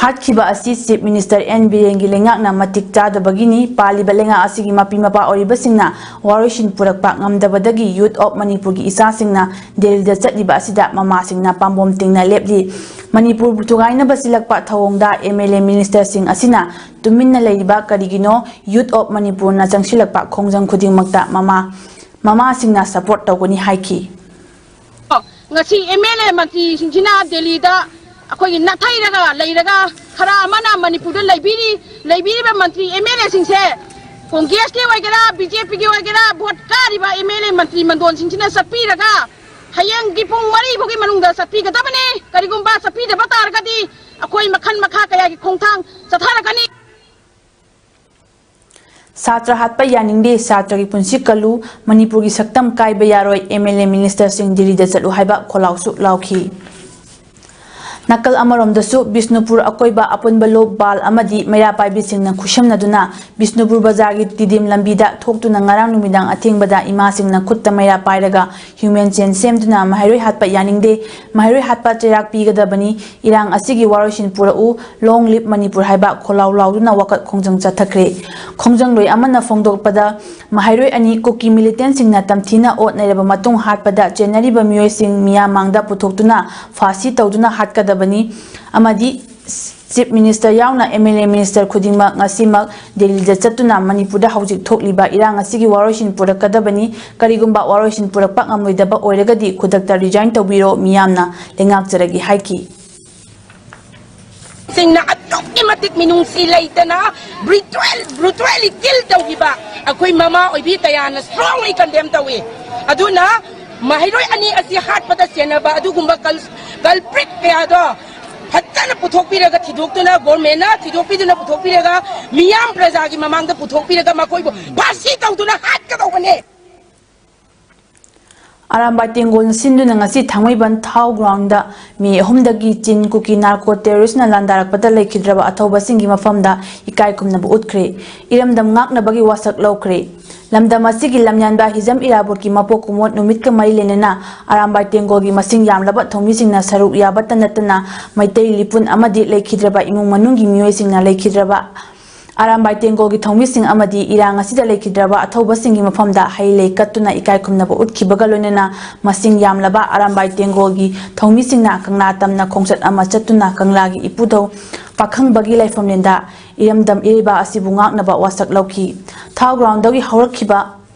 ꯍꯥꯠꯈꯤꯕ ꯑꯁꯤ ꯆꯤꯐ ꯃꯤꯅꯤꯁꯇꯔ ꯑꯦꯟ ꯕꯤꯔꯦꯟꯒꯤ ꯂꯩꯉꯥꯛꯅ ꯃꯇꯤꯛ ꯆꯥꯗꯕꯒꯤꯅꯤ꯫ ꯄꯥꯜꯂꯤꯕ ꯂꯩꯉꯥꯛ ꯑꯁꯤꯒꯤ ꯃꯄꯤ ꯃꯄꯥ ꯑꯣꯏꯔꯤꯕꯁꯤꯡꯅ ꯋꯥꯔꯣꯏꯁꯤꯟ ꯄꯨꯔꯛꯄ ꯉꯝꯗꯕꯗꯒꯤ ꯌꯨꯠ ꯑꯣꯐ ꯃꯅꯤꯄꯨꯔꯒꯤ ꯏꯆꯥꯁꯤꯡꯅ ꯗꯦꯜꯂꯤꯗ ꯆꯠꯂꯤꯕ ꯑꯁꯤꯗ ꯃꯃꯥꯁꯤꯡꯅ ꯄꯥꯝꯕꯣꯝ ꯇꯤꯡꯅ ꯂꯦꯞꯂꯤ꯫ ꯃꯅꯤꯄꯨꯔꯕꯨ ꯊꯨꯒꯥꯏꯅꯕ ꯁꯤꯜꯂꯛꯄ ꯊꯧꯑꯣꯡꯗ ꯑꯦꯝ ꯑꯦꯜ ꯑꯦ ꯃꯤꯅꯤꯁꯇꯔꯁꯤꯡ ꯑꯁꯤꯅ ꯇꯨꯃꯤꯟꯅ ꯂꯩꯔꯤꯕ ꯀꯔꯤꯒꯤꯅꯣ? ꯌꯨꯠ ꯑꯣꯐ ꯃꯅꯤꯄꯨꯔꯅ ꯆꯪꯁꯤꯜꯂꯛꯄ ꯈꯣꯡꯖꯪ ꯈꯨꯗꯤꯡꯃꯛꯇ ꯃꯃꯥ, ꯃꯃꯥꯁꯤꯡꯅ ꯁꯄꯣꯔꯠ ꯇꯧꯒꯅꯤ ꯍꯥꯏꯈꯤ꯫ ꯉꯁꯤ ꯑꯦꯝ ꯑꯦꯜ ꯑꯦ ꯃꯟꯇ꯭ꯔꯤꯁꯤꯡꯁꯤꯅ ꯗꯦꯜꯂꯤꯗ ꯑꯩꯈꯣꯏꯒꯤ ꯅꯥꯊꯩꯔꯒ ꯂꯩꯔꯒ, ꯈꯔ ꯑꯃꯅ ꯃꯅꯤꯄꯨꯔꯗ ꯂꯩꯕꯤꯔꯤ꯫ ꯂꯩꯕꯤꯔꯤꯕ ꯃꯟꯇ꯭ꯔꯤ ꯑꯦꯝ ꯑꯦꯜ ꯑꯦꯁꯤꯡꯁꯦ ꯀꯣꯡꯒ꯭ꯔꯦꯁꯀꯤ ꯑꯣꯏꯒꯦꯔꯥ, ꯕꯤ ꯖꯦ ꯄꯤꯒꯤ ꯑꯣꯏꯒꯦꯔꯥ, ꯚꯣꯠ ꯀꯥꯔꯤꯕ ꯑꯦꯝ ꯑꯦꯜ ꯑꯦ ꯃꯟꯇ꯭ꯔꯤ ꯃꯟꯗꯣꯟꯁꯤꯡꯁꯤꯅ ꯆꯠꯄꯤꯔꯒ ꯍꯌꯦꯡꯒꯤ ꯄꯨꯡ ꯃꯔꯤ ꯐꯥꯎꯒꯤ ꯃꯅꯨꯡꯗ ꯆꯠꯄꯤꯒꯗꯕꯅꯤ꯫ ꯀꯔꯤꯒꯨꯝꯕ ꯆꯠꯄꯤꯗꯕ ꯇꯥꯔꯒꯗꯤ ꯑꯩꯈꯣꯏ ꯃꯈꯜ ꯃꯈꯥ ꯀꯌꯥꯒꯤ ꯈꯣꯡꯊꯥꯡ ꯆꯠꯊꯔꯛꯀꯅꯤ꯫ ꯁꯥꯇ꯭ꯔ ꯍꯥꯠꯄ ꯌꯥꯅꯤꯡꯗꯦ, ꯁꯥꯇ꯭ꯔꯒꯤ ꯄꯨꯟꯁꯤ ꯀꯜꯂꯨ, ꯃꯅꯤꯄꯨꯔꯒꯤ ꯁꯛꯇꯝ ꯀꯥꯏꯕ ꯌꯥꯔꯣꯏ, ꯑꯦꯝ ꯑꯦꯜ ꯑꯦ ꯃꯤꯅꯤꯁꯇꯔꯁꯤꯡ ꯗꯤꯜꯂꯤꯗ ꯆꯠꯂꯨ ꯍꯥꯏꯕ ꯈꯣꯜꯂꯥꯎꯁꯨ ꯂꯥꯎꯈꯤ꯫ ꯅꯥꯀꯜ ꯑꯃꯔꯣꯝꯗꯁꯨ ꯕꯤꯁꯅꯨꯄꯨꯔ ꯑꯀꯣꯏꯕ ꯑꯄꯨꯟꯕ ꯂꯨꯞ ꯕꯥꯜ ꯑꯃꯗꯤ ꯃꯩꯔꯥ ꯄꯥꯏꯕꯤꯁꯤꯡꯅ ꯈꯨꯠꯁꯝꯅꯗꯨꯅ ꯕꯤꯁꯅꯨꯄꯨꯔ ꯕꯖꯥꯔꯒꯤ ꯇꯤꯗꯤꯝ ꯂꯝꯕꯤꯗ ꯊꯣꯛꯇꯨꯅ ꯉꯔꯥꯡ ꯅꯨꯃꯤꯗꯥꯡ ꯑꯊꯦꯡꯕꯗ ꯏꯃꯥꯁꯤꯡꯅ ꯈꯨꯠꯇ ꯃꯩꯔꯥ ꯄꯥꯏꯔꯒ ꯍ꯭ꯌꯨꯃꯦꯟ ꯆꯦꯟ ꯁꯦꯝꯗꯨꯅ ꯃꯍꯩꯔꯣꯏ ꯍꯥꯠꯄ ꯌꯥꯅꯤꯡꯗꯦ, ꯃꯍꯩꯔꯣꯏ ꯍꯥꯠꯄ ꯆꯩꯔꯥꯛ ꯄꯤꯒꯗꯕꯅꯤ, ꯏꯔꯥꯡ ꯑꯁꯤꯒꯤ ꯋꯥꯔꯣꯏꯁꯤꯟ ꯄꯨꯔꯛꯎ, ꯂꯣꯡ ꯂꯤꯞ ꯃꯅꯤꯄꯨꯔ ꯍꯥꯏꯕ ꯈꯣꯜꯂꯥꯎ ꯂꯥꯎꯗꯨꯅ ꯋꯥꯀꯠ ꯈꯣꯡꯖꯪ ꯆꯠꯊꯈ꯭ꯔꯦ꯫ ꯈꯣꯡꯖꯪꯂꯣꯏ ꯑꯃꯅ ꯐꯣꯡꯗꯣꯛꯄꯗ, ꯃꯍꯩꯔꯣꯏ ꯑꯅꯤ ꯀꯨꯀꯤ ꯃꯤꯂꯤꯇꯦꯟꯁꯤꯡꯅ ꯇꯝꯊꯤꯅ ꯑꯣꯠ ꯅꯩꯔꯕ ꯃꯇꯨꯡ ꯍꯥꯠꯄꯗ ꯆꯦꯟꯅꯔꯤꯕ ꯃꯤꯑꯣꯏꯁꯤꯡ ꯃꯤꯌꯥꯝ ꯃꯥꯡꯗ ꯄꯨꯊꯣꯛꯇꯨꯅ ꯐꯥꯁꯤ ꯇꯧꯗꯨꯅ ꯍꯥꯠꯀꯗꯕꯅꯤ ꯑꯃꯗꯤ Chief Minister ꯌꯥꯎꯅ M L A minister ꯈꯨꯗꯤꯡꯃꯛ ꯉꯁꯤꯃꯛ ꯗꯦꯜꯂꯤꯗ ꯆꯠꯇꯨꯅ ꯃꯅꯤꯄꯨꯔꯗ ꯍꯧꯖꯤꯛ ꯊꯣꯛꯂꯤꯕ ꯏꯔꯥꯡ ꯑꯁꯤꯒꯤ ꯋꯥꯔꯣꯏꯁꯤꯟ ꯄꯨꯔꯛꯀꯗꯕꯅꯤ, ꯀꯔꯤꯒꯨꯝꯕ ꯋꯥꯔꯣꯏꯁꯤꯟ ꯄꯨꯔꯛꯄ ꯉꯝꯂꯣꯏꯗꯕ ꯑꯣꯏꯔꯒꯗꯤ ꯈꯨꯗꯛꯇ resign ꯇꯧꯕꯤꯔꯣ, ꯃꯤꯌꯥꯝꯅ ꯂꯩꯉꯥꯛꯆꯔꯒꯦ ꯍꯥꯏꯈꯤ꯫ ꯁꯤꯡꯅ ꯑꯗꯨꯛꯀꯤ ꯃꯇꯤꯛ ꯃꯤꯅꯨꯡꯁꯤ ꯂꯩꯇꯅ brutal, brutally kill ꯇꯧꯈꯤꯕ ꯑꯩꯈꯣꯏ ꯃꯃꯥ ꯑꯣꯏꯕꯤ ꯀꯌꯥꯅ strongly condemn ꯇꯧꯏ꯫ ꯑꯗꯨꯅ ꯃꯍꯩꯔꯣꯏ ꯑꯅꯤ ꯑꯁꯤ ꯍꯥꯠꯄꯗ ꯁꯦꯟꯅꯕ ꯑꯗꯨꯒꯨꯝꯕ cul-, culprit ꯀꯌꯥꯗꯣ ꯐꯖꯅ ꯄꯨꯊꯣꯛꯄꯤꯔꯒ, ꯊꯤꯗꯣꯛꯇꯨꯅ, governmentꯅ ꯊꯤꯗꯣꯛꯄꯤꯗꯨꯅ ꯄꯨꯊꯣꯛꯄꯤꯔꯒ, ꯃꯤꯌꯥꯝ ꯄ꯭ꯔꯖꯥꯒꯤ ꯃꯃꯥꯡꯗ ꯄꯨꯊꯣꯛꯄꯤꯔꯒ ꯃꯈꯣꯏꯕꯨ ꯐꯥꯁꯤ ꯇꯧꯗꯨꯅ ꯍꯥꯠꯀꯗꯧꯕꯅꯦ꯫ ꯑꯔꯥꯝꯕꯥꯏ ꯇꯦꯡꯒꯣꯜꯅ ꯁꯤꯟꯗꯨꯅ ꯉꯁꯤ ꯊꯥꯡꯃꯩꯕꯟ ꯊꯥꯎ groundꯗ ꯃꯤ ꯑꯍꯨꯝꯗꯒꯤ ꯆꯤꯟ ꯀꯨꯀꯤ narco terroristꯅ ꯂꯥꯟꯗꯥꯔꯛꯄꯗ ꯂꯩꯈꯤꯗ꯭ꯔꯕ ꯑꯊꯧꯕꯁꯤꯡꯒꯤ ꯃꯐꯝꯗ ꯏꯀꯥꯏ ꯈꯨꯝꯅꯕ ꯎꯠꯈ꯭ꯔꯦ꯫ ꯏꯔꯝꯗꯝ ꯉꯥꯛꯅꯕꯒꯤ ꯋꯥꯁꯛ ꯂꯧꯈ꯭ꯔꯦ꯫ ꯂꯝꯗꯝ ꯑꯁꯤꯒꯤ ꯂꯝꯌꯥꯟꯕ ꯍꯤꯖꯝ ꯏꯔꯥꯕꯣꯠꯀꯤ ꯃꯄꯣꯛ ꯀꯨꯝꯑꯣꯟ ꯅꯨꯃꯤꯠꯀ ꯃꯔꯤ ꯂꯩꯅꯅ ꯑꯔꯥꯝꯕꯥꯏ ꯇꯦꯡꯒꯣꯜꯒꯤ ꯃꯁꯤꯡ ꯌꯥꯝꯂꯕ ꯊꯧꯃꯤꯁꯤꯡꯅ ꯁꯔꯨꯛ ꯌꯥꯕꯇ ꯅꯠꯇꯅ ꯃꯩꯇꯩ ꯂꯤꯄꯨꯟ ꯑꯃꯗꯤ ꯂꯩꯈꯤꯗ꯭ꯔꯕ ꯏꯃꯨꯡ ꯃꯅꯨꯡꯒꯤ ꯃꯤꯑꯣꯏꯁꯤꯡꯅ ꯂꯩꯈꯤꯗ꯭ꯔꯕ ꯑꯔꯥꯝꯕꯥꯏ ꯇꯦꯡꯒꯣꯜꯒꯤ ꯊꯧꯃꯤꯁꯤꯡ ꯑꯃꯗꯤ ꯏꯔꯥꯡ ꯑꯁꯤꯗ ꯂꯩꯈꯤꯗ꯭ꯔꯕ ꯑꯊꯧꯕꯁꯤꯡꯒꯤ ꯃꯐꯝꯗ ꯍꯩ ꯂꯩ ꯀꯠꯇꯨꯅ ꯏꯀꯥꯏ ꯈꯨꯝꯅꯕ ꯎꯠꯈꯤꯕꯒ ꯂꯣꯏꯅꯅ ꯃꯁꯤꯡ ꯌꯥꯝꯂꯕ ꯑꯔꯥꯝꯕꯥꯏ ꯇꯦꯡꯒꯣꯜꯒꯤ ꯊꯧꯃꯤꯁꯤꯡꯅ ꯀꯪꯂꯥ ꯇꯝꯅ ꯈꯣꯡꯆꯠ ꯑꯃ ꯆꯠꯇꯨꯅ ꯀꯪꯂꯥꯒꯤ ꯏꯄꯨꯙꯧ ꯄꯥꯈꯪꯕꯒꯤ ꯂꯥꯏꯐꯝꯂꯦꯟꯗ ꯏꯔꯝꯗꯝ ꯏꯔꯩꯕꯥꯛ ꯑꯁꯤꯕꯨ ꯉꯥꯛꯅꯕ ꯋꯥꯁꯛ ꯂꯧꯈꯤ꯫ ꯊꯥꯎ groundꯗꯒꯤ ꯍꯧꯔꯛꯈꯤꯕ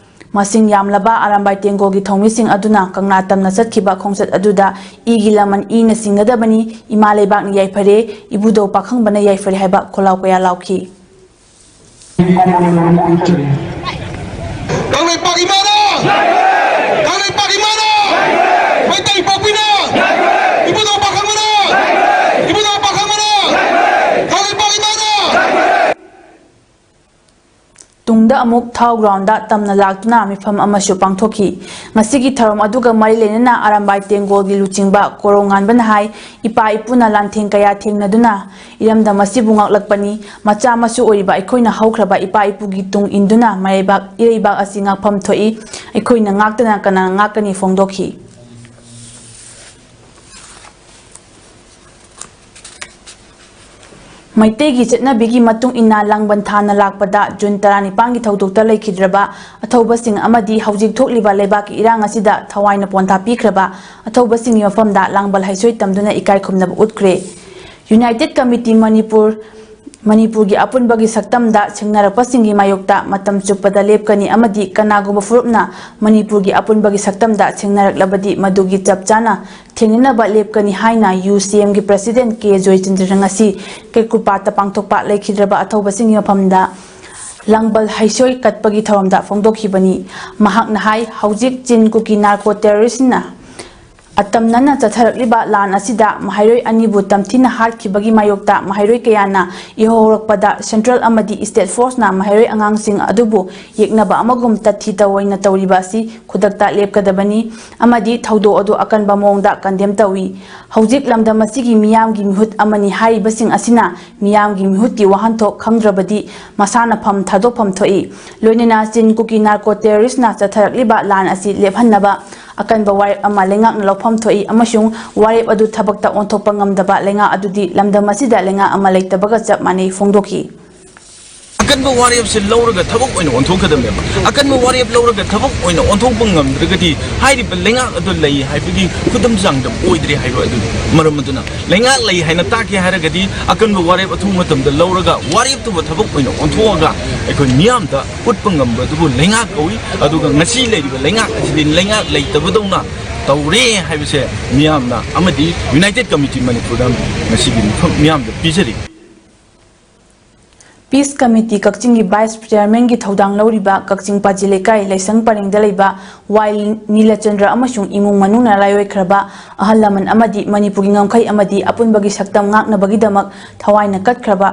ꯃꯁꯤꯡ ꯌꯥꯝꯂꯕ ꯑꯔꯥꯝꯕꯥꯏ ꯇꯦꯡꯒꯣꯜꯒꯤ ꯊꯧꯃꯤꯁꯤꯡ ꯑꯗꯨꯅ ꯀꯪꯂꯥ ꯇꯝꯅ ꯆꯠꯈꯤꯕ ꯈꯣꯡꯆꯠ ꯑꯗꯨꯗ ꯏꯒꯤ ꯂꯃꯟ ꯏꯅ ꯁꯤꯡꯒꯗꯕꯅꯤ, ꯏꯃꯥ ꯂꯩꯕꯥꯛꯅ ꯌꯥꯏꯐꯔꯦ, ꯏꯕꯨꯙꯧ ꯄꯥꯈꯪꯕꯅ ꯌꯥꯏꯐꯔꯦ ꯍꯥꯏꯕ ꯈꯣꯜꯂꯥꯎ ꯀꯌꯥ ꯂꯥꯎꯈꯤ꯫ ꯀꯪꯂꯩꯄꯥꯛ ꯏꯃꯥꯅ! ꯀꯪꯂꯩꯄꯥꯛ ꯏꯃꯥꯅ! ꯃꯩꯇꯩ ꯄꯣꯛꯄꯤꯅ! ꯏꯕꯨꯙꯧ ꯄꯥꯈꯪꯕꯅ! ꯏꯕꯨꯙꯧ ꯄꯥꯈꯪꯕꯅ! ꯀꯪꯂꯩꯄꯥꯛ ꯏꯃꯥꯅ! ꯇꯨꯡꯗ ꯑꯃꯨꯛ ꯊꯥꯎ groundꯗ ꯇꯝꯅ ꯂꯥꯛꯇꯨꯅ ꯃꯤꯐꯝ ꯑꯃꯁꯨ ꯄꯥꯡꯊꯣꯛꯈꯤ꯫ ꯉꯁꯤꯒꯤ ꯊꯧꯔꯝ ꯑꯗꯨꯒ ꯃꯔꯤ ꯂꯩꯅꯅ ꯑꯔꯥꯝꯕꯥꯏ ꯇꯦꯡꯒꯣꯜꯒꯤ ꯂꯨꯆꯤꯡꯕ ꯀꯣꯔꯧꯉꯥꯟꯕꯅ ꯍꯥꯏ, ꯏꯄꯥ ꯏꯄꯨꯅ ꯂꯥꯟꯊꯦꯡ ꯀꯌꯥ ꯊꯦꯡꯅꯗꯨꯅ ꯏꯔꯝꯗꯝ ꯑꯁꯤꯕꯨ ꯉꯥꯛꯂꯛꯄꯅꯤ꯫ ꯃꯆꯥ ꯃꯁꯨ ꯑꯣꯏꯔꯤꯕ ꯑꯩꯈꯣꯏꯅ ꯍꯧꯈ꯭ꯔꯕ ꯏꯄꯥ ꯏꯄꯨꯒꯤ ꯇꯨꯡ ꯏꯟꯗꯨꯅ ꯃꯔꯩꯕꯥꯛ ꯏꯔꯩꯕꯥꯛ ꯑꯁꯤ ꯉꯥꯛꯐꯝ ꯊꯣꯛꯏ꯫ ꯑꯩꯈꯣꯏꯅ ꯉꯥꯛꯇꯅ ꯀꯅꯥꯅ ꯉꯥꯛꯀꯅꯤ ꯐꯣꯡꯗꯣꯛꯈꯤ꯫ ꯃꯩꯇꯩꯒꯤ ꯆꯠꯅꯕꯤꯒꯤ ꯃꯇꯨꯡ ꯏꯟꯅ ꯂꯥꯡꯕꯟ ꯊꯥꯅ ꯂꯥꯛꯄꯗ ꯖꯨꯟ ꯇꯔꯥꯅꯤꯄꯥꯟꯒꯤ ꯊꯧꯗꯣꯛꯇ ꯂꯩꯈꯤꯗ꯭ꯔꯕ ꯑꯊꯧꯕꯁꯤꯡ ꯑꯃꯗꯤ ꯍꯧꯖꯤꯛ ꯊꯣꯛꯂꯤꯕ ꯂꯩꯕꯥꯛꯀꯤ ꯏꯔꯥꯡ ꯑꯁꯤꯗ ꯊꯋꯥꯏꯅ ꯄꯣꯟꯊꯥ ꯄꯤꯈ꯭ꯔꯕ ꯑꯊꯧꯕꯁꯤꯡꯒꯤ ꯃꯐꯝꯗ ꯂꯥꯡꯕꯜ ꯍꯩꯁꯣꯏ ꯇꯝꯗꯨꯅ ꯏꯀꯥꯏ ꯈꯨꯝꯅꯕ ꯎꯠꯈ꯭ꯔꯦ꯫ United Committee ꯃꯅꯤꯄꯨꯔ, ꯃꯅꯤꯄꯨꯔꯒꯤ ꯑꯄꯨꯟꯕꯒꯤ ꯁꯛꯇꯝꯗ ꯁꯤꯡꯅꯔꯛꯄꯁꯤꯡꯒꯤ ꯃꯥꯌꯣꯛꯇ ꯃꯇꯝ ꯆꯨꯞꯄꯗ ꯂꯦꯞꯀꯅꯤ ꯑꯃꯗꯤ ꯀꯅꯥꯒꯨꯝꯕ ꯐꯨꯔꯨꯞꯅ ꯃꯅꯤꯄꯨꯔꯒꯤ ꯑꯄꯨꯟꯕꯒꯤ ꯁꯛꯇꯝꯗ ꯁꯤꯡꯅꯔꯛꯂꯕꯗꯤ ꯃꯗꯨꯒꯤ ꯆꯞ ꯆꯥꯅ ꯊꯦꯡꯅꯅꯕ ꯂꯦꯞꯀꯅꯤ ꯍꯥꯏꯅ ꯌꯨ ꯁꯤ ꯑꯦꯝꯒꯤ President ꯀꯦ ꯖꯣꯏꯆꯟꯗ꯭ꯔ ꯉꯁꯤ ꯀꯦꯀꯨꯄꯥꯠꯇ ꯄꯥꯡꯊꯣꯛꯄ ꯂꯩꯈꯤꯗ꯭ꯔꯕ ꯑꯊꯧꯕꯁꯤꯡꯒꯤ ꯃꯐꯝꯗ ꯂꯥꯡꯕꯜ ꯍꯩꯁꯣꯏ ꯀꯠꯄꯒꯤ ꯊꯧꯔꯝꯗ ꯐꯣꯡꯗꯣꯛꯈꯤꯕꯅꯤ꯫ ꯃꯍꯥꯛꯅ ꯍꯥꯏ, ꯍꯧꯖꯤꯛ ꯆꯤꯟ ꯀꯨꯀꯤ narco terroristꯅ ꯑꯇꯝꯅꯅ ꯆꯠꯊꯔꯛꯂꯤꯕ ꯂꯥꯟ ꯑꯁꯤꯗ ꯃꯍꯩꯔꯣꯏ ꯑꯅꯤꯕꯨ ꯇꯝꯊꯤꯅ ꯍꯥꯠꯈꯤꯕꯒꯤ ꯃꯥꯌꯣꯛꯇ ꯃꯍꯩꯔꯣꯏ ꯀꯌꯥꯅ ꯏꯍꯧ ꯍꯧꯔꯛꯄꯗ Central ꯑꯃꯗꯤ State Forceꯅ ꯃꯍꯩꯔꯣꯏ ꯑꯉꯥꯡꯁꯤꯡ ꯑꯗꯨꯕꯨ ꯌꯦꯛꯅꯕ ꯑꯃꯒꯨꯝ ꯇꯠꯊꯤ ꯇꯑꯣꯏꯅ ꯇꯧꯔꯤꯕ ꯑꯁꯤ ꯈꯨꯗꯛꯇ ꯂꯦꯞꯀꯗꯕꯅꯤ ꯑꯃꯗꯤ ꯊꯧꯗꯣꯛ ꯑꯗꯨ ꯑꯀꯟꯕ ꯃꯑꯣꯡꯗ condemn ꯇꯧꯏ꯫ ꯍꯧꯖꯤꯛ ꯂꯝꯗꯝ ꯑꯁꯤꯒꯤ ꯃꯤꯌꯥꯝꯒꯤ ꯃꯤꯍꯨꯠ ꯑꯃꯅꯤ ꯍꯥꯏꯔꯤꯕꯁꯤꯡ ꯑꯁꯤꯅ ꯃꯤꯌꯥꯝꯒꯤ ꯃꯤꯍꯨꯠꯀꯤ ꯋꯥꯍꯟꯊꯣꯛ ꯈꯪꯗ꯭ꯔꯕꯗꯤ ꯃꯁꯥꯅ ꯐꯝ ꯊꯥꯗꯣꯛꯐꯝ ꯊꯣꯛꯏ꯫ ꯂꯣꯏꯅꯅ ꯆꯤꯟ ꯀꯨꯀꯤ narco terroristꯅ ꯆꯠꯊꯔꯛꯂꯤꯕ ꯂꯥꯟ ꯑꯁꯤ ꯂꯦꯞꯍꯟꯅꯕ ꯑꯀꯟꯕ ꯋꯥꯔꯦꯞ ꯑꯃ ꯂꯩꯉꯥꯛꯅ ꯂꯧꯐꯝ ꯊꯣꯛꯏ ꯑꯃꯁꯨꯡ ꯋꯥꯔꯦꯞ ꯑꯗꯨ ꯊꯕꯛꯇ ꯑꯣꯟꯊꯣꯛꯄ ꯉꯝꯗꯕ ꯂꯩꯉꯥꯛ ꯑꯗꯨꯗꯤ ꯂꯝꯗꯝ ꯑꯁꯤꯗ ꯂꯩꯉꯥꯛ ꯑꯃ ꯂꯩꯇꯕꯒ ꯆꯞ ꯃꯥꯟꯅꯩ ꯐꯣꯡꯗꯣꯛꯈꯤ꯫ ꯑꯀꯟꯕ ꯋꯥꯔꯦꯞꯁꯦ ꯂꯧꯔꯒ ꯊꯕꯛ ꯑꯣꯏꯅ ꯑꯣꯟꯊꯣꯛꯀꯗꯕꯅꯦꯕ꯫ ꯑꯀꯟꯕ ꯋꯥꯔꯦꯞ ꯂꯧꯔꯒ ꯊꯕꯛ ꯑꯣꯏꯅ ꯑꯣꯟꯊꯣꯛꯄ ꯉꯝꯗ꯭ꯔꯒꯗꯤ ꯍꯥꯏꯔꯤꯕ ꯂꯩꯉꯥꯛ ꯑꯗꯨ ꯂꯩ ꯍꯥꯏꯕꯒꯤ ꯈꯨꯗꯝ ꯆꯥꯡꯗꯝ ꯑꯣꯏꯗ꯭ꯔꯦ ꯍꯥꯏꯕ ꯑꯗꯨꯅꯤ꯫ ꯃꯔꯝ ꯑꯗꯨꯅ ꯂꯩꯉꯥꯛ ꯂꯩ ꯍꯥꯏꯅ ꯇꯥꯛꯀꯦ ꯍꯥꯏꯔꯒꯗꯤ ꯑꯀꯟꯕ ꯋꯥꯔꯦꯞ ꯑꯊꯨꯕ ꯃꯇꯝꯗ ꯂꯧꯔꯒ ꯋꯥꯔꯦꯞꯇꯨꯕꯨ ꯊꯕꯛ ꯑꯣꯏꯅ ꯑꯣꯟꯊꯣꯛꯑꯒ ꯑꯩꯈꯣꯏ ꯃꯤꯌꯥꯝꯗ ꯎꯠꯄ ꯉꯝꯕꯗꯨꯕꯨ ꯂꯩꯉꯥꯛ ꯀꯧꯏ꯫ ꯑꯗꯨꯒ ꯉꯁꯤ ꯂꯩꯔꯤꯕ ꯂꯩꯉꯥꯛ ꯑꯁꯤꯗꯤ ꯂꯩꯉꯥꯛ ꯂꯩꯇꯕꯗꯧꯅ ꯇꯧꯔꯦ ꯍꯥꯏꯕꯁꯦ ꯃꯤꯌꯥꯝꯅ ꯑꯃꯗꯤ United Committee ꯃꯅꯤꯄꯨꯔꯗ ꯉꯁꯤꯒꯤ ꯃꯤꯐꯝ ꯃꯤꯌꯥꯝꯗ ꯄꯤꯖꯔꯤ꯫ Peace Committee ꯀꯛꯆꯤꯡꯒꯤ Vice Chairmanꯒꯤ ꯊꯧꯗꯥꯡ ꯂꯧꯔꯤꯕ ꯀꯛꯆꯤꯡ ꯄꯥꯖꯤ ꯂꯩꯀꯥꯏ ꯂꯩꯁꯪ ꯄꯔꯦꯡꯗ ꯂꯩꯕ ꯋꯥꯏ ꯅꯤꯂꯆꯟꯗ꯭ꯔ ꯑꯃꯁꯨꯡ ꯏꯃꯨꯡ ꯃꯅꯨꯡꯅ ꯂꯥꯏꯑꯣꯏꯈ꯭ꯔꯕ ꯑꯍꯜ ꯂꯃꯟ ꯑꯃꯗꯤ ꯃꯅꯤꯄꯨꯔꯒꯤ ꯉꯝꯈꯩ ꯑꯃꯗꯤ ꯑꯄꯨꯟꯕꯒꯤ ꯁꯛꯇꯝ ꯉꯥꯛꯅꯕꯒꯤꯗꯃꯛ ꯊꯋꯥꯏꯅ ꯀꯠꯈ꯭ꯔꯕ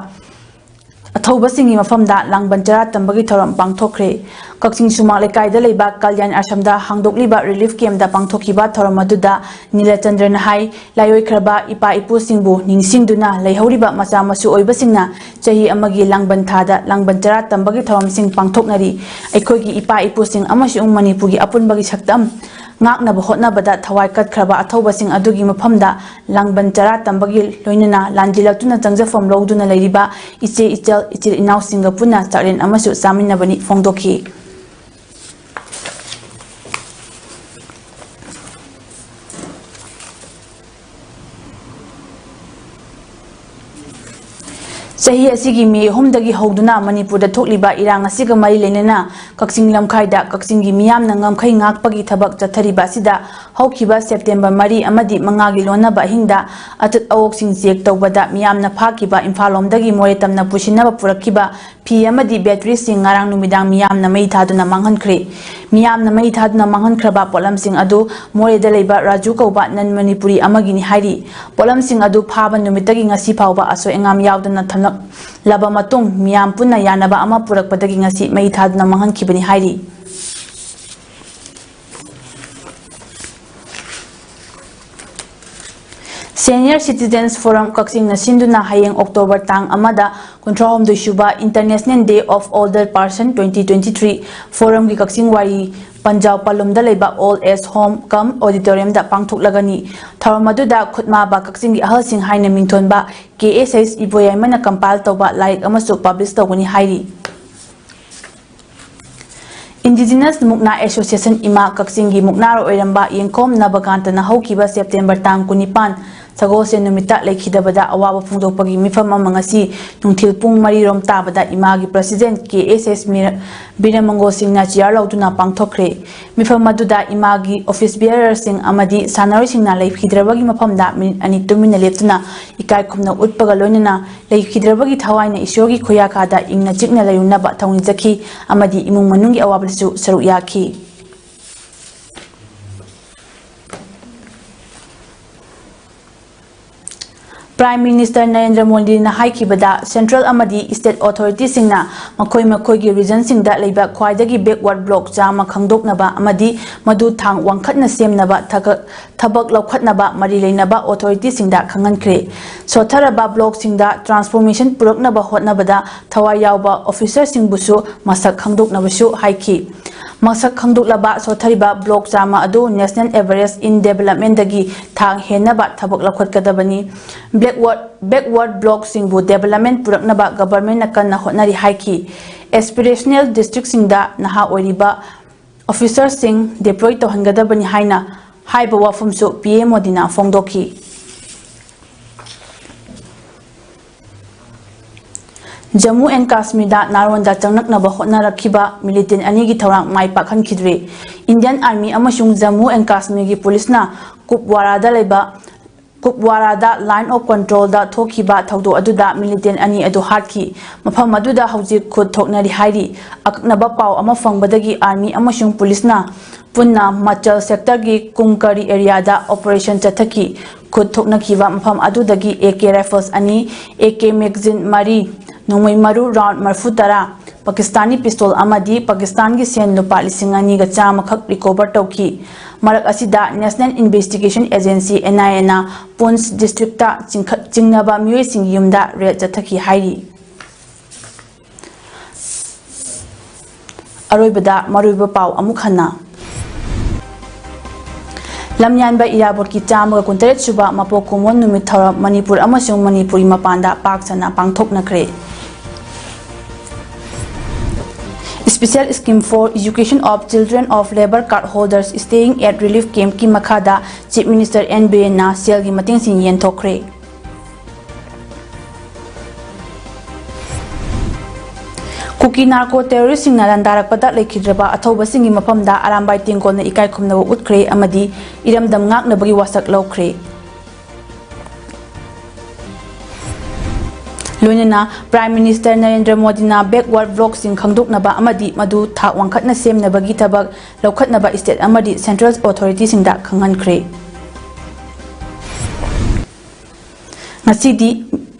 ꯑꯊꯧꯕꯁꯤꯡꯒꯤ ꯃꯐꯝꯗ ꯂꯥꯡꯕꯟ ꯆꯔꯥ ꯇꯝꯕꯒꯤ ꯊꯧꯔꯝ ꯄꯥꯡꯊꯣꯛꯈ꯭ꯔꯦ꯫ ꯀꯛꯆꯤꯡ ꯁꯨꯃꯥꯡ ꯂꯩꯀꯥꯏꯗ ꯂꯩꯕ ꯀꯜꯌꯥꯟ ꯑꯥꯁ꯭ꯔꯝꯗ ꯍꯥꯡꯗꯣꯛꯂꯤꯕ relief campꯇ ꯄꯥꯡꯊꯣꯛꯈꯤꯕ ꯊꯧꯔꯝ ꯑꯗꯨꯗ ꯅꯤꯂꯆꯟꯗ꯭ꯔꯅ ꯍꯥꯏ, ꯂꯥꯏꯑꯣꯏꯈ꯭ꯔꯕ ꯏꯄꯥ ꯏꯄꯨꯁꯤꯡꯕꯨ ꯅꯤꯡꯁꯤꯡꯗꯨꯅ ꯂꯩꯍꯧꯔꯤꯕ ꯃꯆꯥ ꯃꯁꯨ ꯑꯣꯏꯕꯁꯤꯡꯅ ꯆꯍꯤ ꯑꯃꯒꯤ ꯂꯥꯡꯕꯟ ꯊꯥꯗ ꯂꯥꯡꯕꯟ ꯆꯔꯥ ꯇꯝꯕꯒꯤ ꯊꯧꯔꯝꯁꯤꯡ ꯄꯥꯡꯊꯣꯛꯅꯔꯤ꯫ ꯑꯩꯈꯣꯏꯒꯤ ꯏꯄꯥ ꯏꯄꯨꯁꯤꯡ ꯑꯃꯁꯨꯡ ꯃꯅꯤꯄꯨꯔꯒꯤ ꯑꯄꯨꯟꯕꯒꯤ ꯁꯛꯇꯝ ꯉꯥꯛꯅꯕ ꯍꯣꯠꯅꯕꯗ ꯊꯋꯥꯏ ꯀꯠꯈ꯭ꯔꯕ ꯑꯊꯧꯕꯁꯤꯡ ꯑꯗꯨꯒꯤ ꯃꯐꯝꯗ ꯂꯥꯡꯕꯟ ꯆꯔꯥ ꯇꯝꯕꯒꯤ ꯂꯣꯏꯅꯅ ꯂꯥꯟꯖꯦꯜꯂꯛꯇꯨꯅ ꯆꯪꯖꯐꯝ ꯂꯧꯗꯨꯅ ꯂꯩꯔꯤꯕ ꯏꯆꯦ ꯏꯆꯜ ꯏꯆꯤꯜ ꯏꯅꯥꯎꯁꯤꯡꯒ ꯄꯨꯟꯅ ꯆꯥꯛꯂꯦꯟ ꯑꯃꯁꯨ ꯆꯥꯃꯤꯟꯅꯕꯅꯤ ꯐꯣꯡꯗꯣꯛꯈꯤ꯫ ꯆꯍꯤ ꯑꯁꯤꯒꯤ ꯃꯦ ꯑꯍꯨꯝꯗꯒꯤ ꯍꯧꯗꯨꯅ ꯃꯅꯤꯄꯨꯔꯗ ꯊꯣꯛꯂꯤꯕ ꯏꯔꯥꯡ ꯑꯁꯤꯒ ꯃꯔꯤ ꯂꯩꯅꯅ ꯀꯛꯆꯤꯡ ꯂꯝꯈꯥꯏꯗ ꯀꯛꯆꯤꯡꯒꯤ ꯃꯤꯌꯥꯝꯅ ꯉꯝꯈꯩ ꯉꯥꯛꯄꯒꯤ ꯊꯕꯛ ꯆꯠꯊꯔꯤꯕ ꯑꯁꯤꯗ ꯍꯧꯈꯤꯕ ꯁꯦꯞꯇꯦꯝꯕꯔ ꯃꯔꯤ ꯑꯃꯗꯤ ꯃꯉꯥꯒꯤ ꯂꯣꯟꯅꯕ ꯑꯍꯤꯡꯗ ꯑꯆꯠ ꯑꯋꯣꯛꯁꯤꯡ ꯆꯦꯛ ꯇꯧꯕꯗ ꯃꯤꯌꯥꯝꯅ ꯐꯥꯈꯤꯕ ꯏꯝꯐꯥꯜ ꯂꯣꯝꯗꯒꯤ ꯃꯣꯔꯦ ꯇꯝꯅ ꯄꯨꯁꯤꯟꯅꯕ ꯄꯨꯔꯛꯈꯤꯕ ꯐꯤ ꯑꯃꯗꯤ ꯕꯦꯇ꯭ꯔꯤꯁꯤꯡ ꯉꯔꯥꯡ ꯅꯨꯃꯤꯗꯥꯡ ꯃꯤꯌꯥꯝꯅ ꯃꯩ ꯊꯥꯗꯨꯅ ꯃꯥꯡꯍꯟꯈ꯭ꯔꯦ꯫ ꯃꯤꯌꯥꯝꯅ ꯃꯩ ꯊꯥꯗꯨꯅ ꯃꯥꯡꯍꯟꯈ꯭ꯔꯕ ꯄꯣꯠꯂꯝꯁꯤꯡ ꯑꯗꯨ ꯃꯣꯔꯦꯗ ꯂꯩꯕ ꯔꯥꯖꯨ ꯀꯧꯕ ꯅꯟ ꯃꯅꯤꯄꯨꯔꯤ ꯑꯃꯒꯤꯅꯤ ꯍꯥꯏꯔꯤ꯫ ꯄꯣꯠꯂꯝꯁꯤꯡ ꯑꯗꯨ ꯐꯥꯕ ꯅꯨꯃꯤꯠꯇꯒꯤ ꯉꯁꯤ ꯐꯥꯎꯕ ꯑꯁꯣꯏ ꯑꯉꯥꯝ ꯌꯥꯎꯗꯅ ꯊꯝꯂꯛꯂꯕ ꯃꯇꯨꯡ, ꯃꯤꯌꯥꯝ ꯄꯨꯟꯅ ꯌꯥꯅꯕ ꯑꯃ ꯄꯨꯔꯛꯄꯗꯒꯤ ꯉꯁꯤ ꯃꯩ ꯊꯥꯗꯨꯅ ꯃꯥꯡꯍꯟꯈꯤꯕꯅꯤ ꯍꯥꯏꯔꯤ꯫ Senior Citizens Forum ꯀꯛꯆꯤꯡꯅ ꯁꯤꯟꯗꯨꯅ ꯍꯌꯦꯡ ꯑꯣꯛꯇꯣꯕꯔ ꯇꯥꯡ ꯑꯃꯗ ꯀꯨꯟꯊ꯭ꯔꯥꯍꯨꯝꯗꯣꯏ ꯁꯨꯕ International Day of Older Person twenty twenty-three Forumꯒꯤ ꯀꯛꯆꯤꯡ ꯋꯥꯏꯔꯤ ꯄꯟꯖꯥꯎ ꯄꯥꯂꯨꯝꯗ ꯂꯩꯕ Old Age Home cum Auditoriumꯗ ꯄꯥꯡꯊꯣꯛꯂꯒꯅꯤ꯫ ꯊꯧꯔꯝ ꯑꯗꯨꯗ ꯈꯨꯠꯃꯥꯕ ꯀꯛꯆꯤꯡꯒꯤ ꯑꯍꯜꯁꯤꯡ ꯍꯥꯏꯅ ꯃꯤꯡꯊꯣꯟꯕ ꯀꯦ ꯑꯦꯁ ꯑꯩꯆ ꯏꯕꯣꯌꯥꯏꯃꯅ compile ꯇꯧꯕ ꯂꯥꯏꯔꯤꯛ ꯑꯃꯁꯨ publish ꯇꯧꯒꯅꯤ ꯍꯥꯏꯔꯤ꯫ Indigenous ꯃꯨꯛꯅꯥ Association ꯏꯃꯥ ꯀꯛꯆꯤꯡꯒꯤ ꯃꯨꯛꯅꯥꯔꯣꯏ ꯑꯣꯏꯔꯝꯕ ꯌꯦꯡꯈꯣꯝ ꯅꯕꯀꯥꯟꯇꯅ ꯍꯧꯈꯤꯕ ꯁꯦꯞꯇꯦꯝꯕꯔ ꯇꯥꯡ ꯀꯨꯟꯅꯤꯄꯥꯟ ꯁꯒꯣꯜꯁꯦꯟ ꯅꯨꯃꯤꯠꯇ ꯂꯩꯈꯤꯗꯕꯗ ꯑꯋꯥꯕ ꯐꯣꯡꯗꯣꯛꯄꯒꯤ ꯃꯤꯐꯝ ꯑꯃ ꯉꯁꯤ ꯅꯨꯡꯊꯤꯜ ꯄꯨꯡ ꯃꯔꯤ ꯔꯣꯝ ꯇꯥꯕꯗ ꯏꯃꯥꯒꯤ president ꯀꯦ ꯑꯦꯁ ꯑꯦꯁ ꯃꯤꯔ-, ꯕꯤꯔꯃꯪꯒꯣꯜ ꯁꯤꯡꯅ chair ꯂꯧꯗꯨꯅ ꯄꯥꯡꯊꯣꯛꯈ꯭ꯔꯦ꯫ ꯃꯤꯐꯝ ꯑꯗꯨꯗ ꯏꯃꯥꯒꯤ office bearerꯁꯤꯡ ꯑꯃꯗꯤ ꯁꯥꯟꯅꯔꯣꯏꯁꯤꯡꯅ ꯂꯩꯈꯤꯗ꯭ꯔꯕꯒꯤ ꯃꯐꯝꯗ ꯃꯤꯅꯤꯠ ꯑꯅꯤ ꯇꯨꯃꯤꯟꯅ ꯂꯦꯞꯇꯨꯅ ꯏꯀꯥꯏ ꯈꯨꯝꯅ ꯎꯠꯄꯒ ꯂꯣꯏꯅꯅ ꯂꯩꯈꯤꯗ꯭ꯔꯕꯒꯤ ꯊꯋꯥꯏꯅ ꯏꯁꯣꯔꯒꯤ ꯈꯨꯌꯥꯀꯥꯗ ꯏꯪꯅ ꯆꯤꯛꯅ ꯂꯩꯔꯨꯅꯕ ꯊꯧꯅꯤꯖꯈꯤ ꯑꯃꯗꯤ ꯏꯃꯨꯡ ꯃꯅꯨꯡꯒꯤ ꯑꯋꯥꯕꯗꯁꯨ ꯁꯔꯨꯛ ꯌꯥꯈꯤ꯫ Prime Minister ꯅꯔꯦꯟꯗ꯭ꯔ ꯃꯣꯗꯤꯅ ꯍꯥꯏꯈꯤꯕꯗ, central ꯑꯃꯗꯤ state authorityꯁꯤꯡꯅ ꯃꯈꯣꯏ ꯃꯈꯣꯏꯒꯤ regionꯁꯤꯡꯗ ꯂꯩꯕ ꯈ꯭ꯋꯥꯏꯗꯒꯤ backward block ꯆꯥꯝꯃ ꯈꯪꯗꯣꯛꯅꯕ ꯑꯃꯗꯤ ꯃꯗꯨ ꯊꯥꯡ ꯋꯥꯡꯈꯠꯅ ꯁꯦꯝꯅꯕ ꯊꯕꯛ ꯊꯕꯛ ꯂꯧꯈꯠꯅꯕ ꯃꯔꯤ ꯂꯩꯅꯕ authorityꯁꯤꯡꯗ ꯈꯪꯍꯟꯈ꯭ꯔꯦ꯫ ꯁꯣꯠꯊꯔꯕ blockꯁꯤꯡꯗ transformation ꯄꯨꯔꯛꯅꯕ ꯍꯣꯠꯅꯕꯗ ꯊꯋꯥꯏ ꯌꯥꯎꯕ officerꯁꯤꯡꯕꯨꯁꯨ ꯃꯁꯛ ꯈꯪꯗꯣꯛꯅꯕꯁꯨ ꯍꯥꯏꯈꯤ꯫ ꯃꯁꯛ ꯈꯪꯗꯣꯛꯂꯕ ꯁꯣꯠꯊꯔꯤꯕ block ꯆꯥꯝꯃ ꯑꯗꯨ National Average in Developmentꯗꯒꯤ ꯊꯥꯡ ꯍꯦꯟꯅꯕ ꯊꯕꯛ ꯂꯧꯈꯠꯀꯗꯕꯅꯤ꯫ Backward, backward blockꯁꯤꯡꯕꯨ development ꯄꯨꯔꯛꯅꯕ governmentꯅ ꯀꯟꯅ ꯍꯣꯠꯅꯔꯤ ꯍꯥꯏꯈꯤ꯫ Aspirational districtꯁꯤꯡꯗ ꯅꯍꯥ ꯑꯣꯏꯔꯤꯕ officerꯁꯤꯡ deploy ꯇꯧꯍꯟꯒꯗꯕꯅꯤ ꯍꯥꯏꯅ ꯍꯥꯏꯕ ꯋꯥꯐꯝꯁꯨ ꯄꯤ ꯑꯦꯝ ꯃꯣꯗꯤꯅ ꯐꯣꯡꯗꯣꯛꯈꯤ꯫ ꯖꯝꯃꯨ ꯑꯦꯟ ꯀꯥꯁꯃꯤꯔꯗ ꯅꯥꯔꯣꯟꯗ ꯆꯪꯂꯛꯅꯕ ꯍꯣꯠꯅꯔꯛꯈꯤꯕ ꯃꯤꯂꯤꯇꯦꯟ ꯑꯅꯤꯒꯤ ꯊꯧꯔꯥꯡ ꯃꯥꯏ ꯄꯥꯛꯍꯟꯈꯤꯗ꯭ꯔꯦ꯫ ꯏꯟꯗꯤꯌꯟ ꯑꯥꯔꯃꯤ ꯑꯃꯁꯨꯡ ꯖꯝꯃꯨ ꯑꯦꯟ ꯀꯥꯁꯃꯤꯔꯒꯤ ꯄꯨꯂꯤꯁꯅ ꯀꯨꯞꯋꯥꯔꯥꯗ ꯂꯩꯕ, ꯀꯨꯞꯋꯥꯔꯥꯗ Line of Controlꯗ ꯊꯣꯛꯈꯤꯕ ꯊꯧꯗꯣꯛ ꯑꯗꯨꯗ ꯃꯤꯂꯤꯇꯦꯟ ꯑꯅꯤ ꯑꯗꯨ ꯍꯥꯠꯈꯤ꯫ ꯃꯐꯝ ꯑꯗꯨꯗ ꯍꯧꯖꯤꯛ ꯈꯨꯠ ꯊꯣꯛꯅꯔꯤ ꯍꯥꯏꯔꯤ꯫ ꯑꯀꯛꯅꯕ ꯄꯥꯎ ꯑꯃ ꯐꯪꯕꯗꯒꯤ ꯑꯥꯔꯃꯤ ꯑꯃꯁꯨꯡ ꯄꯨꯂꯤꯁꯅ ꯄꯨꯟꯅ ꯃꯆꯜ ꯁꯦꯛꯇꯔꯒꯤ ꯀꯨꯝꯀꯔꯤ ꯑꯦꯔꯤꯌꯥꯗ ꯑꯣꯄꯔꯦꯁꯟ ꯆꯠꯊꯈꯤ꯫ ꯈꯨꯠ ꯊꯣꯛꯅꯈꯤꯕ ꯃꯐꯝ ꯑꯗꯨꯗꯒꯤ AK rifles ꯑꯅꯤ, AK magazine ꯃꯔꯤ, ꯅꯣꯡꯃꯩ ꯃꯔꯨ round ꯃꯔꯤꯐꯨ ꯇꯔꯥ, ꯄꯥꯀꯤꯁꯇꯥꯅꯤ ꯄꯤꯁꯇꯣꯜ ꯑꯃꯗꯤ ꯄꯥꯀꯤꯁꯇꯥꯟꯒꯤ ꯁꯦꯟ ꯂꯨꯄꯥ ꯂꯤꯁꯤꯡ ꯑꯅꯤꯒ ꯆꯥꯝꯃ ꯈꯛ recover ꯇꯧꯈꯤ꯫ ꯃꯔꯛ ꯑꯁꯤꯗ National Investigation Agency, NIAꯅ ꯄꯨꯟꯁ ꯗꯤꯁꯇ꯭ꯔꯤꯛꯇ ꯆꯤꯡꯈꯠ-, ꯆꯤꯡꯅꯕ ꯃꯤꯑꯣꯏꯁꯤꯡꯒꯤ ꯌꯨꯝꯗ raid ꯆꯠꯊꯈꯤ ꯍꯥꯏꯔꯤ꯫ ꯑꯔꯣꯏꯕꯗ ꯃꯔꯨꯑꯣꯏꯕ ꯄꯥꯎ ꯑꯃꯨꯛ ꯍꯟꯅ꯫ ꯂꯝꯌꯥꯟꯕ ꯏꯔꯥꯕꯣꯠꯀꯤ ꯆꯥꯝꯃꯒ ꯀꯨꯟꯇꯔꯦꯠ ꯁꯨꯕ ꯃꯄꯣꯛ ꯀꯨꯝꯑꯣꯟ ꯅꯨꯃꯤꯠ ꯊꯧꯔꯝ ꯃꯅꯤꯄꯨꯔ ꯑꯃꯁꯨꯡ ꯃꯅꯤꯄꯨꯔꯒꯤ ꯃꯄꯥꯟꯗ ꯄꯥꯛ ꯁꯟꯅ ꯄꯥꯡꯊꯣꯛꯅꯈ꯭ꯔꯦ꯫ Special Scheme for Education of Children of Labour Card Holders Staying at Relief Campꯀꯤ ꯃꯈꯥꯗ Chief Minister N Birenꯅ ꯁꯦꯜꯒꯤ ꯃꯇꯦꯡꯁꯤꯡ ꯌꯦꯟꯊꯣꯛꯈ꯭ꯔꯦ꯫ ꯀꯨꯀꯤ narco terroristꯁꯤꯡꯅ ꯂꯥꯟꯗꯥꯔꯛꯄꯗ ꯂꯩꯈꯤꯗ꯭ꯔꯕ ꯑꯊꯧꯕꯁꯤꯡꯒꯤ ꯃꯐꯝꯗ ꯑꯔꯥꯝꯕꯥꯏ ꯇꯦꯡꯒꯣꯜꯅ ꯏꯀꯥꯏ ꯈꯨꯝꯅꯕ ꯎꯠꯈ꯭ꯔꯦ ꯑꯃꯗꯤ ꯏꯔꯝꯗꯝ ꯉꯥꯛꯅꯕꯒꯤ ꯋꯥꯁꯛ ꯂꯧꯈ꯭ꯔꯦ꯫ ꯂꯣꯏꯅꯅ Prime Minister ꯅꯔꯦꯟꯗ꯭ꯔ ꯃꯣꯗꯤꯅ backward blockꯁꯤꯡ ꯈꯪꯗꯣꯛꯅꯕ ꯑꯃꯗꯤ ꯃꯗꯨ ꯊꯥꯛ ꯋꯥꯡꯈꯠꯅ ꯁꯦꯝꯅꯕꯒꯤ ꯊꯕꯛ ꯂꯧꯈꯠꯅꯕ state ꯑꯃꯗꯤ central authorityꯁꯤꯡꯗ ꯈꯪꯍꯟꯈ꯭ꯔꯦ꯫ ꯉꯁꯤꯗꯤ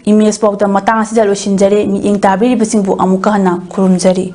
image ꯐꯥꯎꯗ ꯃꯇꯥꯡ ꯑꯁꯤꯗ ꯂꯣꯏꯁꯤꯟꯖꯔꯦ꯫ ꯃꯤꯠꯌꯦꯡ ꯇꯥꯕꯤꯔꯤꯕꯁꯤꯡꯕꯨ ꯑꯃꯨꯛꯀ ꯍꯟꯅ ꯈꯨꯔꯨꯝꯖꯔꯤ꯫